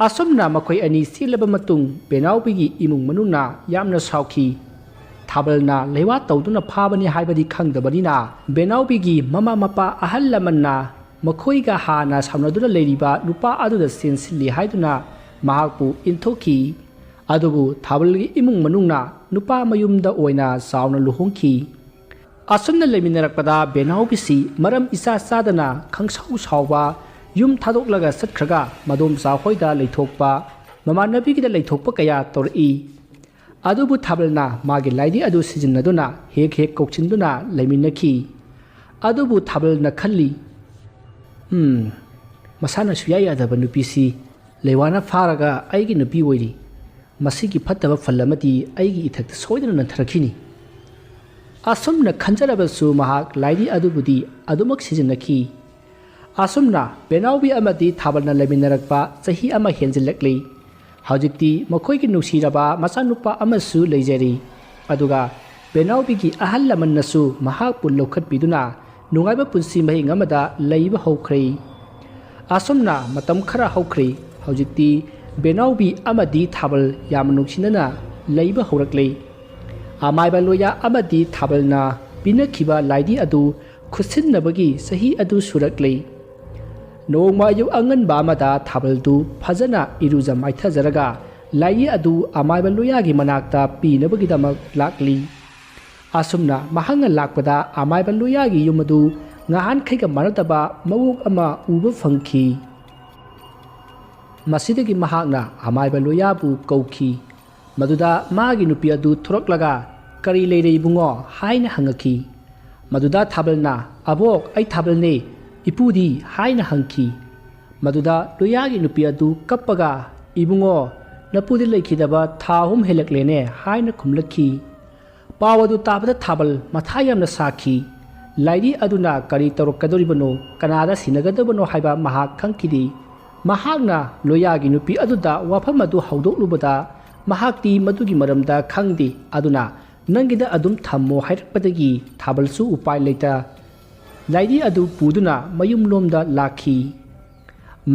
ꯑꯁꯨꯝꯅ ꯃꯈꯣꯏ ꯑꯅꯤ ꯆꯦꯜꯂꯕ ꯃꯇꯨꯡ ꯕꯦꯅꯥꯎꯕꯤꯒꯤ ꯏꯃꯨꯡ ꯃꯅꯨꯡꯅ ꯌꯥꯝꯅ ꯁꯥꯎꯈꯤ꯫ ꯊꯥꯕꯜꯅ ꯂꯩꯋꯥ ꯇꯧꯗꯨꯅ ꯐꯥꯕꯅꯤ ꯍꯥꯏꯕꯗꯤ ꯈꯪꯗꯕꯅꯤꯅ, ꯕꯦꯅꯥꯎꯕꯤꯒꯤ ꯃꯃꯥ ꯃꯄꯥ ꯑꯍꯜ ꯂꯃꯟꯅ ꯃꯈꯣꯏꯒ ꯍꯥꯟꯅ ꯁꯥꯎꯅꯗꯨꯅ ꯂꯩꯔꯤꯕ ꯅꯨꯄꯥ ꯑꯗꯨꯗ ꯆꯦꯟꯁꯤꯜꯂꯤ ꯍꯥꯏꯗꯨꯅ ꯃꯍꯥꯛꯄꯨ ꯏꯟꯊꯣꯛꯈꯤ꯫ ꯑꯗꯨꯕꯨ ꯊꯥꯕꯜꯒꯤ ꯏꯃꯨꯡ ꯃꯅꯨꯡꯅ ꯅꯨꯄꯥ ꯃꯌꯨꯝꯗ ꯑꯣꯏꯅ ꯆꯥꯎꯅ ꯂꯨꯍꯣꯡꯈꯤ꯫ ꯑꯁꯨꯝꯅ ꯂꯩꯃꯤꯟꯅꯔꯛꯄꯗ ꯕꯦꯅꯥꯎꯕꯤꯁꯤ ꯃꯔꯝ ꯏꯆꯥ ꯆꯥꯗꯅ ꯈꯪꯁꯥꯎ ꯁꯥꯎꯕ, ꯌꯨꯝ ꯊꯥꯗꯣꯛꯂꯒ ꯆꯠꯈ꯭ꯔꯒ ꯃꯗꯣꯝꯆꯥ ꯍꯣꯏꯗ ꯂꯩꯊꯣꯛꯄ, ꯃꯃꯥꯟꯅꯕꯤꯒꯤꯗ ꯂꯩꯊꯣꯛꯄ ꯀꯌꯥ ꯇꯧꯔꯛꯏ꯫ ꯑꯗꯨꯕꯨ ꯊꯥꯕꯜꯅ ꯃꯥꯒꯤ ꯂꯥꯏꯗꯤ ꯑꯗꯨ ꯁꯤꯖꯤꯟꯅꯗꯨꯅ ꯍꯦꯛ ꯍꯦꯛ ꯀꯧꯁꯤꯟꯗꯨꯅ ꯂꯩꯃꯤꯟꯅꯈꯤ꯫ ꯑꯗꯨꯕꯨ ꯊꯥꯕꯜꯅ ꯈꯜꯂꯤ, "ꯎꯝ, ꯃꯁꯥꯅ ꯁꯨꯌꯥ ꯌꯥꯗꯕ ꯅꯨꯄꯤꯁꯤ ꯂꯩꯋꯥꯅ ꯐꯥꯔꯒ ꯑꯩꯒꯤ ꯅꯨꯄꯤ ꯑꯣꯏꯔꯤ꯫ "ꯃꯁꯤꯒꯤ ꯐꯠꯇꯕ ꯐꯜ ꯑꯃꯗꯤ ꯑꯩꯒꯤ ꯏꯊꯛꯇ ꯁꯣꯏꯗꯅ ꯅꯟꯊꯔꯛꯈꯤꯅꯤ"꯫ ꯑꯁꯨꯝꯅ ꯈꯟꯖꯔꯕꯁꯨ ꯃꯍꯥꯛ ꯂꯥꯏꯙꯤ ꯑꯗꯨꯕꯨꯗꯤ ꯑꯗꯨꯃꯛ ꯁꯤꯖꯤꯟꯅꯈꯤ꯫ ꯑꯁꯨꯝꯅ ꯕꯦꯅꯥꯎꯕꯤ ꯑꯃꯗꯤ ꯊꯥꯕꯜꯅ ꯂꯩꯃꯤꯟꯅꯔꯛꯄ ꯆꯍꯤ ꯑꯃ ꯍꯦꯟꯖꯤꯜꯂꯛꯂꯤ꯫ ꯍꯧꯖꯤꯛꯇꯤ ꯃꯈꯣꯏꯒꯤ ꯅꯨꯡꯁꯤꯔꯕ ꯃꯆꯥꯅꯨꯄꯥ ꯑꯃꯁꯨ ꯂꯩꯖꯔꯤ꯫ ꯑꯗꯨꯒ ꯕꯦꯅꯥꯎꯕꯤꯒꯤ ꯑꯍꯜ ꯂꯃꯟꯅꯁꯨ ꯃꯍꯥꯛꯄꯨ ꯂꯧꯈꯠꯄꯤꯗꯨꯅ ꯅꯨꯡꯉꯥꯏꯕ ꯄꯨꯟꯁꯤ ꯃꯍꯤꯡ ꯑꯃꯗ ꯂꯩꯕ ꯍꯧꯈ꯭ꯔꯦ꯫ ꯑꯁꯨꯝꯅ ꯃꯇꯝ ꯈꯔ ꯍꯧꯈ꯭ꯔꯦ꯫ ꯍꯧꯖꯤꯛꯇꯤ ꯕꯦꯅꯥꯎꯕꯤ ꯑꯃꯗꯤ ꯊꯥꯕꯜ ꯌꯥꯝꯅ ꯅꯨꯡꯁꯤꯅꯅ ꯂꯩꯕ ꯍꯧꯔꯛꯂꯦ꯫ ꯑꯃꯥꯏꯕ ꯂꯣꯌꯥ ꯑꯃꯗꯤ ꯊꯥꯕꯜꯅ ꯄꯤꯅꯈꯤꯕ ꯂꯥꯏꯙꯤ ꯑꯗꯨ ꯈꯨꯠꯁꯤꯟꯅꯕꯒꯤ ꯆꯍꯤ ꯑꯗꯨ ꯁꯨꯔꯛꯂꯦ꯫ ꯅꯣꯡꯃ ꯑꯌꯨꯛ ꯑꯉꯟꯕ ꯑꯃꯗ ꯊꯥꯕꯜꯗꯨ ꯐꯖꯅ ꯏꯔꯨꯖ ꯃꯥꯏꯊꯖꯔꯒ ꯂꯥꯏꯙꯤ ꯑꯗꯨ ꯑꯃꯥꯏꯕ ꯂꯣꯌꯥꯒꯤ ꯃꯅꯥꯛꯇ ꯄꯤꯅꯕꯒꯤꯗꯃꯛ ꯂꯥꯛꯂꯤ꯫ ꯑꯁꯨꯝꯅ ꯃꯍꯥꯛꯅ ꯂꯥꯛꯄꯗ ꯑꯃꯥꯏꯕ ꯂꯣꯌꯥꯒꯤ ꯌꯨꯝ ꯑꯗꯨ ꯉꯍꯥꯟꯈꯩꯒ ꯃꯥꯟꯅꯗꯕ ꯃꯑꯣꯡ ꯑꯃ ꯎꯕ ꯐꯪꯈꯤ꯫ ꯃꯁꯤꯗꯒꯤ ꯃꯍꯥꯛꯅ ꯑꯃꯥꯏꯕ ꯂꯣꯌꯥꯕꯨ ꯀꯧꯈꯤ꯫ ꯃꯗꯨꯗ ꯃꯥꯒꯤ ꯅꯨꯄꯤ ꯑꯗꯨ ꯊꯣꯔꯛꯂꯒ, "ꯀꯔꯤ ꯂꯩꯔꯦ ꯏꯕꯨꯡꯉꯣ?" ꯍꯥꯏꯅ ꯍꯪꯉꯛꯈꯤ꯫ ꯃꯗꯨꯗ ꯊꯥꯕꯜꯅ, "ꯑꯕꯣꯛ, ꯑꯩ ꯊꯥꯕꯜꯅꯦ, ꯏꯄꯨꯗꯤ?" ꯍꯥꯏꯅ ꯍꯪꯈꯤ꯫ ꯃꯗꯨꯗ ꯂꯣꯌꯥꯒꯤ ꯅꯨꯄꯤ ꯑꯗꯨ ꯀꯞꯄꯒ, "ꯏꯕꯨꯡꯉꯣ, ꯅꯄꯨꯗꯤ ꯂꯩꯈꯤꯗꯕ ꯊꯥ ꯑꯍꯨꯝ ꯍꯦꯜꯂꯛꯂꯦꯅꯦ" ꯍꯥꯏꯅ ꯈꯨꯝꯂꯛꯈꯤ꯫ ꯄꯥꯎ ꯑꯗꯨ ꯇꯥꯕꯗ ꯊꯥꯕꯜ ꯃꯊꯥ ꯌꯥꯝꯅ ꯁꯥꯈꯤ꯫ ꯂꯥꯏꯙꯤ ꯑꯗꯨꯅ ꯀꯔꯤ ꯇꯧꯔꯛꯀꯗꯧꯔꯤꯕꯅꯣ, ꯀꯅꯥꯗ ꯁꯤꯟꯅꯒꯗꯕꯅꯣ ꯍꯥꯏꯕ ꯃꯍꯥꯛ ꯈꯪꯈꯤꯗꯦ꯫ ꯃꯍꯥꯛꯅ ꯂꯣꯌꯥꯒꯤ ꯅꯨꯄꯤ ꯑꯗꯨꯗ ꯋꯥꯐꯝ ꯑꯗꯨ ꯍꯧꯗꯣꯛꯂꯨꯕꯗ, ꯃꯍꯥꯛꯇꯤ ꯃꯗꯨꯒꯤ ꯃꯔꯝꯗ ꯈꯪꯗꯦ꯫ ꯑꯗꯨꯅ, "ꯅꯪꯒꯤꯗ ꯑꯗꯨꯝ ꯊꯝꯃꯣ" ꯍꯥꯏꯔꯛꯄꯗꯒꯤ ꯊꯥꯕꯜꯁꯨ ꯎꯄꯥꯏ ꯂꯩꯇ ꯂꯥꯏꯙꯤ ꯑꯗꯨ ꯄꯨꯗꯨꯅ ꯃꯌꯨꯝꯂꯣꯝꯗ ꯂꯥꯛꯈꯤ꯫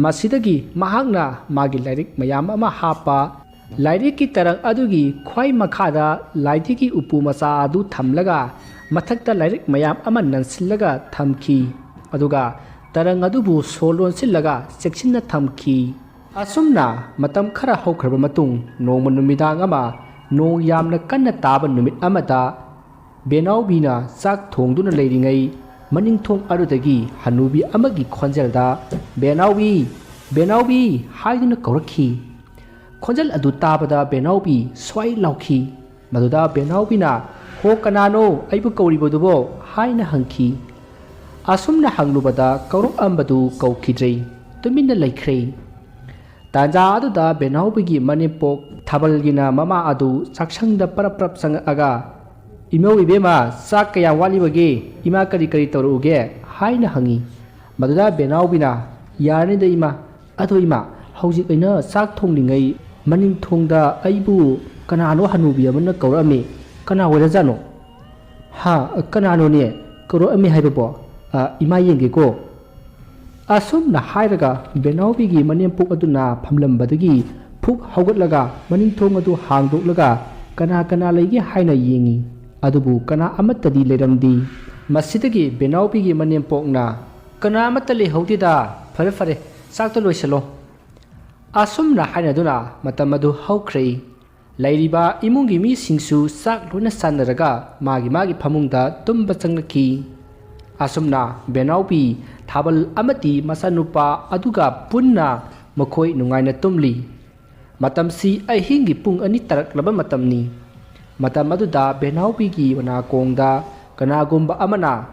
ꯃꯁꯤꯗꯒꯤ ꯃꯍꯥꯛꯅ ꯃꯥꯒꯤ ꯂꯥꯏꯔꯤꯛ ꯃꯌꯥꯝ ꯑꯃ ꯍꯥꯞꯄ ꯂꯥꯏꯔꯤꯛꯀꯤ ꯇꯔꯪ ꯑꯗꯨꯒꯤ ꯈ꯭ꯋꯥꯏ ꯃꯈꯥꯗ ꯂꯥꯏꯙꯤꯒꯤ ꯎꯄꯨ ꯃꯆꯥ ꯑꯗꯨ ꯊꯝꯂꯒ, ꯃꯊꯛꯇ ꯂꯥꯏꯔꯤꯛ ꯃꯌꯥꯝ ꯑꯃ ꯅꯟꯁꯤꯜꯂꯒ ꯊꯝꯈꯤ꯫ ꯑꯗꯨꯒ ꯇꯔꯪ ꯑꯗꯨꯕꯨ ꯁꯣ ꯂꯣꯟꯁꯤꯜꯂꯒ ꯆꯦꯛꯁꯤꯟꯅ ꯊꯝꯈꯤ꯫ ꯑꯁꯨꯝꯅ ꯃꯇꯝ ꯈꯔ ꯍꯧꯈ꯭ꯔꯕ ꯃꯇꯨꯡ, ꯅꯣꯡꯃ ꯅꯨꯃꯤꯗꯥꯡ ꯑꯃ, ꯅꯣꯡ ꯌꯥꯝꯅ ꯀꯟꯅ ꯇꯥꯕ ꯅꯨꯃꯤꯠ ꯑꯃꯗ, ꯕꯦꯅꯥꯎꯕꯤꯅ ꯆꯥꯛ ꯊꯣꯡꯗꯨꯅ ꯂꯩꯔꯤꯉꯩ, ꯃꯅꯤꯡꯊꯣꯡ ꯑꯗꯨꯗꯒꯤ ꯍꯅꯨꯕꯤ ꯑꯃꯒꯤ ꯈꯣꯟꯖꯦꯜꯗ, "ꯕꯦꯅꯥꯎꯕꯤ, ꯕꯦꯅꯥꯎꯕꯤ" ꯍꯥꯏꯗꯨꯅ ꯀꯧꯔꯛꯈꯤ꯫ ꯈꯣꯟꯖꯦꯜ ꯑꯗꯨ ꯇꯥꯕꯗ ꯕꯦꯅꯥꯎꯕꯤ ꯁ꯭ꯋꯥꯏ ꯂꯥꯎꯈꯤ꯫ ꯃꯗꯨꯗ ꯕꯦꯅꯥꯎꯕꯤꯅ, "ꯍꯣ, ꯀꯅꯥꯅꯣ ꯑꯩꯕꯨ ꯀꯧꯔꯤꯕꯗꯨꯕꯣ?" ꯍꯥꯏꯅ ꯍꯪꯈꯤ꯫ ꯑꯁꯨꯝꯅ ꯍꯪꯂꯨꯕꯗ ꯀꯧꯔꯛꯑꯝꯕꯗꯨ ꯀꯧꯈꯤꯗ꯭ꯔꯦ, ꯇꯨꯃꯤꯟꯅ ꯂꯩꯈ꯭ꯔꯦ꯫ ꯇꯥꯟꯖꯥ ꯑꯗꯨꯗ ꯕꯦꯅꯥꯎꯕꯤꯒꯤ ꯃꯅꯦꯝꯄꯣꯛ ꯊꯥꯕꯜꯒꯤꯅ ꯃꯃꯥ ꯑꯗꯨ ꯆꯥꯛꯁꯪꯗ ꯄꯔꯞ ꯄꯔꯞ ꯆꯪꯉꯛꯑꯒ, "ꯏꯃꯧ ꯏꯕꯦꯝꯃ, ꯆꯥꯛ ꯀꯌꯥꯝ ꯋꯥꯠꯂꯤꯕꯒꯦ? ꯏꯃꯥ ꯀꯔꯤ ꯀꯔꯤ ꯇꯧꯔꯛꯎꯒꯦ?" ꯍꯥꯏꯅ ꯍꯪꯉꯤ꯫ ꯃꯗꯨꯗ ꯕꯦꯅꯥꯎꯕꯤꯅ, "ꯌꯥꯔꯅꯤꯗ ꯏꯃꯥ꯫ ꯑꯗꯣ ꯏꯃꯥ, ꯍꯧꯖꯤꯛ ꯑꯩꯅ ꯆꯥꯛ ꯊꯣꯡꯂꯤꯉꯩ ꯃꯅꯤꯡ ꯊꯣꯡꯗ ꯑꯩꯕꯨ ꯀꯅꯥꯅꯣ ꯍꯅꯨꯕꯤ ꯑꯃꯅ ꯀꯧꯔꯛꯑꯝꯃꯤ꯫ ꯀꯅꯥ ꯑꯣꯏꯔꯖꯥꯠꯅꯣ?" "ꯍꯥ? ꯀꯅꯥꯅꯣꯅꯦ ꯀꯧꯔꯛꯑꯝꯃꯤ ꯍꯥꯏꯕꯕꯣ? ꯑ, ꯏꯃꯥ ꯌꯦꯡꯒꯦꯀꯣ꯫" ꯑꯁꯨꯝꯅ ꯍꯥꯏꯔꯒ ꯕꯦꯅꯥꯎꯕꯤꯒꯤ ꯃꯅꯦꯝꯄꯣꯛ ꯑꯗꯨꯅ ꯐꯝꯂꯝꯕꯗꯒꯤ ꯐꯨꯛ ꯍꯧꯒꯠꯂꯒ ꯃꯅꯤꯡ ꯊꯣꯡ ꯑꯗꯨ ꯍꯥꯡꯗꯣꯛꯂꯒ ꯀꯅꯥ ꯀꯅꯥ ꯂꯩꯒꯦ ꯍꯥꯏꯅ ꯌꯦꯡꯉꯤ꯫ ꯑꯗꯨꯕꯨ ꯀꯅꯥ ꯑꯃꯠꯇꯗꯤ ꯂꯩꯔꯝꯗꯦ꯫ ꯃꯁꯤꯗꯒꯤ ꯕꯦꯅꯥꯎꯕꯤꯒꯤ ꯃꯅꯦꯝꯄꯣꯛꯅ, "ꯀꯅꯥ ꯑꯃꯠꯇ ꯂꯩꯍꯧꯗꯦꯗ꯫ ꯐꯔꯦ ꯐꯔꯦ, ꯆꯥꯛꯇꯣ ꯂꯣꯏꯁꯤꯜꯂꯣ꯫" ꯑꯁꯨꯝꯅ ꯍꯥꯏꯅꯗꯨꯅ ꯃꯇꯝ ꯑꯗꯨ ꯍꯧꯈ꯭ꯔꯦ꯫ ꯂꯩꯔꯤꯕ ꯏꯃꯨꯡꯒꯤ ꯃꯤꯁꯤꯡꯁꯨ ꯆꯥꯛ ꯂꯣꯏꯅ ꯆꯥꯟꯅꯔꯒ ꯃꯥꯒꯤ ꯃꯥꯒꯤ ꯐꯃꯨꯡꯗ ꯇꯨꯝꯕ ꯆꯪꯂꯛꯈꯤ꯫ ꯑꯁꯨꯝꯅ ꯕꯦꯅꯥꯎꯕꯤ, ꯊꯥꯕꯜ ꯑꯃꯗꯤ ꯃꯆꯥꯅꯨꯄꯥ ꯑꯗꯨꯒ ꯄꯨꯟꯅ ꯃꯈꯣꯏ ꯅꯨꯡꯉꯥꯏꯅ ꯇꯨꯝꯂꯤ꯫ ꯃꯇꯝꯁꯤ ꯑꯍꯤꯡꯒꯤ ꯄꯨꯡ ꯑꯅꯤ ꯇꯥꯔꯛꯂꯕ ꯃꯇꯝꯅꯤ꯫ ꯃꯇꯝ ꯑꯗꯨꯗ ꯕꯦꯅꯥꯎꯕꯤꯒꯤ ꯅꯥꯀꯣꯡꯗ ꯀꯅꯥꯒꯨꯝꯕ ꯑꯃꯅ,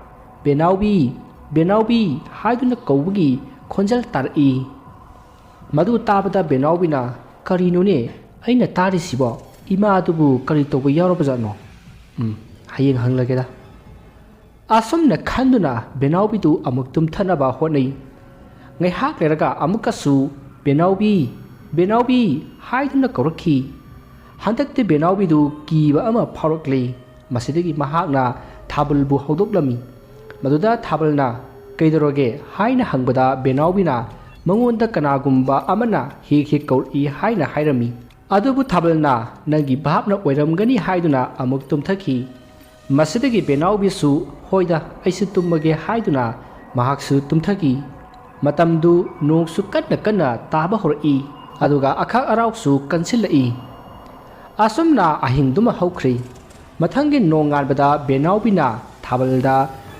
"ꯕꯦꯅꯥꯎꯕꯤ, ꯕꯦꯅꯥꯎꯕꯤ" ꯍꯥꯏꯗꯨꯅ ꯀꯧꯕꯒꯤ ꯈꯣꯟꯖꯦꯜ ꯇꯥꯔꯛꯏ꯫ ꯃꯗꯨ ꯇꯥꯕꯗ ꯕꯦꯅꯥꯎꯕꯤꯅ, "ꯀꯔꯤꯅꯣꯅꯦ ꯑꯩꯅ ꯇꯥꯔꯤꯁꯤꯕꯣ? ꯏꯃꯥ ꯑꯗꯨꯕꯨ ꯀꯔꯤ ꯇꯧꯕ ꯌꯥꯎꯔꯕꯖꯥꯠꯅꯣ? ꯎꯝ, ꯍꯌꯦꯡ ꯍꯪꯂꯒꯦꯗ꯫" ꯑꯁꯨꯝꯅ ꯈꯟꯗꯨꯅ ꯕꯦꯅꯥꯎꯕꯤꯗꯨ ꯑꯃꯨꯛ ꯇꯨꯝꯊꯅꯕ ꯍꯣꯠꯅꯩ꯫ ꯉꯥꯏꯍꯥꯛ ꯂꯩꯔꯒ ꯑꯃꯨꯛꯀꯁꯨ, "ꯕꯦꯅꯥꯎꯕꯤ, ꯕꯦꯅꯥꯎꯕꯤ" ꯍꯥꯏꯗꯨꯅ ꯀꯧꯔꯛꯈꯤ꯫ ꯍꯟꯗꯛꯇꯤ ꯕꯦꯅꯥꯎꯕꯤꯗꯨ ꯀꯤꯕ ꯑꯃ ꯐꯥꯎꯔꯛꯂꯦ꯫ ꯃꯁꯤꯗꯒꯤ ꯃꯍꯥꯛꯅ ꯊꯥꯕꯜꯕꯨ ꯍꯧꯗꯣꯛꯂꯝꯃꯤ꯫ ꯃꯗꯨꯗ ꯊꯥꯕꯜꯅ, "ꯀꯩꯗꯧꯔꯒꯦ?" ꯍꯥꯏꯅ ꯍꯪꯕꯗ ꯕꯦꯅꯥꯎꯕꯤꯅ ꯃꯉꯣꯟꯗ ꯀꯅꯥꯒꯨꯝꯕ ꯑꯃꯅ ꯍꯦꯛ ꯍꯦꯛ ꯀꯧꯔꯛꯏ ꯍꯥꯏꯅ ꯍꯥꯏꯔꯝꯃꯤ꯫ ꯑꯗꯨꯕꯨ ꯊꯥꯕꯜꯅ "ꯅꯪꯒꯤ ꯚꯥꯞꯅ ꯑꯣꯏꯔꯝꯒꯅꯤ" ꯍꯥꯏꯗꯨꯅ ꯑꯃꯨꯛ ꯇꯨꯝꯊꯈꯤ꯫ ꯃꯁꯤꯗꯒꯤ ꯕꯦꯅꯥꯎꯕꯤꯁꯨ, "ꯍꯣꯏꯗ, ꯑꯩꯁꯨ ꯇꯨꯝꯃꯒꯦ" ꯍꯥꯏꯗꯨꯅ ꯃꯍꯥꯛꯁꯨ ꯇꯨꯝꯊꯈꯤ꯫ ꯃꯇꯝꯗꯨ ꯅꯣꯡꯁꯨ ꯀꯟꯅ ꯀꯟꯅ ꯇꯥꯕ ꯍꯧꯔꯛꯏ, ꯑꯗꯨꯒ ꯑꯈꯥꯛ ꯑꯔꯥꯎꯁꯨ ꯀꯟꯁꯤꯜꯂꯛꯏ꯫ ꯑꯁꯨꯝꯅ ꯑꯍꯤꯡꯗꯨꯃ ꯍꯧꯈ꯭ꯔꯦ꯫ ꯃꯊꯪꯒꯤ ꯅꯣꯡꯉꯥꯟꯕꯗ ꯕꯦꯅꯥꯎꯕꯤꯅ ꯊꯥꯕꯜꯗ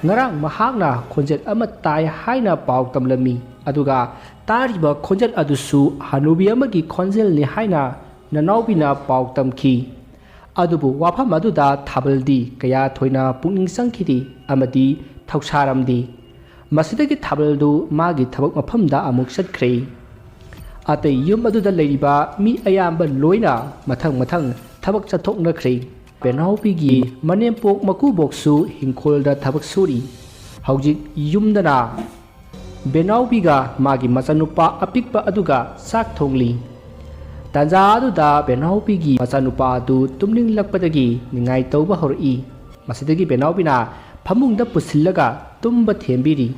ꯉꯔꯥꯡ ꯃꯍꯥꯛꯅ ꯈꯣꯟꯖꯦꯜ ꯑꯃ ꯇꯥꯏ ꯍꯥꯏꯅ ꯄꯥꯎ ꯇꯝꯂꯝꯃꯤ, ꯑꯗꯨꯒ ꯇꯥꯔꯤꯕ ꯈꯣꯟꯖꯦꯜ ꯑꯗꯨꯁꯨ ꯍꯅꯨꯕꯤ ꯑꯃꯒꯤ ꯈꯣꯟꯖꯦꯜꯅꯤ ꯍꯥꯏꯅ ꯅꯅꯥꯎꯕꯤꯅ ꯄꯥꯎ ꯇꯝꯈꯤ꯫ ꯑꯗꯨꯕꯨ ꯋꯥꯐꯝ ꯑꯗꯨꯗ ꯊꯥꯕꯜꯗꯤ ꯀꯌꯥ ꯊꯣꯏꯅ ꯄꯨꯛꯅꯤꯡ ꯆꯪꯈꯤꯗꯦ ꯑꯃꯗꯤ ꯊꯧꯁꯥꯔꯝꯗꯦ꯫ ꯃꯁꯤꯗꯒꯤ ꯊꯥꯕꯜꯗꯨ ꯃꯥꯒꯤ ꯊꯕꯛ ꯃꯐꯝꯗ ꯑꯃꯨꯛ ꯆꯠꯈ꯭ꯔꯦ꯫ ꯑꯇꯩ ꯌꯨꯝ ꯑꯗꯨꯗ ꯂꯩꯔꯤꯕ ꯃꯤ ꯑꯌꯥꯝꯕ ꯂꯣꯏꯅ ꯃꯊꯪ ꯃꯊꯪ ꯊꯕꯛ ꯆꯠꯊꯣꯛꯅꯈ꯭ꯔꯦ꯫ ꯕꯦꯅꯥꯎꯕꯤꯒꯤ ꯃꯅꯦꯝꯄꯣꯛ ꯃꯀꯨꯕꯣꯛꯁꯨ ꯍꯤꯡꯈꯣꯜꯗ ꯊꯕꯛ ꯁꯨꯔꯤ꯫ ꯍꯧꯖꯤꯛ ꯌꯨꯝꯗꯅ ꯕꯦꯅꯥꯎꯕꯤꯒ ꯃꯥꯒꯤ ꯃꯆꯥꯅꯨꯄꯥ ꯑꯄꯤꯛꯄ ꯑꯗꯨꯒ ꯆꯥꯛ ꯊꯣꯡꯂꯤ꯫ ꯇꯥꯟꯖꯥ ꯑꯗꯨꯗ ꯕꯦꯅꯥꯎꯕꯤꯒꯤ ꯃꯆꯥꯅꯨꯄꯥ ꯑꯗꯨ ꯇꯨꯝꯅꯤꯡꯂꯛꯄꯗꯒꯤ ꯅꯤꯡꯉꯥꯏ ꯇꯧꯕ ꯍꯧꯔꯛꯏ꯫ ꯃꯁꯤꯗꯒꯤ ꯕꯦꯅꯥꯎꯕꯤꯅ ꯐꯃꯨꯡꯗ ꯄꯨꯁꯤꯜꯂꯒ ꯇꯨꯝꯕ ꯊꯦꯝꯕꯤꯔꯤ꯫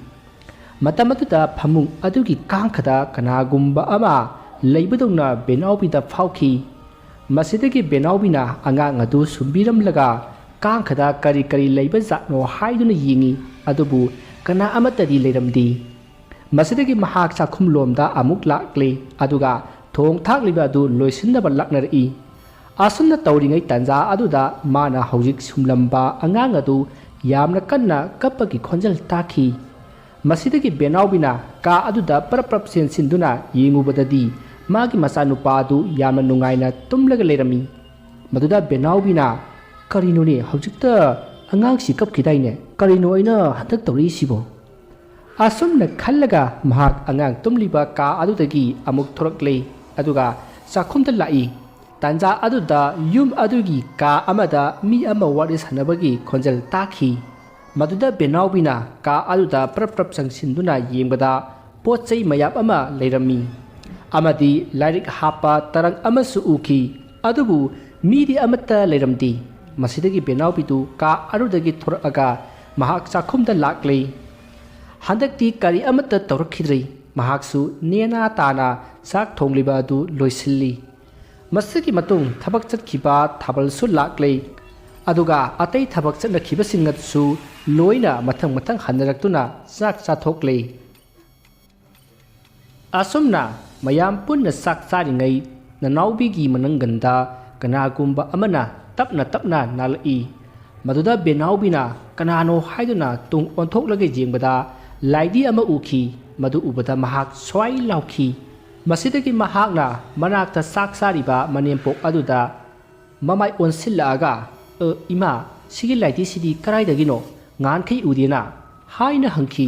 ꯃꯇꯝ ꯑꯗꯨꯗ ꯐꯃꯨꯡ ꯑꯗꯨꯒꯤ ꯀꯥꯡꯈꯗ ꯀꯅꯥꯒꯨꯝꯕ ꯑꯃ ꯂꯩꯕꯗꯧꯅ ꯕꯦꯅꯥꯎꯕꯤꯗ ꯐꯥꯎꯈꯤ꯫ ꯃꯁꯤꯗꯒꯤ ꯕꯦꯅꯥꯎꯕꯤꯅ ꯑꯉꯥꯡ ꯑꯗꯨ ꯁꯨꯝꯕꯤꯔꯝꯂꯒ ꯀꯥꯡꯈꯗ ꯀꯔꯤ ꯀꯔꯤ ꯂꯩꯕ ꯖꯥꯠꯅꯣ ꯍꯥꯏꯗꯨꯅ ꯌꯦꯡꯉꯤ꯫ ꯑꯗꯨꯕꯨ ꯀꯅꯥ ꯑꯃꯠꯇꯗꯤ ꯂꯩꯔꯝꯗꯦ꯫ ꯃꯁꯤꯗꯒꯤ ꯃꯍꯥꯛ ꯆꯥꯛꯈꯨꯝꯂꯣꯝꯗ ꯑꯃꯨꯛ ꯂꯥꯛꯂꯦ꯫ ꯑꯗꯨꯒ ꯊꯣꯡ ꯊꯥꯛꯂꯤꯕ ꯑꯗꯨ ꯂꯣꯏꯁꯤꯟꯅꯕ ꯂꯥꯛꯅꯔꯛꯏ꯫ ꯑꯁꯨꯝꯅ ꯇꯧꯔꯤꯉꯩ ꯇꯥꯟꯖꯥ ꯑꯗꯨꯗ ꯃꯥꯅ ꯍꯧꯖꯤꯛ ꯁꯨꯝꯂꯝꯕ ꯑꯉꯥꯡ ꯑꯗꯨ ꯌꯥꯝꯅ ꯀꯟꯅ ꯀꯞꯄꯒꯤ ꯈꯣꯟꯖꯦꯜ ꯇꯥꯈꯤ꯫ ꯃꯁꯤꯗꯒꯤ ꯕꯦꯅꯥꯎꯕꯤꯅ ꯀꯥ ꯑꯗꯨꯗ ꯄꯔꯞ ꯄꯔꯞ ꯆꯦꯟꯁꯤꯟꯗꯨꯅ ꯌꯦꯡꯉꯨꯕꯗꯗꯤ ꯃꯥꯒꯤ ꯃꯆꯥꯅꯨꯄꯥ ꯑꯗꯨ ꯌꯥꯝꯅ ꯅꯨꯡꯉꯥꯏꯅ ꯇꯨꯝꯂꯒ ꯂꯩꯔꯝꯃꯤ꯫ ꯃꯗꯨꯗ ꯕꯦꯅꯥꯎꯕꯤꯅ, "ꯀꯔꯤꯅꯣꯅꯦ, ꯍꯧꯖꯤꯛꯇ ꯑꯉꯥꯡꯁꯤ ꯀꯞꯈꯤꯗꯥꯏꯅꯦ? ꯀꯔꯤꯅꯣ ꯑꯩꯅ ꯍꯟꯗꯛ ꯇꯧꯔꯛꯏꯁꯤꯕꯣ?" ꯑꯁꯨꯝꯅ ꯈꯜꯂꯒ ꯃꯍꯥꯛ ꯑꯉꯥꯡ ꯇꯨꯝꯂꯤꯕ ꯀꯥ ꯑꯗꯨꯗꯒꯤ ꯑꯃꯨꯛ ꯊꯣꯔꯛꯂꯦ꯫ ꯑꯗꯨꯒ ꯆꯥꯛꯈꯨꯝꯗ ꯂꯥꯛꯏ꯫ ꯇꯥꯟꯖꯥ ꯑꯗꯨꯗ ꯌꯨꯝ ꯑꯗꯨꯒꯤ ꯀꯥ ꯑꯃꯗ ꯃꯤ ꯑꯃ ꯋꯥꯔꯤ ꯁꯥꯟꯅꯕꯒꯤ ꯈꯣꯟꯖꯦꯜ ꯇꯥꯈꯤ꯫ ꯃꯗꯨꯗ ꯕꯦꯅꯥꯎꯕꯤꯅ ꯀꯥ ꯑꯗꯨꯗ ꯄ꯭ꯔꯞ ꯄ꯭ꯔꯞ ꯆꯪꯁꯤꯟꯗꯨꯅ ꯌꯦꯡꯕꯗ ꯄꯣꯠ ꯆꯩ ꯃꯌꯥꯝ ꯑꯃ ꯂꯩꯔꯝꯃꯤ꯫ ꯑꯃꯗꯤ ꯂꯥꯏꯔꯤꯛ ꯍꯥꯞꯄ ꯇꯔꯪ ꯑꯃꯁꯨ ꯎꯈꯤ꯫ ꯑꯗꯨꯕꯨ ꯃꯤꯗꯤ ꯑꯃꯠꯇ ꯂꯩꯔꯝꯗꯦ꯫ ꯃꯁꯤꯗꯒꯤ ꯕꯦꯅꯥꯎꯕꯤꯗꯨ ꯀꯥ ꯑꯗꯨꯗꯒꯤ ꯊꯣꯔꯛꯑꯒ ꯃꯍꯥꯛ ꯆꯥꯛꯈꯨꯝꯗ ꯂꯥꯛꯂꯦ꯫ ꯍꯟꯗꯛꯇꯤ ꯀꯔꯤ ꯑꯃꯠꯇ ꯇꯧꯔꯛꯈꯤꯗ꯭ꯔꯦ꯫ ꯃꯍꯥꯛꯁꯨ ꯅꯦꯅꯥ ꯇꯥꯅ ꯆꯥꯛ ꯊꯣꯡꯂꯤꯕ ꯑꯗꯨ ꯂꯣꯏꯁꯤꯜꯂꯤ꯫ ꯃꯁꯤꯒꯤ ꯃꯇꯨꯡ ꯊꯕꯛ ꯆꯠꯈꯤꯕ ꯊꯥꯕꯜꯁꯨ ꯂꯥꯛꯂꯦ꯫ ꯑꯗꯨꯒ ꯑꯇꯩ ꯊꯕꯛ ꯆꯠꯅꯈꯤꯕꯁꯤꯡ ꯑꯗꯨꯁꯨ ꯂꯣꯏꯅ ꯃꯊꯪ ꯃꯊꯪ ꯍꯟꯅꯔꯛꯇꯨꯅ ꯆꯥꯛ ꯆꯥꯊꯣꯛꯂꯦ꯫ ꯑꯁꯨꯝꯅ ꯃꯌꯥꯝ ꯄꯨꯟꯅ ꯆꯥꯛ ꯆꯥꯔꯤꯉꯩ ꯅꯅꯥꯎꯕꯤꯒꯤ ꯃꯅꯪꯒꯟꯗ ꯀꯅꯥꯒꯨꯝꯕ ꯑꯃꯅ ꯇꯞꯅ ꯇꯞꯅ ꯅꯥꯜꯂꯛꯏ꯫ ꯃꯗꯨꯗ ꯕꯦꯅꯥꯎꯕꯤꯅ ꯀꯅꯥꯅꯣ ꯍꯥꯏꯗꯨꯅ ꯇꯨꯡ ꯑꯣꯟꯊꯣꯛꯂꯒ ꯌꯦꯡꯕꯗ ꯂꯥꯏꯗꯤ ꯑꯃ ꯎꯈꯤ꯫ ꯃꯗꯨ ꯎꯕꯗ ꯃꯍꯥꯛ ꯁ꯭ꯋꯥꯏ ꯂꯥꯎꯈꯤ꯫ ꯃꯁꯤꯗꯒꯤ ꯃꯍꯥꯛꯅ ꯃꯅꯥꯛꯇ ꯆꯥꯛ ꯆꯥꯔꯤꯕ ꯃꯅꯦꯝꯄꯣꯛ ꯑꯗꯨꯗ ꯃꯃꯥꯏ ꯑꯣꯟꯁꯤꯜꯂꯛꯑꯒ, "ꯑ, ꯏꯃꯥ, ꯁꯤꯒꯤ ꯂꯥꯏꯙꯤꯁꯤꯗꯤ ꯀꯗꯥꯏꯗꯒꯤꯅꯣ? ꯉꯍꯥꯟꯈꯩ ꯎꯗꯦꯅ?" ꯍꯥꯏꯅ ꯍꯪꯈꯤ꯫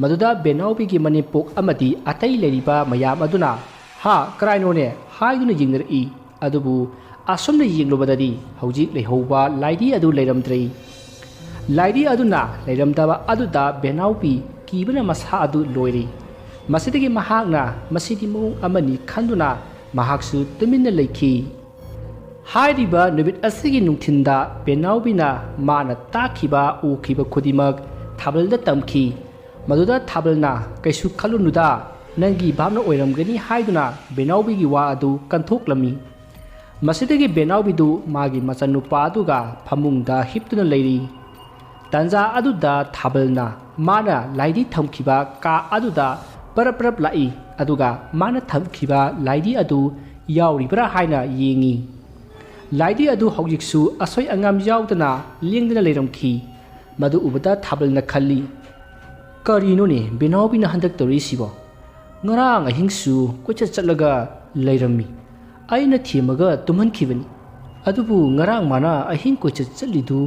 ꯃꯗꯨꯗ ꯕꯦꯅꯥꯎꯕꯤꯒꯤ ꯃꯅꯦꯝꯄꯣꯛ ꯑꯃꯗꯤ ꯑꯇꯩ ꯂꯩꯔꯤꯕ ꯃꯌꯥꯝ ꯑꯗꯨꯅ "ꯍꯥ, ꯀꯔꯥꯏꯅꯣꯅꯦ?" ꯍꯥꯏꯗꯨꯅ ꯌꯦꯡꯅꯔꯛꯏ꯫ ꯑꯗꯨꯕꯨ ꯑꯁꯨꯝꯅ ꯌꯦꯡꯂꯨꯕꯗꯗꯤ ꯍꯧꯖꯤꯛ ꯂꯩꯍꯧꯕ ꯂꯥꯏꯙꯤ ꯑꯗꯨ ꯂꯩꯔꯝꯗ꯭ꯔꯦ꯫ ꯂꯥꯏꯙꯤ ꯑꯗꯨꯅ ꯂꯩꯔꯝꯗꯕ ꯑꯗꯨꯗ ꯕꯦꯅꯥꯎꯕꯤ ꯀꯤꯕꯅ ꯃꯁꯥ ꯑꯗꯨ ꯂꯣꯏꯔꯦ꯫ ꯃꯁꯤꯗꯒꯤ ꯃꯍꯥꯛꯅ ꯃꯁꯤꯗꯤ ꯃꯑꯣꯡ ꯑꯃꯅꯤ ꯈꯟꯗꯨꯅ ꯃꯍꯥꯛꯁꯨ ꯇꯨꯃꯤꯟꯅ ꯂꯩꯈꯤ꯫ ꯍꯥꯏꯔꯤꯕ ꯅꯨꯃꯤꯠ ꯑꯁꯤꯒꯤ ꯅꯨꯡꯊꯤꯟꯗ ꯕꯦꯅꯥꯎꯕꯤꯅ ꯃꯥꯅ ꯇꯥꯈꯤꯕ ꯎꯈꯤꯕ ꯈꯨꯗꯤꯡꯃꯛ ꯊꯥꯕꯜꯗ ꯇꯝꯈꯤ꯫ ꯃꯗꯨꯗ ꯊꯥꯕꯜꯅ, "ꯀꯩꯁꯨ ꯈꯜꯂꯨꯅꯨꯗ, ꯅꯪꯒꯤ ꯚꯥꯞꯅ ꯑꯣꯏꯔꯝꯒꯅꯤ" ꯍꯥꯏꯗꯨꯅ ꯕꯦꯅꯥꯎꯕꯤꯒꯤ ꯋꯥ ꯑꯗꯨ ꯀꯟꯊꯣꯛꯂꯝꯃꯤ꯫ ꯃꯁꯤꯗꯒꯤ ꯕꯦꯅꯥꯎꯕꯤꯗꯨ ꯃꯥꯒꯤ ꯃꯆꯥꯅꯨꯄꯥ ꯑꯗꯨꯒ ꯐꯃꯨꯡꯗ ꯍꯤꯞꯇꯨꯅ ꯂꯩꯔꯤ꯫ ꯇꯥꯟꯖꯥ ꯑꯗꯨꯗ ꯊꯥꯕꯜꯅ ꯃꯥꯅ ꯂꯥꯏꯙꯤ ꯊꯝꯈꯤꯕ ꯀꯥ ꯑꯗꯨꯗ ꯄꯔꯞ ꯄꯔꯞ ꯂꯥꯛꯏ, ꯑꯗꯨꯒ ꯃꯥꯅ ꯊꯝꯈꯤꯕ ꯂꯥꯏꯙꯤ ꯑꯗꯨ ꯌꯥꯎꯔꯤꯕ꯭ꯔꯥ ꯍꯥꯏꯅ ꯌꯦꯡꯉꯤ꯫ ꯂꯥꯏꯙꯤ ꯑꯗꯨ ꯍꯧꯖꯤꯛꯁꯨ ꯑꯁꯣꯏ ꯑꯉꯥꯝ ꯌꯥꯎꯗꯅ ꯂꯦꯡꯗꯅ ꯂꯩꯔꯝꯈꯤ꯫ ꯃꯗꯨ ꯎꯕꯗ ꯊꯥꯕꯜꯅ ꯈꯜꯂꯤ, "ꯀꯔꯤꯅꯣꯅꯦ ꯕꯦꯅꯥꯎꯕꯤꯅ ꯍꯟꯗꯛ ꯇꯧꯔꯤꯁꯤꯕꯣ? ꯉꯔꯥꯡ ꯑꯍꯤꯡꯁꯨ ꯀꯣꯏꯆꯠ ꯆꯠꯂꯒ ꯂꯩꯔꯝꯃꯤ꯫ ꯑꯩꯅ ꯊꯦꯝꯃꯒ ꯇꯨꯝꯍꯟꯈꯤꯕꯅꯤ꯫ ꯑꯗꯨꯕꯨ ꯉꯔꯥꯡ ꯃꯥꯅ ꯑꯍꯤꯡ ꯀꯣꯏꯆꯠ ꯆꯠꯂꯤꯗꯨ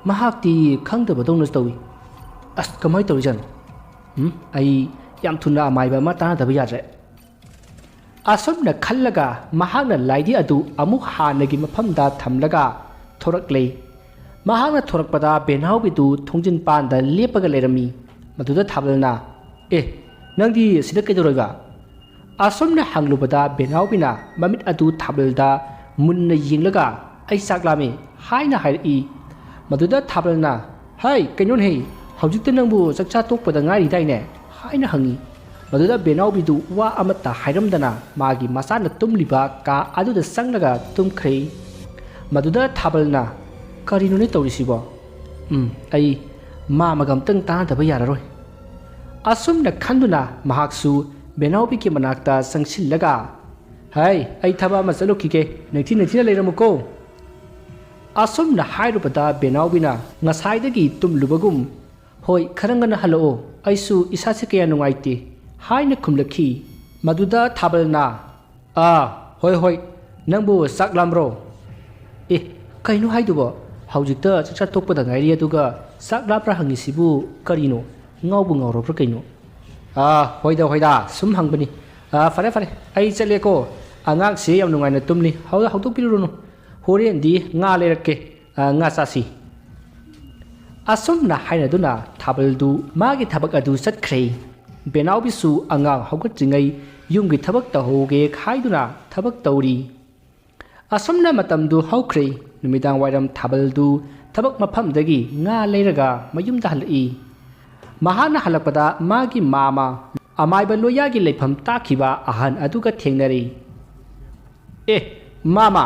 ꯃꯍꯥꯛꯇꯤ ꯈꯪꯗꯕꯗꯧꯅ ꯇꯧꯏ꯫ ꯑꯁ, ꯀꯃꯥꯏꯅ ꯇꯧꯔꯤꯖꯥꯠꯅꯣ? ꯎꯝ, ꯑꯩ ꯌꯥꯝ ꯊꯨꯅ ꯑꯃꯥꯏꯕ ꯑꯃ ꯇꯥꯟꯅꯗꯕ ꯌꯥꯗ꯭ꯔꯦ"꯫ ꯑꯁꯨꯝꯅ ꯈꯜꯂꯒ ꯃꯍꯥꯛꯅ ꯂꯥꯏꯙꯤ ꯑꯗꯨ ꯑꯃꯨꯛ ꯍꯥꯟꯅꯒꯤ ꯃꯐꯝꯗ ꯊꯝꯂꯒ ꯊꯣꯔꯛꯂꯦ꯫ ꯃꯍꯥꯛꯅ ꯊꯣꯔꯛꯄꯗ ꯕꯦꯅꯥꯎꯕꯤꯗꯨ ꯊꯣꯡꯖꯤꯟ ꯄꯥꯟꯗ ꯂꯦꯞꯄꯒ ꯂꯩꯔꯝꯃꯤ꯫ ꯃꯗꯨꯗ ꯊꯥꯕꯜꯅ, "ꯑꯦ, ꯅꯪꯗꯤ ꯁꯤꯗ ꯀꯩꯗꯧꯔꯤꯕ?" ꯑꯁꯨꯝꯅ ꯍꯪꯂꯨꯕꯗ ꯕꯦꯅꯥꯎꯕꯤꯅ ꯃꯃꯤꯠ ꯑꯗꯨ ꯊꯥꯕꯜꯗ ꯃꯨꯟꯅ ꯌꯦꯡꯂꯒ, "ꯑꯩ ꯆꯥꯛ ꯂꯥꯝꯃꯤ" ꯍꯥꯏꯅ ꯍꯥꯏꯔꯛꯏ꯫ ꯃꯗꯨꯗ ꯊꯥꯕꯜꯅ, "ꯍꯩ, ꯀꯩꯅꯣꯅꯦꯍꯦ, ꯍꯧꯖꯤꯛꯇ ꯅꯪꯕꯨ ꯆꯥꯛꯆꯥ ꯇꯣꯛꯄꯗ ꯉꯥꯏꯔꯤꯗꯥꯏꯅꯦ?" ꯍꯥꯏꯅ ꯍꯪꯉꯤ꯫ ꯃꯗꯨꯗ ꯕꯦꯅꯥꯎꯕꯤꯗꯨ ꯋꯥ ꯑꯃꯠꯇ ꯍꯥꯏꯔꯝꯗꯅ ꯃꯥꯒꯤ ꯃꯆꯥꯅ ꯇꯨꯝꯂꯤꯕ ꯀꯥ ꯑꯗꯨꯗ ꯆꯪꯂꯒ ꯇꯨꯝꯈ꯭ꯔꯦ꯫ ꯃꯗꯨꯗ ꯊꯥꯕꯜꯅ, "ꯀꯔꯤꯅꯣꯅꯦ ꯇꯧꯔꯤꯁꯤꯕꯣ? ꯎꯝ, ꯑꯩ ꯃꯥꯃꯒ ꯑꯝꯇꯪ ꯇꯥꯟꯅꯗꯕ ꯌꯥꯔꯔꯣꯏ"꯫ ꯑꯁꯨꯝꯅ ꯈꯟꯗꯨꯅ ꯃꯍꯥꯛꯁꯨ ꯕꯦꯅꯥꯎꯕꯤꯒꯤ ꯃꯅꯥꯛꯇ ꯆꯪꯁꯤꯜꯂꯒ, "ꯍꯩ, ꯑꯩ ꯊꯕꯛ ꯑꯃ ꯆꯠꯂꯨꯈꯤꯒꯦ, ꯅꯤꯡꯊꯤ ꯅꯤꯡꯊꯤꯅ ꯂꯩꯔꯝꯃꯨꯀꯣ"꯫ ꯑꯁꯨꯝꯅ ꯍꯥꯏꯔꯨꯕꯗ ꯕꯦꯅꯥꯎꯕꯤꯅ ꯉꯁꯥꯏꯗꯒꯤ ꯇꯨꯝꯂꯨꯕꯒꯨꯝ, "ꯍꯣꯏ, ꯈꯔ ꯉꯟꯅ ꯍꯜꯂꯛꯑꯣ, ꯑꯩꯁꯨ ꯏꯁꯥꯁꯦ ꯀꯌꯥ ꯅꯨꯡꯉꯥꯏꯇꯦ" ꯍꯥꯏꯅ ꯈꯨꯝꯂꯛꯈꯤ꯫ ꯃꯗꯨꯗ ꯊꯥꯕꯜꯅ, "ꯑꯥ, ꯍꯣꯏ, ꯍꯣꯏ, ꯅꯪꯕꯨ ꯆꯥꯛ ꯂꯥꯝꯕ꯭ꯔꯣ?" "ꯑꯦ, ꯀꯩꯅꯣ ꯍꯥꯏꯗꯨꯕꯣ? ꯍꯧꯖꯤꯛꯇ ꯆꯥꯛꯆꯥ ꯇꯣꯛꯄꯗ ꯉꯥꯏꯔꯤ, ꯑꯗꯨꯒ ꯆꯥꯛ ꯂꯥꯝꯕ꯭ꯔꯥ ꯍꯪꯉꯤꯁꯤꯕꯨ ꯀꯔꯤꯅꯣ? ꯉꯥꯎꯕꯨ ꯉꯥꯎꯔꯕ꯭ꯔꯥ ꯀꯩꯅꯣ?" "ꯑꯥ, ꯍꯣꯏꯗ, ꯍꯣꯏꯗ, ꯁꯨꯝ ꯍꯪꯕꯅꯤ꯫ ꯑꯥ, ꯐꯔꯦ, ꯐꯔꯦ, ꯑꯩ ꯆꯠꯂꯦꯀꯣ꯫ ꯑꯉꯥꯡꯁꯦ ꯌꯥꯝ ꯅꯨꯡꯉꯥꯏꯅ ꯇꯨꯝꯂꯤ꯫ ꯍꯧ-, ꯍꯧꯗꯣꯛꯄꯤꯔꯨꯔꯅꯨ꯫ ꯍꯣꯔꯦꯟꯗꯤ ꯉꯥ ꯂꯩꯔꯛꯀꯦ꯫ ꯑꯥ, ꯉꯥ ꯆꯥꯁꯤ꯫ ꯑꯁꯨꯝꯅ ꯍꯥꯏꯅꯗꯨꯅ ꯊꯥꯕꯜꯗꯨ ꯃꯥꯒꯤ ꯊꯕꯛ ꯑꯗꯨ ꯆꯠꯈ꯭ꯔꯦ꯫ ꯕꯦꯅꯥꯎꯕꯤꯁꯨ ꯑꯉꯥꯡ ꯍꯧꯒꯠꯇ꯭ꯔꯤꯉꯩ ꯌꯨꯝꯒꯤ ꯊꯕꯛ ꯇꯧꯍꯧꯒꯦ ꯍꯥꯏꯗꯨꯅ ꯊꯕꯛ ꯇꯧꯔꯤ꯫ ꯑꯁꯨꯝꯅ ꯃꯇꯝꯗꯨ ꯍꯧꯈ꯭ꯔꯦ꯫ ꯅꯨꯃꯤꯗꯥꯡ ꯋꯥꯏꯔꯝ ꯊꯥꯕꯜꯗꯨ ꯊꯕꯛ ꯃꯐꯝꯗꯒꯤ ꯉꯥ ꯂꯩꯔꯒ ꯃꯌꯨꯝꯗ ꯍꯜꯂꯛꯏ꯫ ꯃꯍꯥꯛꯅ ꯍꯜꯂꯛꯄꯗ ꯃꯥꯒꯤ ꯃꯥꯃ ꯑꯃꯥꯏꯕ ꯂꯣꯌꯥꯒꯤ ꯂꯩꯐꯝ ꯇꯥꯛꯈꯤꯕ ꯑꯍꯟ ꯑꯗꯨꯒ ꯊꯦꯡꯅꯔꯦ꯫ "ꯑꯦ, ꯃꯥꯃ,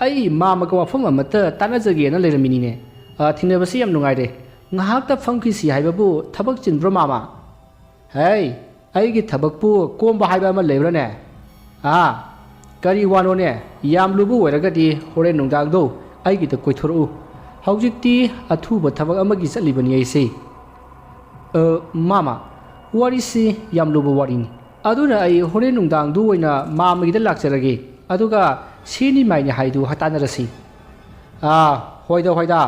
ꯑꯩ ꯃꯥꯃꯒ ꯋꯥꯐꯝ ꯑꯃꯠꯇ ꯇꯥꯟꯅꯖꯒꯦꯅ ꯂꯩꯔꯝꯃꯤꯅꯤꯅꯦ꯫ ꯑ, ꯊꯦꯡꯅꯕꯁꯤ ꯌꯥꯝ ꯅꯨꯡꯉꯥꯏꯔꯦ꯫ ꯉꯥꯏꯍꯥꯛꯇ ꯐꯝꯈꯤꯁꯤ ꯍꯥꯏꯕꯕꯨ ꯊꯕꯛ ꯆꯤꯟꯕ꯭ꯔꯣ, ꯃꯥꯃ?" "ꯍꯩ, ꯑꯩꯒꯤ ꯊꯕꯛꯄꯨ ꯀꯣꯝꯕ ꯍꯥꯏꯕ ꯑꯃ ꯂꯩꯕ꯭ꯔꯥꯅꯦ? ꯑꯥ, ꯀꯔꯤ ꯋꯥꯅꯣꯅꯦ? ꯌꯥꯝ ꯂꯨꯕ ꯑꯣꯏꯔꯒꯗꯤ ꯍꯣꯔꯦꯟ ꯅꯨꯡꯗꯥꯡꯗꯣ ꯑꯩꯒꯤꯗ ꯀꯣꯏꯊꯣꯔꯛꯎ꯫ ꯍꯧꯖꯤꯛꯇꯤ ꯑꯊꯨꯕ ꯊꯕꯛ ꯑꯃꯒꯤ ꯆꯠꯂꯤꯕꯅꯤ ꯑꯩꯁꯦ꯫" "ꯑ, ꯃꯥꯃ, ꯋꯥꯔꯤꯁꯤ ꯌꯥꯝ ꯂꯨꯕ ꯋꯥꯔꯤꯅꯤ꯫ ꯑꯗꯨꯅ ꯑꯩ ꯍꯣꯔꯦꯟ ꯅꯨꯡꯗꯥꯡꯗꯨ ꯑꯣꯏꯅ ꯃꯥꯃꯒꯤꯗ ꯂꯥꯛꯆꯔꯒꯦ꯫ ꯑꯗꯨꯒ ꯁꯤꯅꯤ ꯃꯥꯏꯅꯤ ꯍꯥꯏꯗꯨ ꯇꯥꯟꯅꯔꯁꯤ꯫" "ꯑꯥ, ꯍꯣꯏꯗ, ꯍꯣꯏꯗ꯫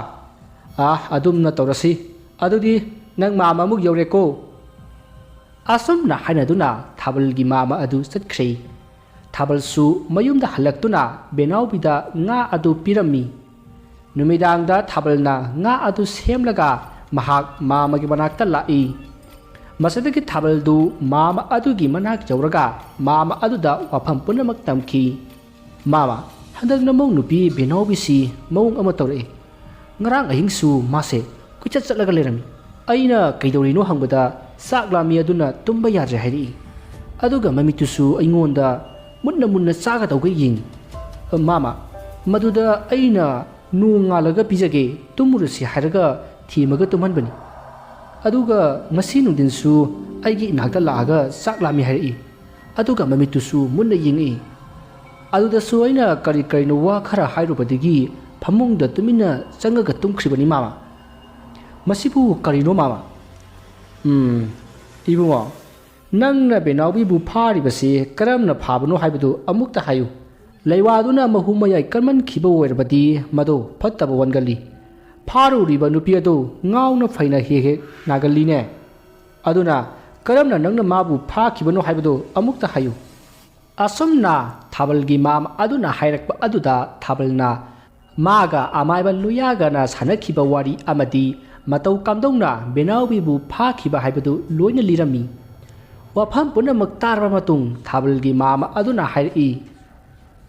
ꯑꯥ, ꯑꯗꯨꯝꯅ ꯇꯧꯔꯁꯤ꯫ ꯑꯗꯨꯗꯤ ꯅꯪ ꯃꯥꯃ ꯑꯃꯨꯛ ꯌꯧꯔꯦꯀꯣ꯫" ꯑꯁꯨꯝꯅ ꯍꯥꯏꯅꯗꯨꯅ ꯊꯥꯕꯜꯒꯤ ꯃꯥꯃ ꯑꯗꯨ ꯆꯠꯈ꯭ꯔꯦ꯫ ꯊꯥꯕꯜꯁꯨ ꯃꯌꯨꯝꯗ ꯍꯜꯂꯛꯇꯨꯅ ꯕꯦꯅꯥꯎꯕꯤꯗ ꯉꯥ ꯑꯗꯨ ꯄꯤꯔꯝꯃꯤ꯫ ꯅꯨꯃꯤꯗꯥꯡꯗ ꯊꯥꯕꯜꯅ ꯉꯥ ꯑꯗꯨ ꯁꯦꯝꯂꯒ ꯃꯍꯥꯛ ꯃꯥꯃꯒꯤ ꯃꯅꯥꯛꯇ ꯂꯥꯛꯏ꯫ ꯃꯁꯤꯗꯒꯤ ꯊꯥꯕꯜꯗꯨ ꯃꯥꯃ ꯑꯗꯨꯒꯤ ꯃꯅꯥꯛ ꯌꯧꯔꯒ ꯃꯥꯃ ꯑꯗꯨꯗ ꯋꯥꯐꯝ ꯄꯨꯝꯅꯃꯛ ꯇꯝꯈꯤ꯫ "ꯃꯥꯃ, ꯍꯟꯗꯛ ꯅꯃꯧ ꯅꯨꯄꯤ ꯕꯦꯅꯥꯎꯕꯤꯁꯤ ꯃꯑꯣꯡ ꯑꯃ ꯇꯧꯔꯛꯑꯦ꯫ ꯉꯔꯥꯡ ꯑꯍꯤꯡꯁꯨ ꯃꯥꯁꯦ ꯀꯣꯏꯆꯠ ꯆꯠꯂꯒ ꯂꯩꯔꯝꯃꯤ꯫ ꯑꯩꯅ ꯀꯩꯗꯧꯔꯤꯅꯣ ꯍꯪꯕꯗ ꯆꯥꯛ ꯂꯥꯝꯃꯤ ꯑꯗꯨꯅ ꯇꯨꯝꯕ ꯌꯥꯗ꯭ꯔꯦ ꯍꯥꯏꯔꯛꯏ꯫ ꯑꯗꯨꯒ ꯃꯃꯤꯠꯇꯨꯁꯨ ꯑꯩꯉꯣꯟꯗ ꯃꯨꯟꯅ ꯃꯨꯟꯅ ꯆꯥꯒꯗꯧꯒ ꯌꯦꯡꯉꯤ꯫ ꯃꯥꯃ, ꯃꯗꯨꯗ ꯑꯩꯅ ꯅꯣꯡ ꯉꯥꯜꯂꯒ ꯄꯤꯖꯒꯦ, ꯇꯨꯝꯃꯨꯔꯁꯤ ꯍꯥꯏꯔꯒ ꯊꯦꯝꯃꯒ ꯇꯨꯝꯍꯟꯕꯅꯤ꯫ ꯑꯗꯨꯒ ꯉꯁꯤ ꯅꯨꯡꯊꯤꯟꯁꯨ ꯑꯩꯒꯤ ꯏꯅꯥꯛꯇ ꯂꯥꯛꯑꯒ ꯆꯥꯛ ꯂꯥꯝꯃꯤ ꯍꯥꯏꯔꯛꯏ꯫ ꯑꯗꯨꯒ ꯃꯃꯤꯠꯇꯨꯁꯨ ꯃꯨꯟꯅ ꯌꯦꯡꯉꯛꯏ꯫ ꯑꯗꯨꯗꯁꯨ ꯑꯩꯅ ꯀꯔꯤ ꯀꯔꯤꯅꯣ ꯋꯥ ꯈꯔ ꯍꯥꯏꯔꯨꯕꯗꯒꯤ ꯐꯃꯨꯡꯗ ꯇꯨꯃꯤꯟꯅ ꯆꯪꯉꯒ ꯇꯨꯝꯈ꯭ꯔꯤꯕꯅꯤ, ꯃꯥꯃ꯫ ꯃꯁꯤꯕꯨ ꯀꯔꯤꯅꯣ, ꯃꯥꯃ?" "ꯎꯝ, ꯏꯕꯨꯡꯉꯣ, ꯅꯪꯅ ꯕꯦꯅꯥꯎꯕꯤꯕꯨ ꯐꯥꯔꯤꯕꯁꯤ ꯀꯔꯝꯅ ꯐꯥꯕꯅꯣ ꯍꯥꯏꯕꯗꯨ ꯑꯃꯨꯛꯇ ꯍꯥꯏꯌꯨ꯫ ꯂꯩꯋꯥꯗꯨꯅ ꯃꯍꯨꯝ ꯃꯌꯥꯏ ꯀꯟꯃꯟꯈꯤꯕ ꯑꯣꯏꯔꯕꯗꯤ ꯃꯗꯨ ꯐꯠꯇꯕ ꯑꯣꯟꯒꯜꯂꯤ꯫ ꯐꯥꯔꯨꯔꯤꯕ ꯅꯨꯄꯤ ꯑꯗꯨ ꯉꯥꯎꯅ ꯐꯩꯅ ꯍꯦꯛ ꯍꯦꯛ ꯅꯥꯒꯜꯂꯤꯅꯦ꯫ ꯑꯗꯨꯅ "ꯀꯔꯝꯅ ꯅꯪꯅ ꯃꯥꯕꯨ ꯐꯥꯈꯤꯕꯅꯣ ꯍꯥꯏꯕꯗꯨ ꯑꯃꯨꯛꯇ ꯍꯥꯏꯌꯨ꯫" ꯑꯁꯨꯝꯅ ꯊꯥꯕꯜꯒꯤ ꯃꯥꯝ ꯑꯗꯨꯅ ꯍꯥꯏꯔꯛꯄ ꯑꯗꯨꯗ ꯊꯥꯕꯜꯅ ꯃꯥꯒ ꯑꯃꯥꯏꯕ ꯂꯨꯌꯥꯒꯅ ꯁꯥꯟꯅꯈꯤꯕ ꯋꯥꯔꯤ ꯑꯃꯗꯤ ꯃꯇꯧ ꯀꯝꯗꯧꯅ ꯕꯦꯅꯥꯎꯕꯤꯕꯨ ꯐꯥꯈꯤꯕ ꯍꯥꯏꯕꯗꯨ ꯂꯣꯏꯅ ꯂꯤꯔꯝꯃꯤ꯫ ꯋꯥꯐꯝ ꯄꯨꯝꯅꯃꯛ ꯇꯥꯔꯕ ꯃꯇꯨꯡ ꯊꯥꯕꯜꯒꯤ ꯃꯥꯝ ꯑꯗꯨꯅ ꯍꯥꯏꯔꯛꯏ,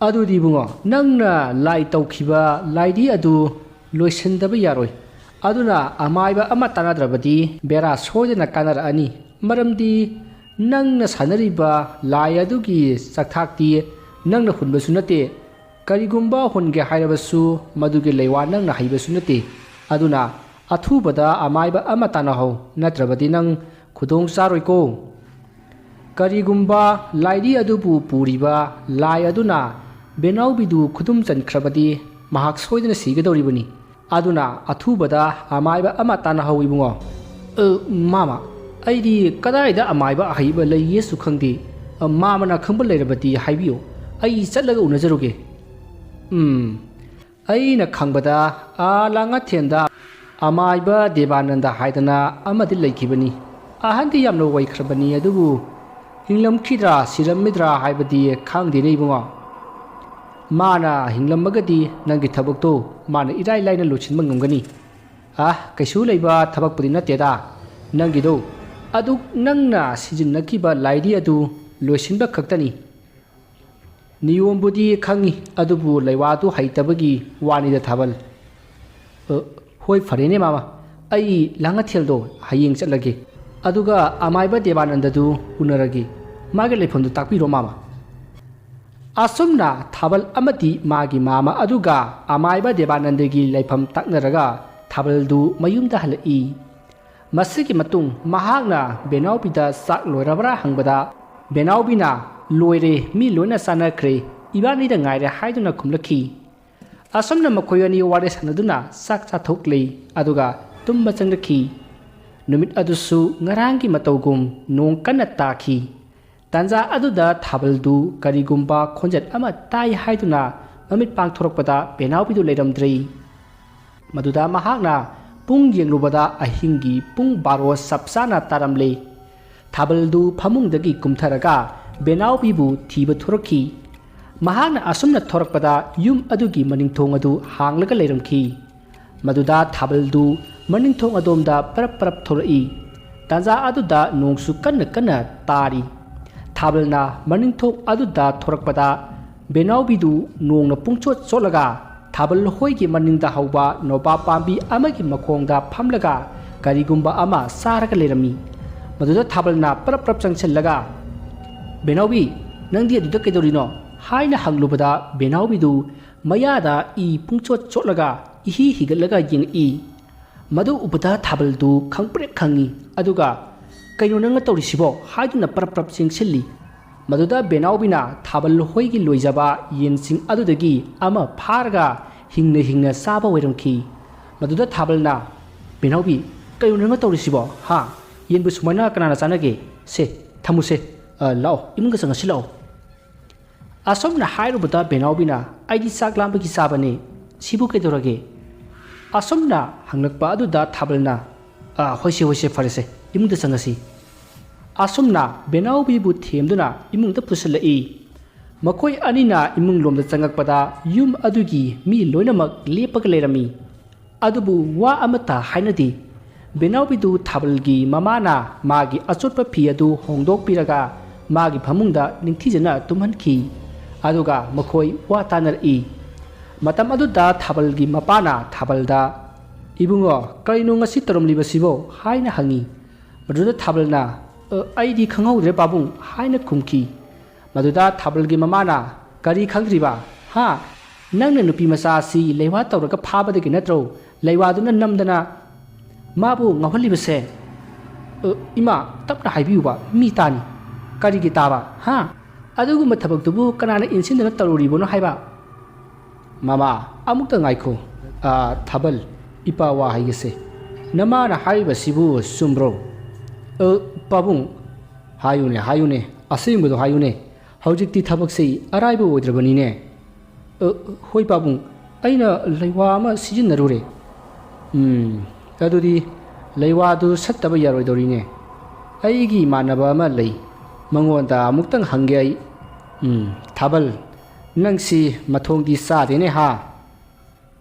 "ꯑꯗꯨꯗꯤ ꯏꯕꯨꯡꯉꯣ, ꯅꯪꯅ ꯂꯥꯏ ꯇꯧꯈꯤꯕ ꯂꯥꯏꯗꯤ ꯑꯗꯨ ꯂꯣꯏꯁꯤꯟꯗꯕ ꯌꯥꯔꯣꯏ꯫ ꯑꯗꯨꯅ ꯑꯃꯥꯏꯕ ꯑꯃ ꯇꯥꯟꯅꯗ꯭ꯔꯕꯗꯤ ꯕꯦꯔꯥ ꯁꯣꯏꯗꯅ ꯀꯥꯟꯅꯔꯛꯑꯅꯤ꯫ ꯃꯔꯝꯗꯤ ꯅꯪꯅ ꯁꯥꯟꯅꯔꯤꯕ ꯂꯥꯏ ꯑꯗꯨꯒꯤ ꯆꯥꯛꯊꯥꯛꯇꯤ ꯅꯪꯅ ꯍꯨꯟꯕꯁꯨ ꯅꯠꯇꯦ꯫ ꯀꯔꯤꯒꯨꯝꯕ ꯍꯨꯟꯒꯦ ꯍꯥꯏꯔꯕꯁꯨ ꯃꯗꯨꯒꯤ ꯂꯩꯋꯥ ꯅꯪꯅ ꯍꯩꯕꯁꯨ ꯅꯠꯇꯦ꯫ ꯑꯗꯨꯅ ꯑꯊꯨꯕꯗ ꯑꯃꯥꯏꯕ ꯑꯃ ꯇꯥꯟꯅꯍꯧ, ꯅꯠꯇ꯭ꯔꯕꯗꯤ ꯅꯪ ꯈꯨꯗꯣꯡ ꯆꯥꯔꯣꯏꯀꯣ꯫" ꯀꯔꯤꯒꯨꯝꯕ ꯂꯥꯏꯗꯤ ꯑꯗꯨꯕꯨ ꯄꯨꯔꯤꯕ ꯂꯥꯏ ꯑꯗꯨꯅ ꯕꯦꯅꯥꯎꯕꯤꯗꯨ ꯈꯨꯗꯨꯝ ꯆꯟꯈ꯭ꯔꯕꯗꯤ ꯃꯍꯥꯛ ꯁꯣꯏꯗꯅ ꯁꯤꯒꯗꯧꯔꯤꯕꯅꯤ꯫ ꯑꯗꯨꯅ ꯑꯊꯨꯕꯗ ꯑꯃꯥꯏꯕ ꯑꯃ ꯇꯥꯟꯅꯍꯧ ꯏꯕꯨꯡꯉꯣ꯫ "ꯑ, ꯃꯥꯃ, ꯑꯩꯗꯤ ꯀꯗꯥꯏꯗ ꯑꯃꯥꯏꯕ ꯑꯍꯩꯕ ꯂꯩꯒꯦꯁꯨ ꯈꯪꯗꯦ꯫ ꯑ, ꯃꯥꯃꯅ ꯈꯪꯕ ꯂꯩꯔꯕꯗꯤ ꯍꯥꯏꯕꯤꯌꯨ꯫ ꯑꯩ ꯆꯠꯂꯒ ꯎꯅꯖꯔꯨꯒꯦ꯫" ꯎꯝ, ꯑꯩꯅ ꯈꯪꯕꯗ ꯑꯥ ꯂꯥꯡꯉꯊꯦꯟꯗ ꯑꯃꯥꯏꯕ ꯗꯦꯕꯥꯅꯟꯗ ꯍꯥꯏꯗꯅ ꯑꯃꯗꯤ ꯂꯩꯈꯤꯕꯅꯤ꯫ ꯑꯍꯟꯗꯤ ꯌꯥꯝꯅ ꯑꯣꯏꯈ꯭ꯔꯕꯅꯤ, ꯑꯗꯨꯕꯨ ꯍꯤꯡꯂꯝꯈꯤꯗ꯭ꯔꯥ ꯁꯤꯔꯝꯃꯤꯗ꯭ꯔꯥ ꯍꯥꯏꯕꯗꯤ ꯈꯪꯗꯦꯅꯦ ꯏꯕꯨꯡꯉꯣ꯫ ꯃꯥꯅ ꯍꯤꯡꯂꯝꯃꯒꯗꯤ ꯅꯪꯒꯤ ꯊꯕꯛꯇꯣ ꯃꯥꯅ ꯏꯔꯥꯏ ꯂꯥꯏꯅ ꯂꯣꯏꯁꯤꯟꯕ ꯉꯝꯒꯅꯤ꯫ ꯑꯥ, ꯀꯩꯁꯨ ꯂꯩꯕ ꯊꯕꯛꯄꯨꯗꯤ ꯅꯠꯇꯦꯗ ꯅꯪꯒꯤꯗꯣ꯫ ꯑꯗꯨ ꯅꯪꯅ ꯁꯤꯖꯤꯟꯅꯈꯤꯕ ꯂꯥꯏꯗꯤ ꯑꯗꯨ ꯂꯣꯏꯁꯤꯟꯕ ꯈꯛꯇꯅꯤ꯫ ꯅꯤꯌꯣꯝꯕꯨꯗꯤ ꯈꯪꯉꯤ, ꯑꯗꯨꯕꯨ ꯂꯩꯋꯥꯗꯨ ꯍꯩꯇꯕꯒꯤ ꯋꯥꯅꯤꯗ ꯊꯥꯕꯜ꯫ "ꯑ, ꯍꯣꯏ, ꯐꯔꯦꯅꯦ ꯃꯥꯃ, ꯑꯩ ꯂꯥꯡꯉꯊꯦꯜꯗꯣ ꯍꯌꯦꯡ ꯆꯠꯂꯒꯦ, ꯑꯗꯨꯒ ꯑꯃꯥꯏꯕ ꯗꯦꯕꯥꯅꯟꯗꯗꯨ ꯎꯅꯔꯒꯦ꯫ ꯃꯥꯒꯤ ꯂꯩꯐꯝꯗꯨ ꯇꯥꯛꯄꯤꯔꯣ ꯃꯥꯃ꯫" ꯑꯁꯨꯝꯅ ꯊꯥꯕꯜ ꯑꯃꯗꯤ ꯃꯥꯒꯤ ꯃꯥꯃ ꯑꯗꯨꯒ ꯑꯃꯥꯏꯕ ꯗꯦꯕꯥꯅꯟꯗꯒꯤ ꯂꯩꯐꯝ ꯇꯥꯛꯅꯔꯒ ꯊꯥꯕꯜꯗꯨ ꯃꯌꯨꯝꯗ ꯍꯜꯂꯛꯏ꯫ ꯃꯁꯤꯒꯤ ꯃꯇꯨꯡ ꯃꯍꯥꯛꯅ ꯕꯦꯅꯥꯎꯕꯤꯗ ꯆꯥꯛ ꯂꯣꯏꯔꯕ꯭ꯔꯥ ꯍꯪꯕꯗ, ꯕꯦꯅꯥꯎꯕꯤꯅ "ꯂꯣꯏꯔꯦ, ꯃꯤ ꯂꯣꯏꯅ ꯆꯥꯅꯈ꯭ꯔꯦ, ꯏꯕꯥꯅꯤꯗ ꯉꯥꯏꯔꯦ" ꯍꯥꯏꯗꯨꯅ ꯈꯨꯝꯂꯛꯈꯤ꯫ ꯑꯁꯨꯝꯅ ꯃꯈꯣꯏ ꯑꯅꯤ ꯋꯥꯔꯤ ꯁꯥꯟꯅꯗꯨꯅ ꯆꯥꯛ ꯆꯥꯊꯣꯛꯂꯦ, ꯑꯗꯨꯒ ꯇꯨꯝꯕ ꯆꯪꯂꯛꯈꯤ꯫ ꯅꯨꯃꯤꯠ ꯑꯗꯨꯁꯨ ꯉꯔꯥꯡꯒꯤ ꯃꯇꯧꯒꯨꯝ ꯅꯣꯡ ꯀꯟꯅ ꯇꯥꯈꯤ꯫ ꯇꯥꯟꯖꯥ ꯑꯗꯨꯗ ꯊꯥꯕꯜꯗꯨ ꯀꯔꯤꯒꯨꯝꯕ ꯈꯣꯟꯖꯦꯜ ꯑꯃ ꯇꯥꯏ ꯍꯥꯏꯗꯨꯅ ꯃꯃꯤꯠ ꯄꯥꯡꯊꯣꯔꯛꯄꯗ ꯕꯦꯅꯥꯎꯕꯤꯗꯨ ꯂꯩꯔꯝꯗ꯭ꯔꯦ꯫ ꯃꯗꯨꯗ ꯃꯍꯥꯛꯅ ꯄꯨꯡ ꯌꯦꯡꯂꯨꯕꯗ ꯑꯍꯤꯡꯒꯤ ꯄꯨꯡ ꯕꯥꯔꯣ ꯆꯞ ꯆꯥꯅ ꯇꯥꯔꯝꯂꯦ꯫ ꯊꯥꯕꯜꯗꯨ ꯐꯃꯨꯡꯗꯒꯤ ꯀꯨꯝꯊꯔꯒ ꯕꯦꯅꯥꯎꯕꯤꯕꯨ ꯊꯤꯕ ꯊꯣꯔꯛꯈꯤ꯫ ꯃꯍꯥꯛꯅ ꯑꯁꯨꯝꯅ ꯊꯣꯔꯛꯄꯗ ꯌꯨꯝ ꯑꯗꯨꯒꯤ ꯃꯅꯤꯡꯊꯣꯡ ꯑꯗꯨ ꯍꯥꯡꯂꯒ ꯂꯩꯔꯝꯈꯤ꯫ ꯃꯗꯨꯗ ꯊꯥꯕꯜꯗꯨ ꯃꯅꯤꯡꯊꯣꯡ ꯑꯗꯣꯝꯗ ꯄꯔꯞ ꯄꯔꯞ ꯊꯣꯔꯛꯏ꯫ ꯇꯥꯟꯖꯥ ꯑꯗꯨꯗ ꯅꯣꯡꯁꯨ ꯀꯟꯅ ꯀꯟꯅ ꯇꯥꯔꯤ꯫ ꯊꯥꯕꯜꯅ ꯃꯅꯤꯡꯊꯣꯡ ꯑꯗꯨꯗ ꯊꯣꯔꯛꯄꯗ ꯕꯦꯅꯥꯎꯕꯤꯗꯨ ꯅꯣꯡꯅ ꯄꯨꯡꯆꯣꯠ ꯆꯣꯠꯂꯒ ꯊꯥꯕꯜ ꯍꯣꯏꯒꯤ ꯃꯅꯤꯡꯗ ꯍꯧꯕ ꯅꯣꯕꯥꯞ ꯄꯥꯝꯕꯤ ꯑꯃꯒꯤ ꯃꯈꯣꯡꯗ ꯐꯝꯂꯒ ꯀꯔꯤꯒꯨꯝꯕ ꯑꯃ ꯆꯥꯔꯒ ꯂꯩꯔꯝꯃꯤ꯫ ꯃꯗꯨꯗ ꯊꯥꯕꯜꯅ ꯄꯔꯞ ꯄꯔꯞ ꯆꯪꯁꯤꯜꯂꯒ, "ꯕꯦꯅꯥꯎꯕꯤ, ꯅꯪꯗꯤ ꯑꯗꯨꯗ ꯀꯩꯗꯧꯔꯤꯅꯣ?" ꯍꯥꯏꯅ ꯍꯪꯂꯨꯕꯗ ꯕꯦꯅꯥꯎꯕꯤꯗꯨ ꯃꯌꯥꯗ ꯏ ꯄꯨꯡꯆꯣꯠ ꯆꯣꯠꯂꯒ ꯏꯍꯤ ꯍꯤꯒꯠꯂꯒ ꯌꯦꯡꯉꯛꯏ꯫ ꯃꯗꯨ ꯎꯕꯗ ꯊꯥꯕꯜꯗꯨ ꯈꯪꯄ꯭ꯔꯦꯛ ꯈꯪꯉꯤ꯫ ꯑꯗꯨꯒ, "ꯀꯩꯅꯣ ꯅꯪꯅ ꯇꯧꯔꯤꯁꯤꯕꯣ?" ꯍꯥꯏꯗꯨꯅ ꯄꯔꯞ ꯄꯔꯞ ꯆꯦꯡꯁꯤꯜꯂꯤ꯫ ꯃꯗꯨꯗ ꯕꯦꯅꯥꯎꯕꯤꯅ ꯊꯥꯕꯜ ꯍꯣꯏꯒꯤ ꯂꯣꯏꯖꯕ ꯌꯦꯟꯁꯤꯡ ꯑꯗꯨꯗꯒꯤ ꯑꯃ ꯐꯥꯔꯒ ꯍꯤꯡꯅ ꯍꯤꯡꯅ ꯆꯥꯕ ꯑꯣꯏꯔꯝꯈꯤ꯫ ꯃꯗꯨꯗ ꯊꯥꯕꯜꯅ, "ꯕꯦꯅꯥꯎꯕꯤ, ꯀꯩꯅꯣ ꯅꯪꯅ ꯇꯧꯔꯤꯁꯤꯕꯣ? ꯍꯥ? ꯌꯦꯟꯕꯨ ꯁꯨꯃꯥꯏꯅ ꯀꯅꯥꯅ ꯆꯥꯅꯒꯦ? ꯁꯦ, ꯊꯝꯃꯨꯁꯦ꯫ ꯑ, ꯂꯥꯛꯑꯣ, ꯏꯃꯨꯡꯗ ꯆꯪꯉꯁꯤ ꯂꯥꯛꯑꯣ꯫" ꯑꯁꯨꯝꯅ ꯍꯥꯏꯔꯨꯕꯗ ꯕꯦꯅꯥꯎꯕꯤꯅ, "ꯑꯩꯗꯤ ꯆꯥꯛ ꯂꯥꯝꯕꯒꯤ ꯆꯥꯕꯅꯦ, ꯁꯤꯕꯨ ꯀꯩꯗꯧꯔꯒꯦ?" ꯑꯁꯨꯝꯅ ꯍꯪꯂꯛꯄ ꯑꯗꯨꯗ ꯊꯥꯕꯜꯅ, "ꯑꯥ, ꯍꯣꯏꯁꯦ, ꯍꯣꯏꯁꯦ, ꯐꯔꯦꯁꯦ, ꯏꯃꯨꯡꯗ ꯆꯪꯉꯁꯤ꯫" ꯑꯁꯨꯝꯅ ꯕꯦꯅꯥꯎꯕꯤꯕꯨ ꯊꯦꯝꯗꯨꯅ ꯏꯃꯨꯡꯗ ꯄꯨꯁꯤꯜꯂꯛꯏ꯫ ꯃꯈꯣꯏ ꯑꯅꯤꯅ ꯏꯃꯨꯡ ꯂꯣꯝꯗ ꯆꯪꯉꯛꯄꯗ ꯌꯨꯝ ꯑꯗꯨꯒꯤ ꯃꯤ ꯂꯣꯏꯅꯃꯛ ꯂꯦꯞꯄꯒ ꯂꯩꯔꯝꯃꯤ꯫ ꯑꯗꯨꯕꯨ ꯋꯥ ꯑꯃꯠꯇ ꯍꯥꯏꯅꯗꯦ꯫ ꯕꯦꯅꯥꯎꯕꯤꯗꯨ ꯊꯥꯕꯜꯒꯤ ꯃꯃꯥꯅ ꯃꯥꯒꯤ ꯑꯆꯣꯠꯄ ꯐꯤ ꯑꯗꯨ ꯍꯣꯡꯗꯣꯛꯄꯤꯔꯒ ꯃꯥꯒꯤ ꯐꯃꯨꯡꯗ ꯅꯤꯡꯊꯤꯖꯅ ꯇꯨꯝꯍꯟꯈꯤ꯫ ꯑꯗꯨꯒ ꯃꯈꯣꯏ ꯋꯥ ꯇꯥꯅꯔꯛꯏ꯫ ꯃꯇꯝ ꯑꯗꯨꯗ ꯊꯥꯕꯜꯒꯤ ꯃꯄꯥꯅ ꯊꯥꯕꯜꯗ, "ꯏꯕꯨꯡꯉꯣ, ꯀꯔꯤꯅꯣ ꯉꯁꯤ ꯇꯧꯔꯝꯂꯤꯕꯁꯤꯕꯣ?" ꯍꯥꯏꯅ ꯍꯪꯉꯤ꯫ ꯃꯗꯨꯗ ꯊꯥꯕꯜꯅ, "ꯑ, ꯑꯩꯗꯤ ꯈꯪꯍꯧꯗ꯭ꯔꯦ ꯄꯥꯕꯨꯡ" ꯍꯥꯏꯅ ꯈꯨꯝꯈꯤ꯫ ꯃꯗꯨꯗ ꯊꯥꯕꯜꯒꯤ ꯃꯃꯥꯅ, "ꯀꯔꯤ ꯈꯪꯗ꯭ꯔꯤꯕ? ꯍꯥ? ꯅꯪꯅ ꯅꯨꯄꯤ ꯃꯆꯥ ꯑꯁꯤ ꯂꯩꯋꯥ ꯇꯧꯔꯒ ꯐꯥꯕꯗꯒꯤ ꯅꯠꯇ꯭ꯔꯣ ꯂꯩꯋꯥꯗꯨꯅ ꯅꯝꯗꯅ ꯃꯥꯕꯨ ꯉꯥꯎꯍꯜꯂꯤꯕꯁꯦ?" "ꯑ, ꯏꯃꯥ, ꯇꯞꯅ ꯍꯥꯏꯕꯤꯌꯨꯕ, ꯃꯤ ꯇꯥꯅꯤ꯫" "ꯀꯔꯤꯒꯤ ꯇꯥꯕ? ꯍꯥ? ꯑꯗꯨꯒꯨꯝꯕ ꯊꯕꯛꯇꯨꯕꯨ ꯀꯅꯥꯅ ꯏꯟꯁꯤꯟꯗꯨꯅ ꯇꯧꯔꯨꯔꯤꯕꯅꯣ ꯍꯥꯏꯕ?" "ꯃꯃꯥ, ꯑꯃꯨꯛꯇ ꯉꯥꯏꯈꯣ꯫ ꯑ, ꯊꯥꯕꯜ, ꯏꯄꯥ ꯋꯥ ꯍꯥꯏꯒꯦꯁꯦ꯫ ꯅꯃꯥꯅ ꯍꯥꯏꯔꯤꯕꯁꯤꯕꯨ ꯆꯨꯝꯕ꯭ꯔꯣ?" "ꯑ, ꯄꯥꯕꯨꯡ, ꯍꯥꯏꯌꯨꯅꯦ, ꯍꯥꯏꯌꯨꯅꯦ, ꯑꯁꯦꯡꯕꯗꯣ ꯍꯥꯏꯌꯨꯅꯦ꯫ ꯍꯧꯖꯤꯛꯇꯤ ꯊꯕꯛꯁꯤ ꯑꯔꯥꯏꯕ ꯑꯣꯏꯗ꯭ꯔꯕꯅꯤꯅꯦ꯫" "ꯑ, ꯍꯣꯏ ꯄꯥꯕꯨꯡ, ꯑꯩꯅ ꯂꯩꯋꯥ ꯑꯃ ꯁꯤꯖꯤꯟꯅꯔꯨꯔꯦ꯫" "ꯎꯝ, ꯑꯗꯨꯗꯤ ꯂꯩꯋꯥꯗꯨ ꯁꯠꯇꯕ ꯌꯥꯔꯣꯏꯗꯧꯔꯤꯅꯦ꯫ ꯑꯩꯒꯤ ꯏꯃꯥꯟꯅꯕ ꯑꯃ ꯂꯩ, ꯃꯉꯣꯟꯗ ꯑꯃꯨꯛꯇꯪ ꯍꯪꯒꯦ ꯑꯩ꯫ ꯎꯝ, ꯊꯥꯕꯜ, ꯅꯪꯁꯤ ꯃꯊꯣꯡꯗꯤ ꯆꯥꯗꯦꯅꯦ ꯍꯥ?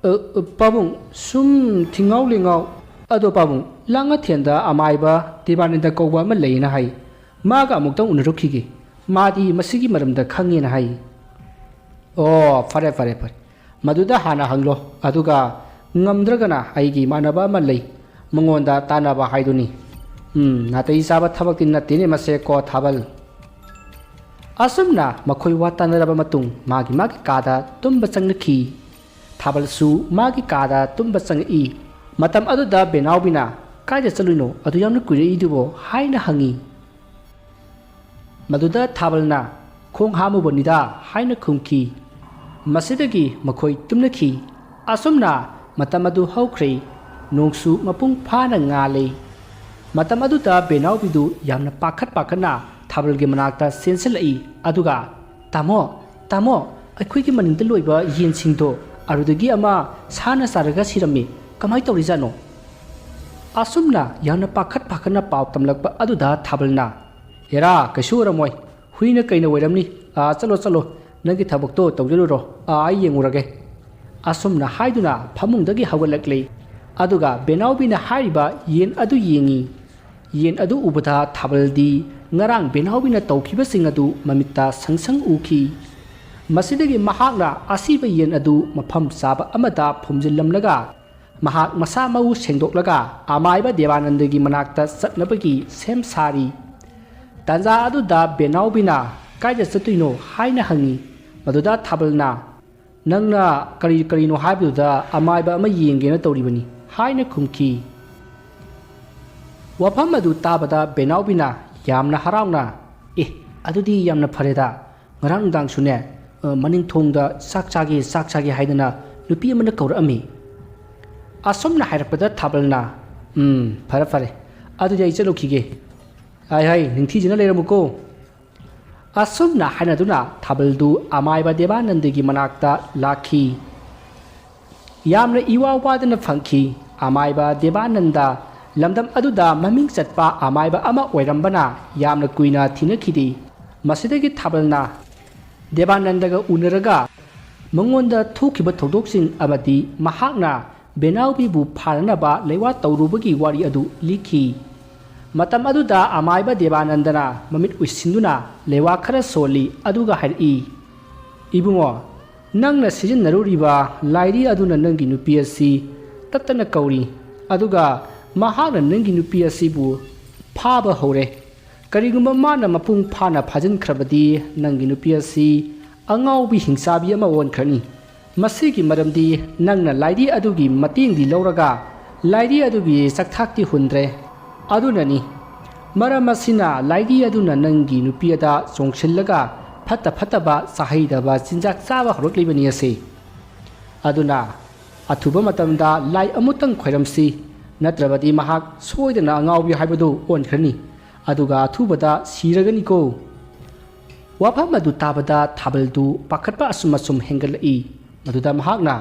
"ꯑ, ꯑ, ꯄꯥꯕꯨꯡ, ꯁꯨꯝ ꯊꯤꯡꯉꯥꯎ ꯂꯤꯡꯉꯥꯎ꯫ ꯑꯗꯣ ꯄꯥꯕꯨꯡ, ꯂꯥꯡꯉꯊꯦꯟꯗ ꯑꯃꯥꯏꯕ ꯗꯦꯕꯥꯅꯟꯗ ꯀꯧꯕ ꯑꯃ ꯂꯩꯌꯦꯅ ꯍꯥꯏ꯫ ꯃꯥꯒ ꯑꯃꯨꯛꯇꯪ ꯎꯅꯔꯨꯈꯤꯒꯦ꯫ ꯃꯥꯗꯤ ꯃꯁꯤꯒꯤ ꯃꯔꯝꯗ ꯈꯪꯉꯦꯅ ꯍꯥꯏ꯫" "ꯑꯣ, ꯐꯔꯦ, ꯐꯔꯦ, ꯐꯔꯦ꯫ ꯃꯗꯨꯗ ꯍꯥꯟꯅ ꯍꯪꯂꯣ꯫ ꯑꯗꯨꯒ ꯉꯝꯗ꯭ꯔꯒꯅ ꯑꯩꯒꯤ ꯏꯃꯥꯟꯅꯕ ꯑꯃ ꯂꯩ, ꯃꯉꯣꯟꯗ ꯇꯥꯟꯅꯕ ꯍꯥꯏꯗꯨꯅꯤ꯫ ꯎꯝ, ꯅꯥꯇꯩ ꯆꯥꯕ ꯊꯕꯛꯇꯤ ꯅꯠꯇꯦꯅꯦ ꯃꯁꯦ ꯀꯣ, ꯊꯥꯕꯜ꯫" ꯑꯁꯨꯝꯅ ꯃꯈꯣꯏ ꯋꯥ ꯇꯥꯟꯅꯔꯕ ꯃꯇꯨꯡ ꯃꯥꯒꯤ ꯃꯥꯒꯤ ꯀꯥꯗ ꯇꯨꯝꯕ ꯆꯪꯅꯈꯤ꯫ ꯊꯥꯕꯜꯁꯨ ꯃꯥꯒꯤ ꯀꯥꯗ ꯇꯨꯝꯕ ꯆꯪꯉꯛꯏ꯫ ꯃꯇꯝ ꯑꯗꯨꯗ ꯕꯦꯅꯥꯎꯕꯤꯅ, "ꯀꯥꯏꯗ ꯆꯠꯂꯨꯏꯅꯣ ꯑꯗꯨ ꯌꯥꯝꯅ ꯀꯨꯏꯔꯛꯏꯗꯨꯕꯣ?" ꯍꯥꯏꯅ ꯍꯪꯉꯤ꯫ ꯃꯗꯨꯗ ꯊꯥꯕꯜꯅ, "ꯈꯣꯡ ꯍꯥꯝꯃꯨꯕꯅꯤꯗ" ꯍꯥꯏꯅ ꯈꯨꯝꯈꯤ꯫ ꯃꯁꯤꯗꯒꯤ ꯃꯈꯣꯏ ꯇꯨꯝꯅꯈꯤ꯫ ꯑꯁꯨꯝꯅ ꯃꯇꯝ ꯑꯗꯨ ꯍꯧꯈ꯭ꯔꯦ꯫ ꯅꯣꯡꯁꯨ ꯃꯄꯨꯡ ꯐꯥꯅ ꯉꯥꯜꯂꯦ꯫ ꯃꯇꯝ ꯑꯗꯨꯗ ꯕꯦꯅꯥꯎꯕꯤꯗꯨ ꯌꯥꯝꯅ ꯄꯥꯈꯠ ꯄꯥꯈꯠꯅ ꯊꯥꯕꯜꯒꯤ ꯃꯅꯥꯛꯇ ꯆꯦꯟꯁꯤꯜꯂꯛꯏ꯫ ꯑꯗꯨꯒ, "ꯇꯥꯃꯣ, ꯇꯥꯃꯣ, ꯑꯩꯈꯣꯏꯒꯤ ꯃꯅꯤꯡꯗ ꯂꯣꯏꯕ ꯌꯦꯟꯁꯤꯡꯗꯣ ꯑꯗꯨꯗꯒꯤ ꯑꯃ ꯁꯥꯅ ꯆꯥꯔꯒ ꯁꯤꯔꯝꯃꯤ꯫ ꯀꯃꯥꯏ ꯇꯧꯔꯤꯖꯥꯠꯅꯣ?" ꯑꯁꯨꯝꯅ ꯌꯥꯝꯅ ꯄꯥꯈꯠ ꯄꯥꯈꯠꯅ ꯄꯥꯎ ꯇꯝꯂꯛꯄ ꯑꯗꯨꯗ ꯊꯥꯕꯜꯅ, "ꯍꯦꯔꯥ, ꯀꯩꯁꯨ ꯑꯣꯏꯔꯝꯃꯣꯏ꯫ ꯍꯨꯏꯅ ꯀꯩꯅ ꯑꯣꯏꯔꯝꯅꯤ꯫ ꯑꯥ, ꯆꯠꯂꯣ, ꯆꯠꯂꯣ꯫ ꯅꯪꯒꯤ ꯊꯕꯛꯇꯣ ꯇꯧꯖꯔꯨꯔꯣ꯫ ꯑꯥ, ꯑꯩ ꯌꯦꯡꯉꯨꯔꯒꯦ꯫" ꯑꯁꯨꯝꯅ ꯍꯥꯏꯗꯨꯅ ꯐꯃꯨꯡꯗꯒꯤ ꯍꯧꯒꯠꯂꯛꯂꯦ꯫ ꯑꯗꯨꯒ ꯕꯦꯅꯥꯎꯕꯤꯅ ꯍꯥꯏꯔꯤꯕ ꯌꯦꯟ ꯑꯗꯨ ꯌꯦꯡꯉꯤ꯫ ꯌꯦꯟ ꯑꯗꯨ ꯎꯕꯗ ꯊꯥꯕꯜꯗꯤ ꯉꯔꯥꯡ ꯕꯦꯅꯥꯎꯕꯤꯅ ꯇꯧꯈꯤꯕꯁꯤꯡ ꯑꯗꯨ ꯃꯃꯤꯠꯇ ꯁꯪ ꯁꯪ ꯎꯈꯤ꯫ ꯃꯁꯤꯗꯒꯤ ꯃꯍꯥꯛꯅ ꯑꯁꯤꯕ ꯌꯦꯟ ꯑꯗꯨ ꯃꯐꯝ ꯆꯥꯕ ꯑꯃꯗ ꯐꯨꯝꯖꯤꯜꯂꯝꯂꯒ ꯃꯍꯥꯛ ꯃꯁꯥ ꯃꯎ ꯁꯦꯡꯗꯣꯛꯂꯒ ꯑꯃꯥꯏꯕ ꯗꯦꯕꯥꯅꯟꯗꯒꯤ ꯃꯅꯥꯛꯇ ꯆꯠꯅꯕꯒꯤ ꯁꯦꯝ ꯁꯥꯔꯤ꯫ ꯇꯥꯟꯖꯥ ꯑꯗꯨꯗ ꯕꯦꯅꯥꯎꯕꯤꯅ "ꯀꯥꯏꯗ ꯆꯠꯇꯣꯏꯅꯣ?" ꯍꯥꯏꯅ ꯍꯪꯉꯤ꯫ ꯃꯗꯨꯗ ꯊꯥꯕꯜꯅ, "ꯅꯪꯅ ꯀꯔꯤ ꯀꯔꯤꯅꯣ ꯍꯥꯏꯕꯗꯨꯗ ꯑꯃꯥꯏꯕ ꯑꯃ ꯌꯦꯡꯒꯦꯅ ꯇꯧꯔꯤꯕꯅꯤ" ꯍꯥꯏꯅ ꯈꯨꯝꯈꯤ꯫ ꯋꯥꯐꯝ ꯑꯗꯨ ꯇꯥꯕꯗ ꯕꯦꯅꯥꯎꯕꯤꯅ ꯌꯥꯝꯅ ꯍꯔꯥꯎꯅ, "ꯑꯦ, ꯑꯗꯨꯗꯤ ꯌꯥꯝꯅ ꯐꯔꯦꯗ꯫ ꯉꯔꯥꯡ ꯅꯨꯡꯗꯥꯡꯁꯨꯅꯦ, ꯑ, ꯃꯅꯤꯡ ꯊꯣꯡꯗ ꯆꯥꯛ ꯆꯥꯒꯦ, ꯆꯥꯛ ꯆꯥꯒꯦ ꯍꯥꯏꯗꯅ ꯅꯨꯄꯤ ꯑꯃꯅ ꯀꯧꯔꯛꯑꯝꯃꯤ꯫" ꯑꯁꯨꯝꯅ ꯍꯥꯏꯔꯛꯄꯗ ꯊꯥꯕꯜꯅ, "ꯎꯝ, ꯐꯔꯦ, ꯐꯔꯦ꯫ ꯑꯗꯨꯗꯤ ꯑꯩ ꯆꯠꯂꯨꯈꯤꯒꯦ꯫ ꯍꯥꯏ, ꯍꯥꯏ, ꯅꯤꯡꯊꯤꯖꯅ ꯂꯩꯔꯝꯃꯨꯀꯣ꯫" ꯑꯁꯨꯝꯅ ꯍꯥꯏꯅꯗꯨꯅ ꯊꯥꯕꯜꯗꯨ ꯑꯃꯥꯏꯕ ꯗꯦꯕꯥꯅꯟꯗꯒꯤ ꯃꯅꯥꯛꯇ ꯂꯥꯛꯈꯤ꯫ ꯌꯥꯝꯅ ꯏꯋꯥ ꯋꯥꯗꯅ ꯐꯪꯈꯤ꯫ ꯑꯃꯥꯏꯕ ꯗꯦꯕꯥꯅꯟꯗ ꯂꯝꯗꯝ ꯑꯗꯨꯗ ꯃꯃꯤꯡ ꯆꯠꯄ ꯑꯃꯥꯏꯕ ꯑꯃ ꯑꯣꯏꯔꯝꯕꯅ ꯌꯥꯝꯅ ꯀꯨꯏꯅ ꯊꯤꯅꯈꯤꯗꯦ꯫ ꯃꯁꯤꯗꯒꯤ ꯊꯥꯕꯜꯅ ꯗꯦꯕꯥꯅꯟꯗꯒ ꯎꯅꯔꯒ ꯃꯉꯣꯟꯗ ꯊꯣꯛꯈꯤꯕ ꯊꯧꯗꯣꯛꯁꯤꯡ ꯑꯃꯗꯤ ꯃꯍꯥꯛꯅ ꯕꯦꯅꯥꯎꯕꯤꯕꯨ ꯐꯥꯅꯅꯕ ꯂꯩꯋꯥ ꯇꯧꯔꯨꯕꯒꯤ ꯋꯥꯔꯤ ꯑꯗꯨ ꯂꯤꯈꯤ꯫ ꯃꯇꯝ ꯑꯗꯨꯗ ꯑꯃꯥꯏꯕ ꯗꯦꯕꯥꯅꯟꯗꯅ ꯃꯃꯤꯠ ꯎꯏꯁꯤꯟꯗꯨꯅ ꯂꯩꯋꯥ ꯈꯔ ꯁꯣꯜꯂꯤ, ꯑꯗꯨꯒ ꯍꯥꯏꯔꯛꯏ, "ꯏꯕꯨꯡꯉꯣ, ꯅꯪꯅ ꯁꯤꯖꯤꯟꯅꯔꯨꯔꯤꯕ ꯂꯥꯏꯔꯤ ꯑꯗꯨꯅ ꯅꯪꯒꯤ ꯅꯨꯄꯤ ꯑꯁꯤ ꯇꯠꯇꯅ ꯀꯧꯔꯤ, ꯑꯗꯨꯒ ꯃꯍꯥꯛꯅ ꯅꯪꯒꯤ ꯅꯨꯄꯤ ꯑꯁꯤꯕꯨ ꯐꯥꯕ ꯍꯧꯔꯦ꯫ ꯀꯔꯤꯒꯨꯝꯕ ꯃꯥꯅ ꯃꯄꯨꯡ ꯐꯥꯅ ꯐꯥꯖꯤꯟꯈ꯭ꯔꯕꯗꯤ ꯅꯪꯒꯤ ꯅꯨꯄꯤ ꯑꯁꯤ ꯑꯉꯥꯎꯕꯤ ꯍꯤꯡꯆꯥꯕꯤ ꯑꯃ ꯑꯣꯟꯈ꯭ꯔꯅꯤ꯫ ꯃꯁꯤꯒꯤ ꯃꯔꯝꯗꯤ ꯅꯪꯅ ꯂꯥꯏꯔꯤ ꯑꯗꯨꯒꯤ ꯃꯇꯦꯡꯗꯤ ꯂꯧꯔꯒ ꯂꯥꯏꯔꯤ ꯑꯗꯨꯒꯤ ꯆꯥꯛꯊꯥꯛꯇꯤ ꯍꯨꯟꯗ꯭ꯔꯦ꯫ ꯑꯗꯨꯅꯅꯤ꯫ ꯃꯔꯝ ꯑꯁꯤꯅ ꯂꯥꯏꯔꯤ ꯑꯗꯨꯅ ꯅꯪꯒꯤ ꯅꯨꯄꯤ ꯑꯗ ꯆꯣꯡꯁꯤꯜꯂꯒ ꯐꯠꯇ ꯐꯠꯇꯕ ꯆꯥꯍꯩꯗꯕ ꯆꯤꯟꯖꯥꯛ ꯆꯥꯕ ꯍꯧꯔꯛꯂꯤꯕꯅꯤ ꯑꯁꯤ꯫ ꯑꯗꯨꯅ ꯑꯊꯨꯕ ꯃꯇꯝꯗ ꯂꯥꯏ ꯑꯃꯨꯛꯇꯪ ꯈꯣꯏꯔꯝꯁꯤ, ꯅꯠꯇ꯭ꯔꯕꯗꯤ ꯃꯍꯥꯛ ꯁꯣꯏꯗꯅ ꯑꯉꯥꯎꯕꯤ ꯍꯥꯏꯕꯗꯨ ꯑꯣꯟꯈ꯭ꯔꯅꯤ, ꯑꯗꯨꯒ ꯑꯊꯨꯕꯗ ꯁꯤꯔꯒꯅꯤꯀꯣ"꯫ ꯋꯥꯐꯝ ꯑꯗꯨ ꯇꯥꯕꯗ ꯊꯥꯕꯜꯗꯨ ꯄꯥꯈꯠꯄ ꯑꯁꯨꯝ ꯑꯁꯨꯝ ꯍꯦꯟꯒꯠꯂꯛꯏ꯫ ꯃꯗꯨꯗ ꯃꯍꯥꯛꯅ,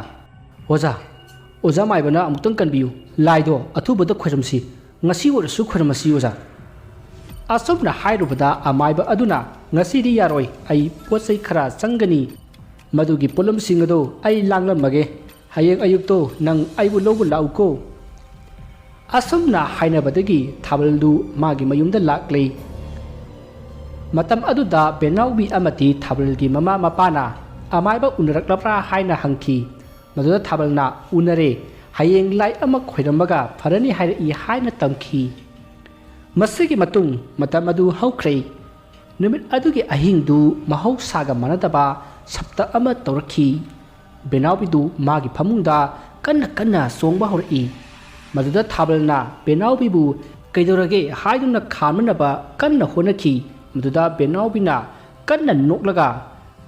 "ꯑꯣꯖꯥ, ꯑꯣꯖꯥ ꯃꯥꯏꯕꯅ ꯑꯃꯨꯛꯇꯪ ꯀꯟꯕꯤꯌꯨ, ꯂꯥꯏꯗꯣ ꯑꯊꯨꯕꯗ ꯈꯣꯏꯔꯝꯁꯤ, ꯉꯁꯤ ꯑꯣꯏꯔꯁꯨ ꯈꯣꯏꯔꯝꯃꯁꯤ ꯑꯣꯖꯥ"꯫ ꯑꯁꯨꯝꯅ ꯍꯥꯏꯔꯨꯕꯗ ꯑꯃꯥꯏꯕ ꯑꯗꯨꯅ, "ꯉꯁꯤꯗꯤ ꯌꯥꯔꯣꯏ, ꯑꯩ ꯄꯣꯠ ꯆꯩ ꯈꯔ ꯆꯪꯒꯅꯤ, ꯃꯗꯨꯒꯤ ꯄꯣꯠꯂꯝꯁꯤꯡ ꯑꯗꯨ ꯑꯩ ꯂꯥꯡꯂꯝꯃꯒꯦ, ꯍꯌꯦꯡ ꯑꯌꯨꯛꯇꯣ ꯅꯪ ꯑꯩꯕꯨ ꯂꯧꯕ ꯂꯥꯛꯎꯀꯣ"꯫ ꯑꯁꯨꯝꯅ ꯍꯥꯏꯅꯕꯗꯒꯤ ꯊꯥꯕꯜꯗꯨ ꯃꯥꯒꯤ ꯃꯌꯨꯝꯗ ꯂꯥꯛꯂꯦ꯫ ꯃꯇꯝ ꯑꯗꯨꯗ ꯕꯦꯅꯥꯎꯕꯤ ꯑꯃꯗꯤ ꯊꯥꯕꯜꯒꯤ ꯃꯃꯥ ꯃꯄꯥꯅ ꯑꯃꯥꯏꯕ ꯎꯅꯔꯛꯂꯕ꯭ꯔꯥ ꯍꯥꯏꯅ ꯍꯪꯈꯤ꯫ ꯃꯗꯨꯗ ꯊꯥꯕꯜꯅ, "ꯎꯅꯔꯦ, ꯍꯌꯦꯡ ꯂꯥꯏ ꯑꯃ ꯈꯣꯏꯔꯝꯃꯒ ꯐꯔꯅꯤ ꯍꯥꯏꯔꯛꯏ" ꯍꯥꯏꯅ ꯇꯝꯈꯤ꯫ ꯃꯁꯤꯒꯤ ꯃꯇꯨꯡ ꯃꯇꯝ ꯑꯗꯨ ꯍꯧꯈ꯭ꯔꯦ꯫ ꯅꯨꯃꯤꯠ ꯑꯗꯨꯒꯤ ꯑꯍꯤꯡꯗꯨ ꯃꯍꯧꯁꯥꯒ ꯃꯥꯟꯅꯗꯕ ꯁꯞꯇ ꯑꯃ ꯇꯧꯔꯛꯈꯤ꯫ ꯕꯦꯅꯥꯎꯕꯤꯗꯨ ꯃꯥꯒꯤ ꯐꯃꯨꯡꯗ ꯀꯟꯅ ꯀꯟꯅ ꯆꯣꯡꯕ ꯍꯧꯔꯛꯏ꯫ ꯃꯗꯨꯗ ꯊꯥꯕꯜꯅ ꯕꯦꯅꯥꯎꯕꯤꯕꯨ "ꯀꯩꯗꯧꯔꯒꯦ?" ꯍꯥꯏꯗꯨꯅ ꯈꯥꯝꯅꯅꯕ ꯀꯟꯅ ꯍꯣꯠꯅꯈꯤ꯫ ꯃꯗꯨꯗ ꯕꯦꯅꯥꯎꯕꯤꯅ ꯀꯟꯅ ꯅꯣꯛꯂꯒ,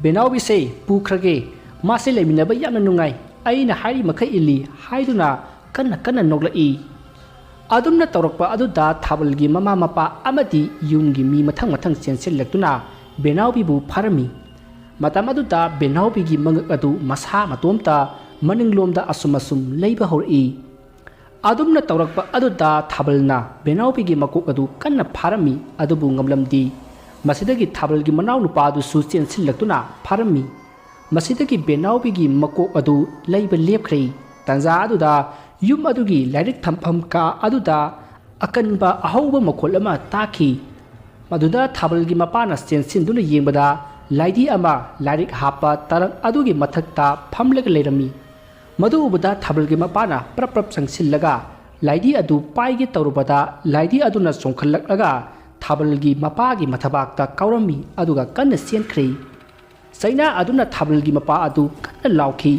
"ꯕꯦꯅꯥꯎꯕꯤꯁꯦ ꯄꯨꯈ꯭ꯔꯒꯦ, ꯃꯥꯁꯦ ꯂꯩꯃꯤꯟꯅꯕ ꯌꯥꯝꯅ ꯅꯨꯡꯉꯥꯏ, ꯑꯩꯅ ꯍꯥꯏꯔꯤ ꯃꯈꯩ ꯏꯜꯂꯤ" ꯍꯥꯏꯗꯨꯅ ꯀꯟꯅ ꯀꯟꯅ ꯅꯣꯛꯂꯛꯏ꯫ ꯑꯗꯨꯝꯅ ꯇꯧꯔꯛꯄ ꯑꯗꯨꯗ ꯊꯥꯕꯜꯒꯤ ꯃꯃꯥ ꯃꯄꯥ ꯑꯃꯗꯤ ꯌꯨꯝꯒꯤ ꯃꯤ ꯃꯊꯪ ꯃꯊꯪ ꯆꯦꯟꯁꯤꯜꯂꯛꯇꯨꯅ ꯕꯦꯅꯥꯎꯕꯤꯕꯨ ꯐꯥꯔꯝꯃꯤ꯫ ꯃꯇꯝ ꯑꯗꯨꯗ ꯕꯦꯅꯥꯎꯕꯤꯒꯤ ꯃꯉꯛ ꯑꯗꯨ ꯃꯁꯥ ꯃꯇꯣꯝꯇ ꯃꯅꯤꯡꯂꯣꯝꯗ ꯑꯁꯨꯝ ꯑꯁꯨꯝ ꯂꯩꯕ ꯍꯧꯔꯛꯏ꯫ ꯑꯗꯨꯝꯅ ꯇꯧꯔꯛꯄ ꯑꯗꯨꯗ ꯊꯥꯕꯜꯅ ꯕꯦꯅꯥꯎꯕꯤꯒꯤ ꯃꯀꯣꯛ ꯑꯗꯨ ꯀꯟꯅ ꯐꯥꯔꯝꯃꯤ, ꯑꯗꯨꯕꯨ ꯉꯝꯂꯝꯗꯦ꯫ ꯃꯁꯤꯗꯒꯤ ꯊꯥꯕꯜꯒꯤ ꯃꯅꯥꯎ ꯅꯨꯄꯥ ꯑꯗꯨꯁꯨ ꯆꯦꯟꯁꯤꯜꯂꯛꯇꯨꯅ ꯐꯥꯔꯝꯃꯤ꯫ ꯃꯁꯤꯗꯒꯤ ꯕꯦꯅꯥꯎꯕꯤꯒꯤ ꯃꯀꯣꯛ ꯑꯗꯨ ꯂꯩꯕ ꯂꯦꯞꯈ꯭ꯔꯦ꯫ ꯇꯥꯟꯖꯥ ꯑꯗꯨꯗ ꯌꯨꯝ ꯑꯗꯨꯒꯤ ꯂꯥꯏꯔꯤꯛ ꯊꯝꯐꯝ ꯀꯥ ꯑꯗꯨꯗ ꯑꯀꯟꯕ ꯑꯍꯧꯕ ꯃꯈꯣꯜ ꯑꯃ ꯇꯥꯈꯤ꯫ ꯃꯗꯨꯗ ꯊꯥꯕꯜꯒꯤ ꯃꯄꯥꯅ ꯆꯦꯟꯁꯤꯟꯗꯨꯅ ꯌꯦꯡꯕꯗ, ꯂꯥꯏꯙꯤ ꯑꯃ ꯂꯥꯏꯔꯤꯛ ꯍꯥꯞꯄ ꯇꯔꯪ ꯑꯗꯨꯒꯤ ꯃꯊꯛꯇ ꯐꯝꯂꯒ ꯂꯩꯔꯝꯃꯤ꯫ ꯃꯗꯨ ꯎꯕꯗ ꯊꯥꯕꯜꯒꯤ ꯃꯄꯥꯅ ꯄ꯭ꯔꯞ ꯄ꯭ꯔꯞ ꯆꯪꯁꯤꯜꯂꯒ ꯂꯥꯏꯙꯤ ꯑꯗꯨ ꯄꯥꯏꯒꯦ ꯇꯧꯔꯨꯕꯗ, ꯂꯥꯏꯙꯤ ꯑꯗꯨꯅ ꯆꯣꯡꯈꯠꯂꯛꯂꯒ ꯊꯥꯕꯜꯒꯤ ꯃꯄꯥꯒꯤ ꯃꯊꯕꯥꯛꯇ ꯀꯥꯎꯔꯝꯃꯤ, ꯑꯗꯨꯒ ꯀꯟꯅ ꯆꯦꯟꯈ꯭ꯔꯦ꯫ ꯆꯩꯅꯥ ꯑꯗꯨꯅ ꯊꯥꯕꯜꯒꯤ ꯃꯄꯥ ꯑꯗꯨ ꯀꯟꯅ ꯂꯥꯎꯈꯤ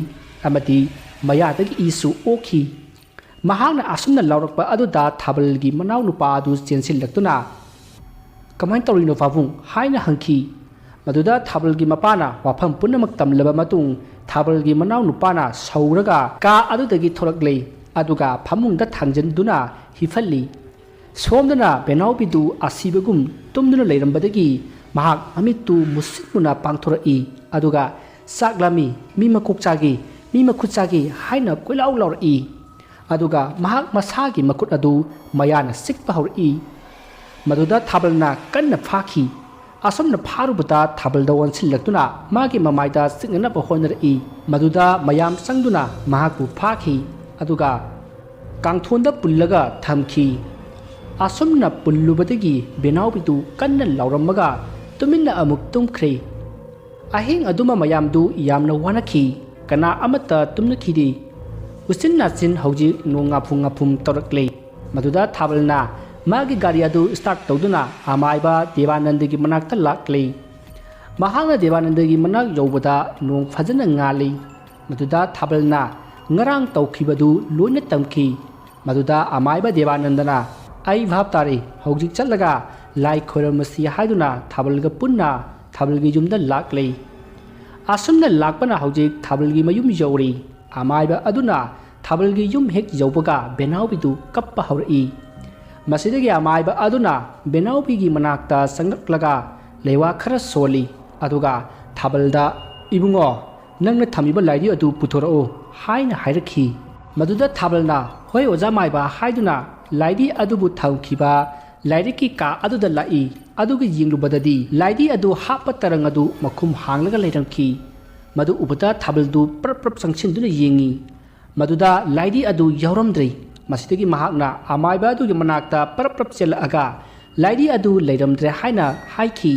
ꯑꯃꯗꯤ ꯃꯌꯥꯗꯒꯤ ꯏꯁꯨ ꯑꯣꯈꯤ꯫ ꯃꯍꯥꯛꯅ ꯑꯁꯨꯝꯅ ꯂꯥꯎꯔꯛꯄ ꯑꯗꯨꯗ ꯊꯥꯕꯜꯒꯤ ꯃꯅꯥꯎ ꯅꯨꯄꯥ ꯑꯗꯨ ꯆꯦꯟꯁꯤꯜꯂꯛꯇꯨꯅ, "ꯀꯃꯥꯏꯅ ꯇꯧꯔꯤꯅꯣ ꯄꯥꯕꯨꯡ?" ꯍꯥꯏꯅ ꯍꯪꯈꯤ꯫ ꯃꯗꯨꯗ ꯊꯥꯕꯜꯒꯤ ꯃꯄꯥꯅ ꯋꯥꯐꯝ ꯄꯨꯝꯅꯃꯛ ꯇꯝꯂꯕ ꯃꯇꯨꯡ, ꯊꯥꯕꯜꯒꯤ ꯃꯅꯥꯎ ꯅꯨꯄꯥꯅ ꯁꯧꯔꯒ ꯀꯥ ꯑꯗꯨꯗꯒꯤ ꯊꯣꯔꯛꯂꯦ, ꯑꯗꯨꯒ ꯐꯃꯨꯡꯗ ꯊꯥꯡꯖꯤꯟꯗꯨꯅ ꯍꯤꯞꯍꯜꯂꯤ꯫ ꯁꯣꯝꯗꯅ ꯕꯦꯅꯥꯎꯕꯤꯗꯨ ꯑꯁꯤꯕꯒꯨꯝ ꯇꯨꯝꯗꯨꯅ ꯂꯩꯔꯝꯕꯗꯒꯤ ꯃꯍꯥꯛ ꯃꯃꯤꯠꯇꯨ ꯃꯨꯁꯤꯟ ꯃꯨꯅ ꯄꯥꯡꯊꯣꯔꯛꯏ, ꯑꯗꯨꯒ "ꯆꯥꯛ ꯂꯥꯝꯃꯤ, ꯃꯤ ꯃꯀꯣꯛ ꯆꯥꯒꯦ, ꯃꯤ ꯃꯈꯨꯠ ꯆꯥꯒꯦ" ꯍꯥꯏꯅ ꯀꯣꯏꯂꯥꯎ ꯂꯥꯎꯔꯛꯏ꯫ ꯑꯗꯨꯒ ꯃꯍꯥꯛ ꯃꯁꯥꯒꯤ ꯃꯈꯨꯠ ꯑꯗꯨ ꯃꯌꯥꯅ ꯆꯤꯛꯄ ꯍꯧꯔꯛꯏ꯫ ꯃꯗꯨꯗ ꯊꯥꯕꯜꯅ ꯀꯟꯅ ꯐꯥꯈꯤ꯫ ꯑꯁꯨꯝꯅ ꯐꯥꯔꯨꯕꯗ ꯊꯥꯕꯜꯗ ꯑꯣꯟꯁꯤꯜꯂꯛꯇꯨꯅ ꯃꯥꯒꯤ ꯃꯃꯥꯏꯗ ꯆꯤꯛꯅꯅꯕ ꯍꯣꯠꯅꯔꯛꯏ꯫ ꯃꯗꯨꯗ ꯃꯌꯥꯝ ꯆꯪꯗꯨꯅ ꯃꯍꯥꯛꯄꯨ ꯐꯥꯈꯤ, ꯑꯗꯨꯒ ꯀꯥꯡꯊꯣꯟꯗ ꯄꯨꯜꯂꯒ ꯊꯝꯈꯤ꯫ ꯑꯁꯨꯝꯅ ꯄꯨꯜꯂꯨꯕꯗꯒꯤ ꯕꯦꯅꯥꯎꯕꯤꯗꯨ ꯀꯟꯅ ꯂꯥꯎꯔꯝꯃꯒ ꯇꯨꯃꯤꯟꯅ ꯑꯃꯨꯛ ꯇꯨꯝꯈ꯭ꯔꯦ꯫ ꯑꯍꯤꯡ ꯑꯗꯨꯃ ꯃꯌꯥꯝꯗꯨ ꯌꯥꯝꯅ ꯋꯥꯅꯈꯤ꯫ ꯀꯅꯥ ꯑꯃꯠꯇ ꯇꯨꯝꯅꯈꯤꯗꯦ꯫ ꯎꯆꯤꯟ ꯅꯥꯆꯤꯟ ꯍꯧꯖꯤꯛ ꯅꯣꯡ ꯉꯥꯐꯨꯝ ꯉꯥꯐꯨꯝ ꯇꯧꯔꯛꯂꯦ꯫ ꯃꯗꯨꯗ ꯊꯥꯕꯜꯅ ꯃꯥꯒꯤ ꯒꯥꯔꯤ ꯑꯗꯨ start ꯇꯧꯗꯨꯅ ꯑꯃꯥꯏꯕ ꯗꯦꯕꯥꯅꯟꯗꯒꯤ ꯃꯅꯥꯛꯇ ꯂꯥꯛꯂꯦ꯫ ꯃꯍꯥꯛꯅ ꯗꯦꯕꯥꯅꯟꯗꯒꯤ ꯃꯅꯥꯛ ꯌꯧꯕꯗ ꯅꯣꯡ ꯐꯖꯅ ꯉꯥꯜꯂꯤ꯫ ꯃꯗꯨꯗ ꯊꯥꯕꯜꯅ ꯉꯔꯥꯡ ꯇꯧꯈꯤꯕꯗꯨ ꯂꯣꯏꯅ ꯇꯝꯈꯤ꯫ ꯃꯗꯨꯗ ꯑꯃꯥꯏꯕ ꯗꯦꯕꯥꯅꯟꯗꯅ, "ꯑꯩ ꯚꯥꯞ ꯇꯥꯔꯦ, ꯍꯧꯖꯤꯛ ꯆꯠꯂꯒ ꯂꯥꯏ ꯈꯣꯏꯔꯝꯃꯁꯤ" ꯍꯥꯏꯗꯨꯅ ꯊꯥꯕꯜꯒ ꯄꯨꯟꯅ ꯊꯥꯕꯜꯒꯤ ꯌꯨꯝꯗ ꯂꯥꯛꯂꯦ꯫ ꯑꯁꯨꯝꯅ ꯂꯥꯛꯄꯅ ꯍꯧꯖꯤꯛ ꯊꯥꯕꯜꯒꯤ ꯃꯌꯨꯝ ꯌꯧꯔꯦ꯫ ꯑꯃꯥꯏꯕ ꯑꯗꯨꯅ ꯊꯥꯕꯜꯒꯤ ꯌꯨꯝ ꯍꯦꯛ ꯌꯧꯕꯒ ꯕꯦꯅꯥꯎꯕꯤꯗꯨ ꯀꯞꯄ ꯍꯧꯔꯛꯏ꯫ ꯃꯁꯤꯗꯒꯤ ꯑꯃꯥꯏꯕ ꯑꯗꯨꯅ ꯕꯦꯅꯥꯎꯕꯤꯒꯤ ꯃꯅꯥꯛꯇ ꯆꯪꯂꯛꯂꯒ ꯂꯩꯋꯥ ꯈꯔ ꯁꯣꯜꯂꯤ, ꯑꯗꯨꯒ ꯊꯥꯕꯜꯗ, "ꯏꯕꯨꯡꯉꯣ, ꯅꯪꯅ ꯊꯝꯃꯤꯕ ꯂꯥꯏꯙꯤ ꯑꯗꯨ ꯄꯨꯊꯣꯔꯛꯎ" ꯍꯥꯏꯅ ꯍꯥꯏꯔꯛꯈꯤ꯫ ꯃꯗꯨꯗ ꯊꯥꯕꯜꯅ, "ꯍꯣꯏ, ꯑꯣꯖꯥ ꯃꯥꯏꯕ" ꯍꯥꯏꯗꯨꯅ ꯂꯥꯏꯙꯤ ꯑꯗꯨꯕꯨ ꯊꯝꯈꯤꯕ ꯂꯥꯏꯔꯤꯛꯀꯤ ꯀꯥ ꯑꯗꯨꯗ ꯂꯥꯛꯏ꯫ ꯑꯗꯨꯒ ꯌꯦꯡꯂꯨꯕꯗꯗꯤ ꯂꯥꯏꯙꯤ ꯑꯗꯨ ꯍꯥꯞꯄ ꯇꯔꯪ ꯑꯗꯨ ꯃꯈꯨꯝ ꯍꯥꯡꯂꯒ ꯂꯩꯔꯝꯈꯤ꯫ ꯃꯗꯨ ꯎꯕꯗ ꯊꯥꯕꯜꯗꯨ ꯄ꯭ꯔꯞ ꯄ꯭ꯔꯞ ꯆꯪꯁꯤꯟꯗꯨꯅ ꯌꯦꯡꯉꯤ꯫ ꯃꯗꯨꯗ ꯂꯥꯏꯙꯤ ꯑꯗꯨ ꯌꯥꯎꯔꯝꯗ꯭ꯔꯦ꯫ ꯃꯁꯤꯗꯒꯤ ꯃꯍꯥꯛꯅ ꯑꯃꯥꯏꯕ ꯑꯗꯨꯒꯤ ꯃꯅꯥꯛꯇ ꯄ꯭ꯔꯞ ꯄ꯭ꯔꯞ ꯆꯦꯜꯂꯛꯑꯒ, "ꯂꯥꯏꯙꯤ ꯑꯗꯨ ꯂꯩꯔꯝꯗ꯭ꯔꯦ" ꯍꯥꯏꯅ ꯍꯥꯏꯈꯤ꯫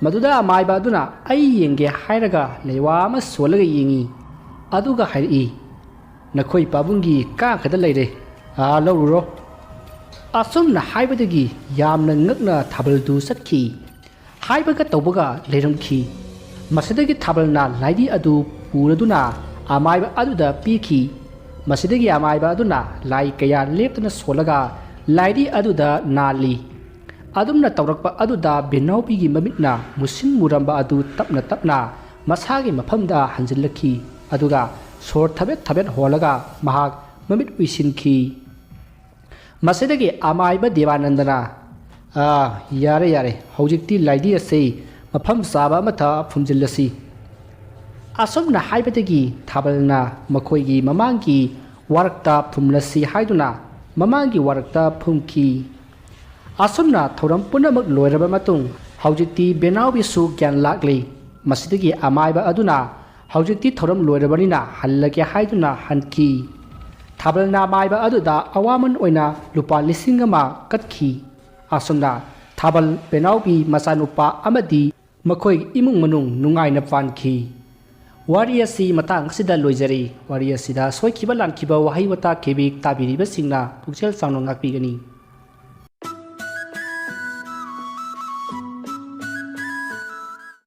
ꯃꯗꯨꯗ ꯑꯃꯥꯏꯕ ꯑꯗꯨꯅ "ꯑꯩ ꯌꯦꯡꯒꯦ" ꯍꯥꯏꯔꯒ ꯂꯩꯋꯥ ꯑꯃ ꯁꯣꯜꯂꯒ ꯌꯦꯡꯉꯤ꯫ ꯑꯗꯨꯒ ꯍꯥꯏꯔꯛꯏ, "ꯅꯈꯣꯏ ꯄꯥꯕꯨꯡꯒꯤ ꯀꯥꯈꯗ ꯂꯩꯔꯦ꯫ ꯑꯥ, ꯂꯧꯔꯨꯔꯣ"꯫ ꯑꯁꯨꯝꯅ ꯍꯥꯏꯕꯗꯒꯤ ꯌꯥꯝꯅ ꯉꯛꯅ ꯊꯥꯕꯜꯗꯨ ꯆꯠꯈꯤ꯫ ꯍꯥꯏꯕꯒ ꯇꯧꯕꯒ ꯂꯩꯔꯝꯈꯤ꯫ ꯃꯁꯤꯗꯒꯤ ꯊꯥꯕꯜꯅ ꯂꯥꯏꯙꯤ ꯑꯗꯨ ꯄꯨꯔꯗꯨꯅ ꯑꯃꯥꯏꯕ ꯑꯗꯨꯗ ꯄꯤꯈꯤ꯫ ꯃꯁꯤꯗꯒꯤ ꯑꯃꯥꯏꯕ ꯑꯗꯨꯅ ꯂꯥꯏ ꯀꯌꯥ ꯂꯦꯞꯇꯅ ꯁꯣꯜꯂꯒ ꯂꯥꯏꯙꯤ ꯑꯗꯨꯗ ꯅꯥꯜꯂꯤ꯫ ꯑꯗꯨꯝꯅ ꯇꯧꯔꯛꯄ ꯑꯗꯨꯗ ꯕꯦꯅꯥꯎꯕꯤꯒꯤ ꯃꯃꯤꯠꯅ ꯃꯨꯁꯤꯟ ꯃꯨꯔꯝꯕ ꯑꯗꯨ ꯇꯞꯅ ꯇꯞꯅ ꯃꯁꯥꯒꯤ ꯃꯐꯝꯗ ꯍꯟꯖꯤꯜꯂꯛꯈꯤ꯫ ꯑꯗꯨꯒ ꯁꯣꯔ ꯊꯕꯦꯠ ꯊꯕꯦꯠ ꯍꯣꯜꯂꯒ ꯃꯍꯥꯛ ꯃꯃꯤꯠ ꯎꯏꯁꯤꯟꯈꯤ꯫ ꯃꯁꯤꯗꯒꯤ ꯑꯃꯥꯏꯕ ꯗꯦꯕꯥꯅꯟꯗꯅ, "ꯑꯥ, ꯌꯥꯔꯦ, ꯌꯥꯔꯦ, ꯍꯧꯖꯤꯛꯇꯤ ꯂꯥꯏꯙꯤ ꯑꯁꯤ ꯃꯐꯝ ꯆꯥꯕ ꯑꯃꯗ ꯐꯨꯝꯖꯤꯜꯂꯁꯤ"꯫ ꯑꯁꯨꯝꯅ ꯍꯥꯏꯕꯗꯒꯤ ꯊꯥꯕꯜꯅ ꯃꯈꯣꯏꯒꯤ ꯃꯃꯥꯡꯒꯤ ꯋꯥꯔꯛꯇ ꯐꯨꯝꯂꯁꯤ ꯍꯥꯏꯗꯨꯅ ꯃꯃꯥꯡꯒꯤ ꯋꯥꯔꯛꯇ ꯐꯨꯝꯈꯤ꯫ ꯑꯁꯨꯝꯅ ꯊꯧꯔꯝ ꯄꯨꯝꯅꯃꯛ ꯂꯣꯏꯔꯕ ꯃꯇꯨꯡ, ꯍꯧꯖꯤꯛꯇꯤ ꯕꯦꯅꯥꯎꯕꯤꯁꯨ ꯒ꯭ꯌꯥꯟ ꯂꯥꯛꯂꯤ꯫ ꯃꯁꯤꯗꯒꯤ ꯑꯃꯥꯏꯕ ꯑꯗꯨꯅ, "ꯍꯧꯖꯤꯛꯇꯤ ꯊꯧꯔꯝ ꯂꯣꯏꯔꯕꯅꯤꯅ ꯍꯜꯂꯒꯦ" ꯍꯥꯏꯗꯨꯅ ꯍꯟꯈꯤ꯫ ꯊꯥꯕꯜꯅ ꯑꯃꯥꯏꯕ ꯑꯗꯨꯗ ꯑꯋꯥꯃꯟ ꯑꯣꯏꯅ ꯂꯨꯄꯥ ꯂꯤꯁꯤꯡ ꯑꯃ ꯀꯠꯈꯤ꯫ ꯑꯁꯨꯝꯅ ꯊꯥꯕꯜ, ꯕꯦꯅꯥꯎꯕꯤ ꯃꯆꯥꯅꯨꯄꯥ ꯑꯃꯗꯤ ꯃꯈꯣꯏ ꯏꯃꯨꯡ ꯃꯅꯨꯡ ꯅꯨꯡꯉꯥꯏꯅ ꯄꯥꯟꯈꯤ꯫ ꯋꯥꯔꯤ ꯑꯁꯤ ꯃꯇꯥꯡ ꯑꯁꯤꯗ ꯂꯣꯏꯖꯔꯦ꯫ ꯋꯥꯔꯤ ꯑꯁꯤꯗ ꯁꯣꯏꯈꯤꯕ ꯂꯥꯟꯈꯤꯕ ꯋꯥꯍꯩ ꯋꯥꯇꯥ ꯈꯦꯕꯦꯛ ꯇꯥꯕꯤꯔꯤꯕꯁꯤꯡꯅ ꯄꯨꯛꯆꯦꯜ ꯆꯥꯎꯅ ꯉꯥꯛꯄꯤꯒꯅꯤ꯫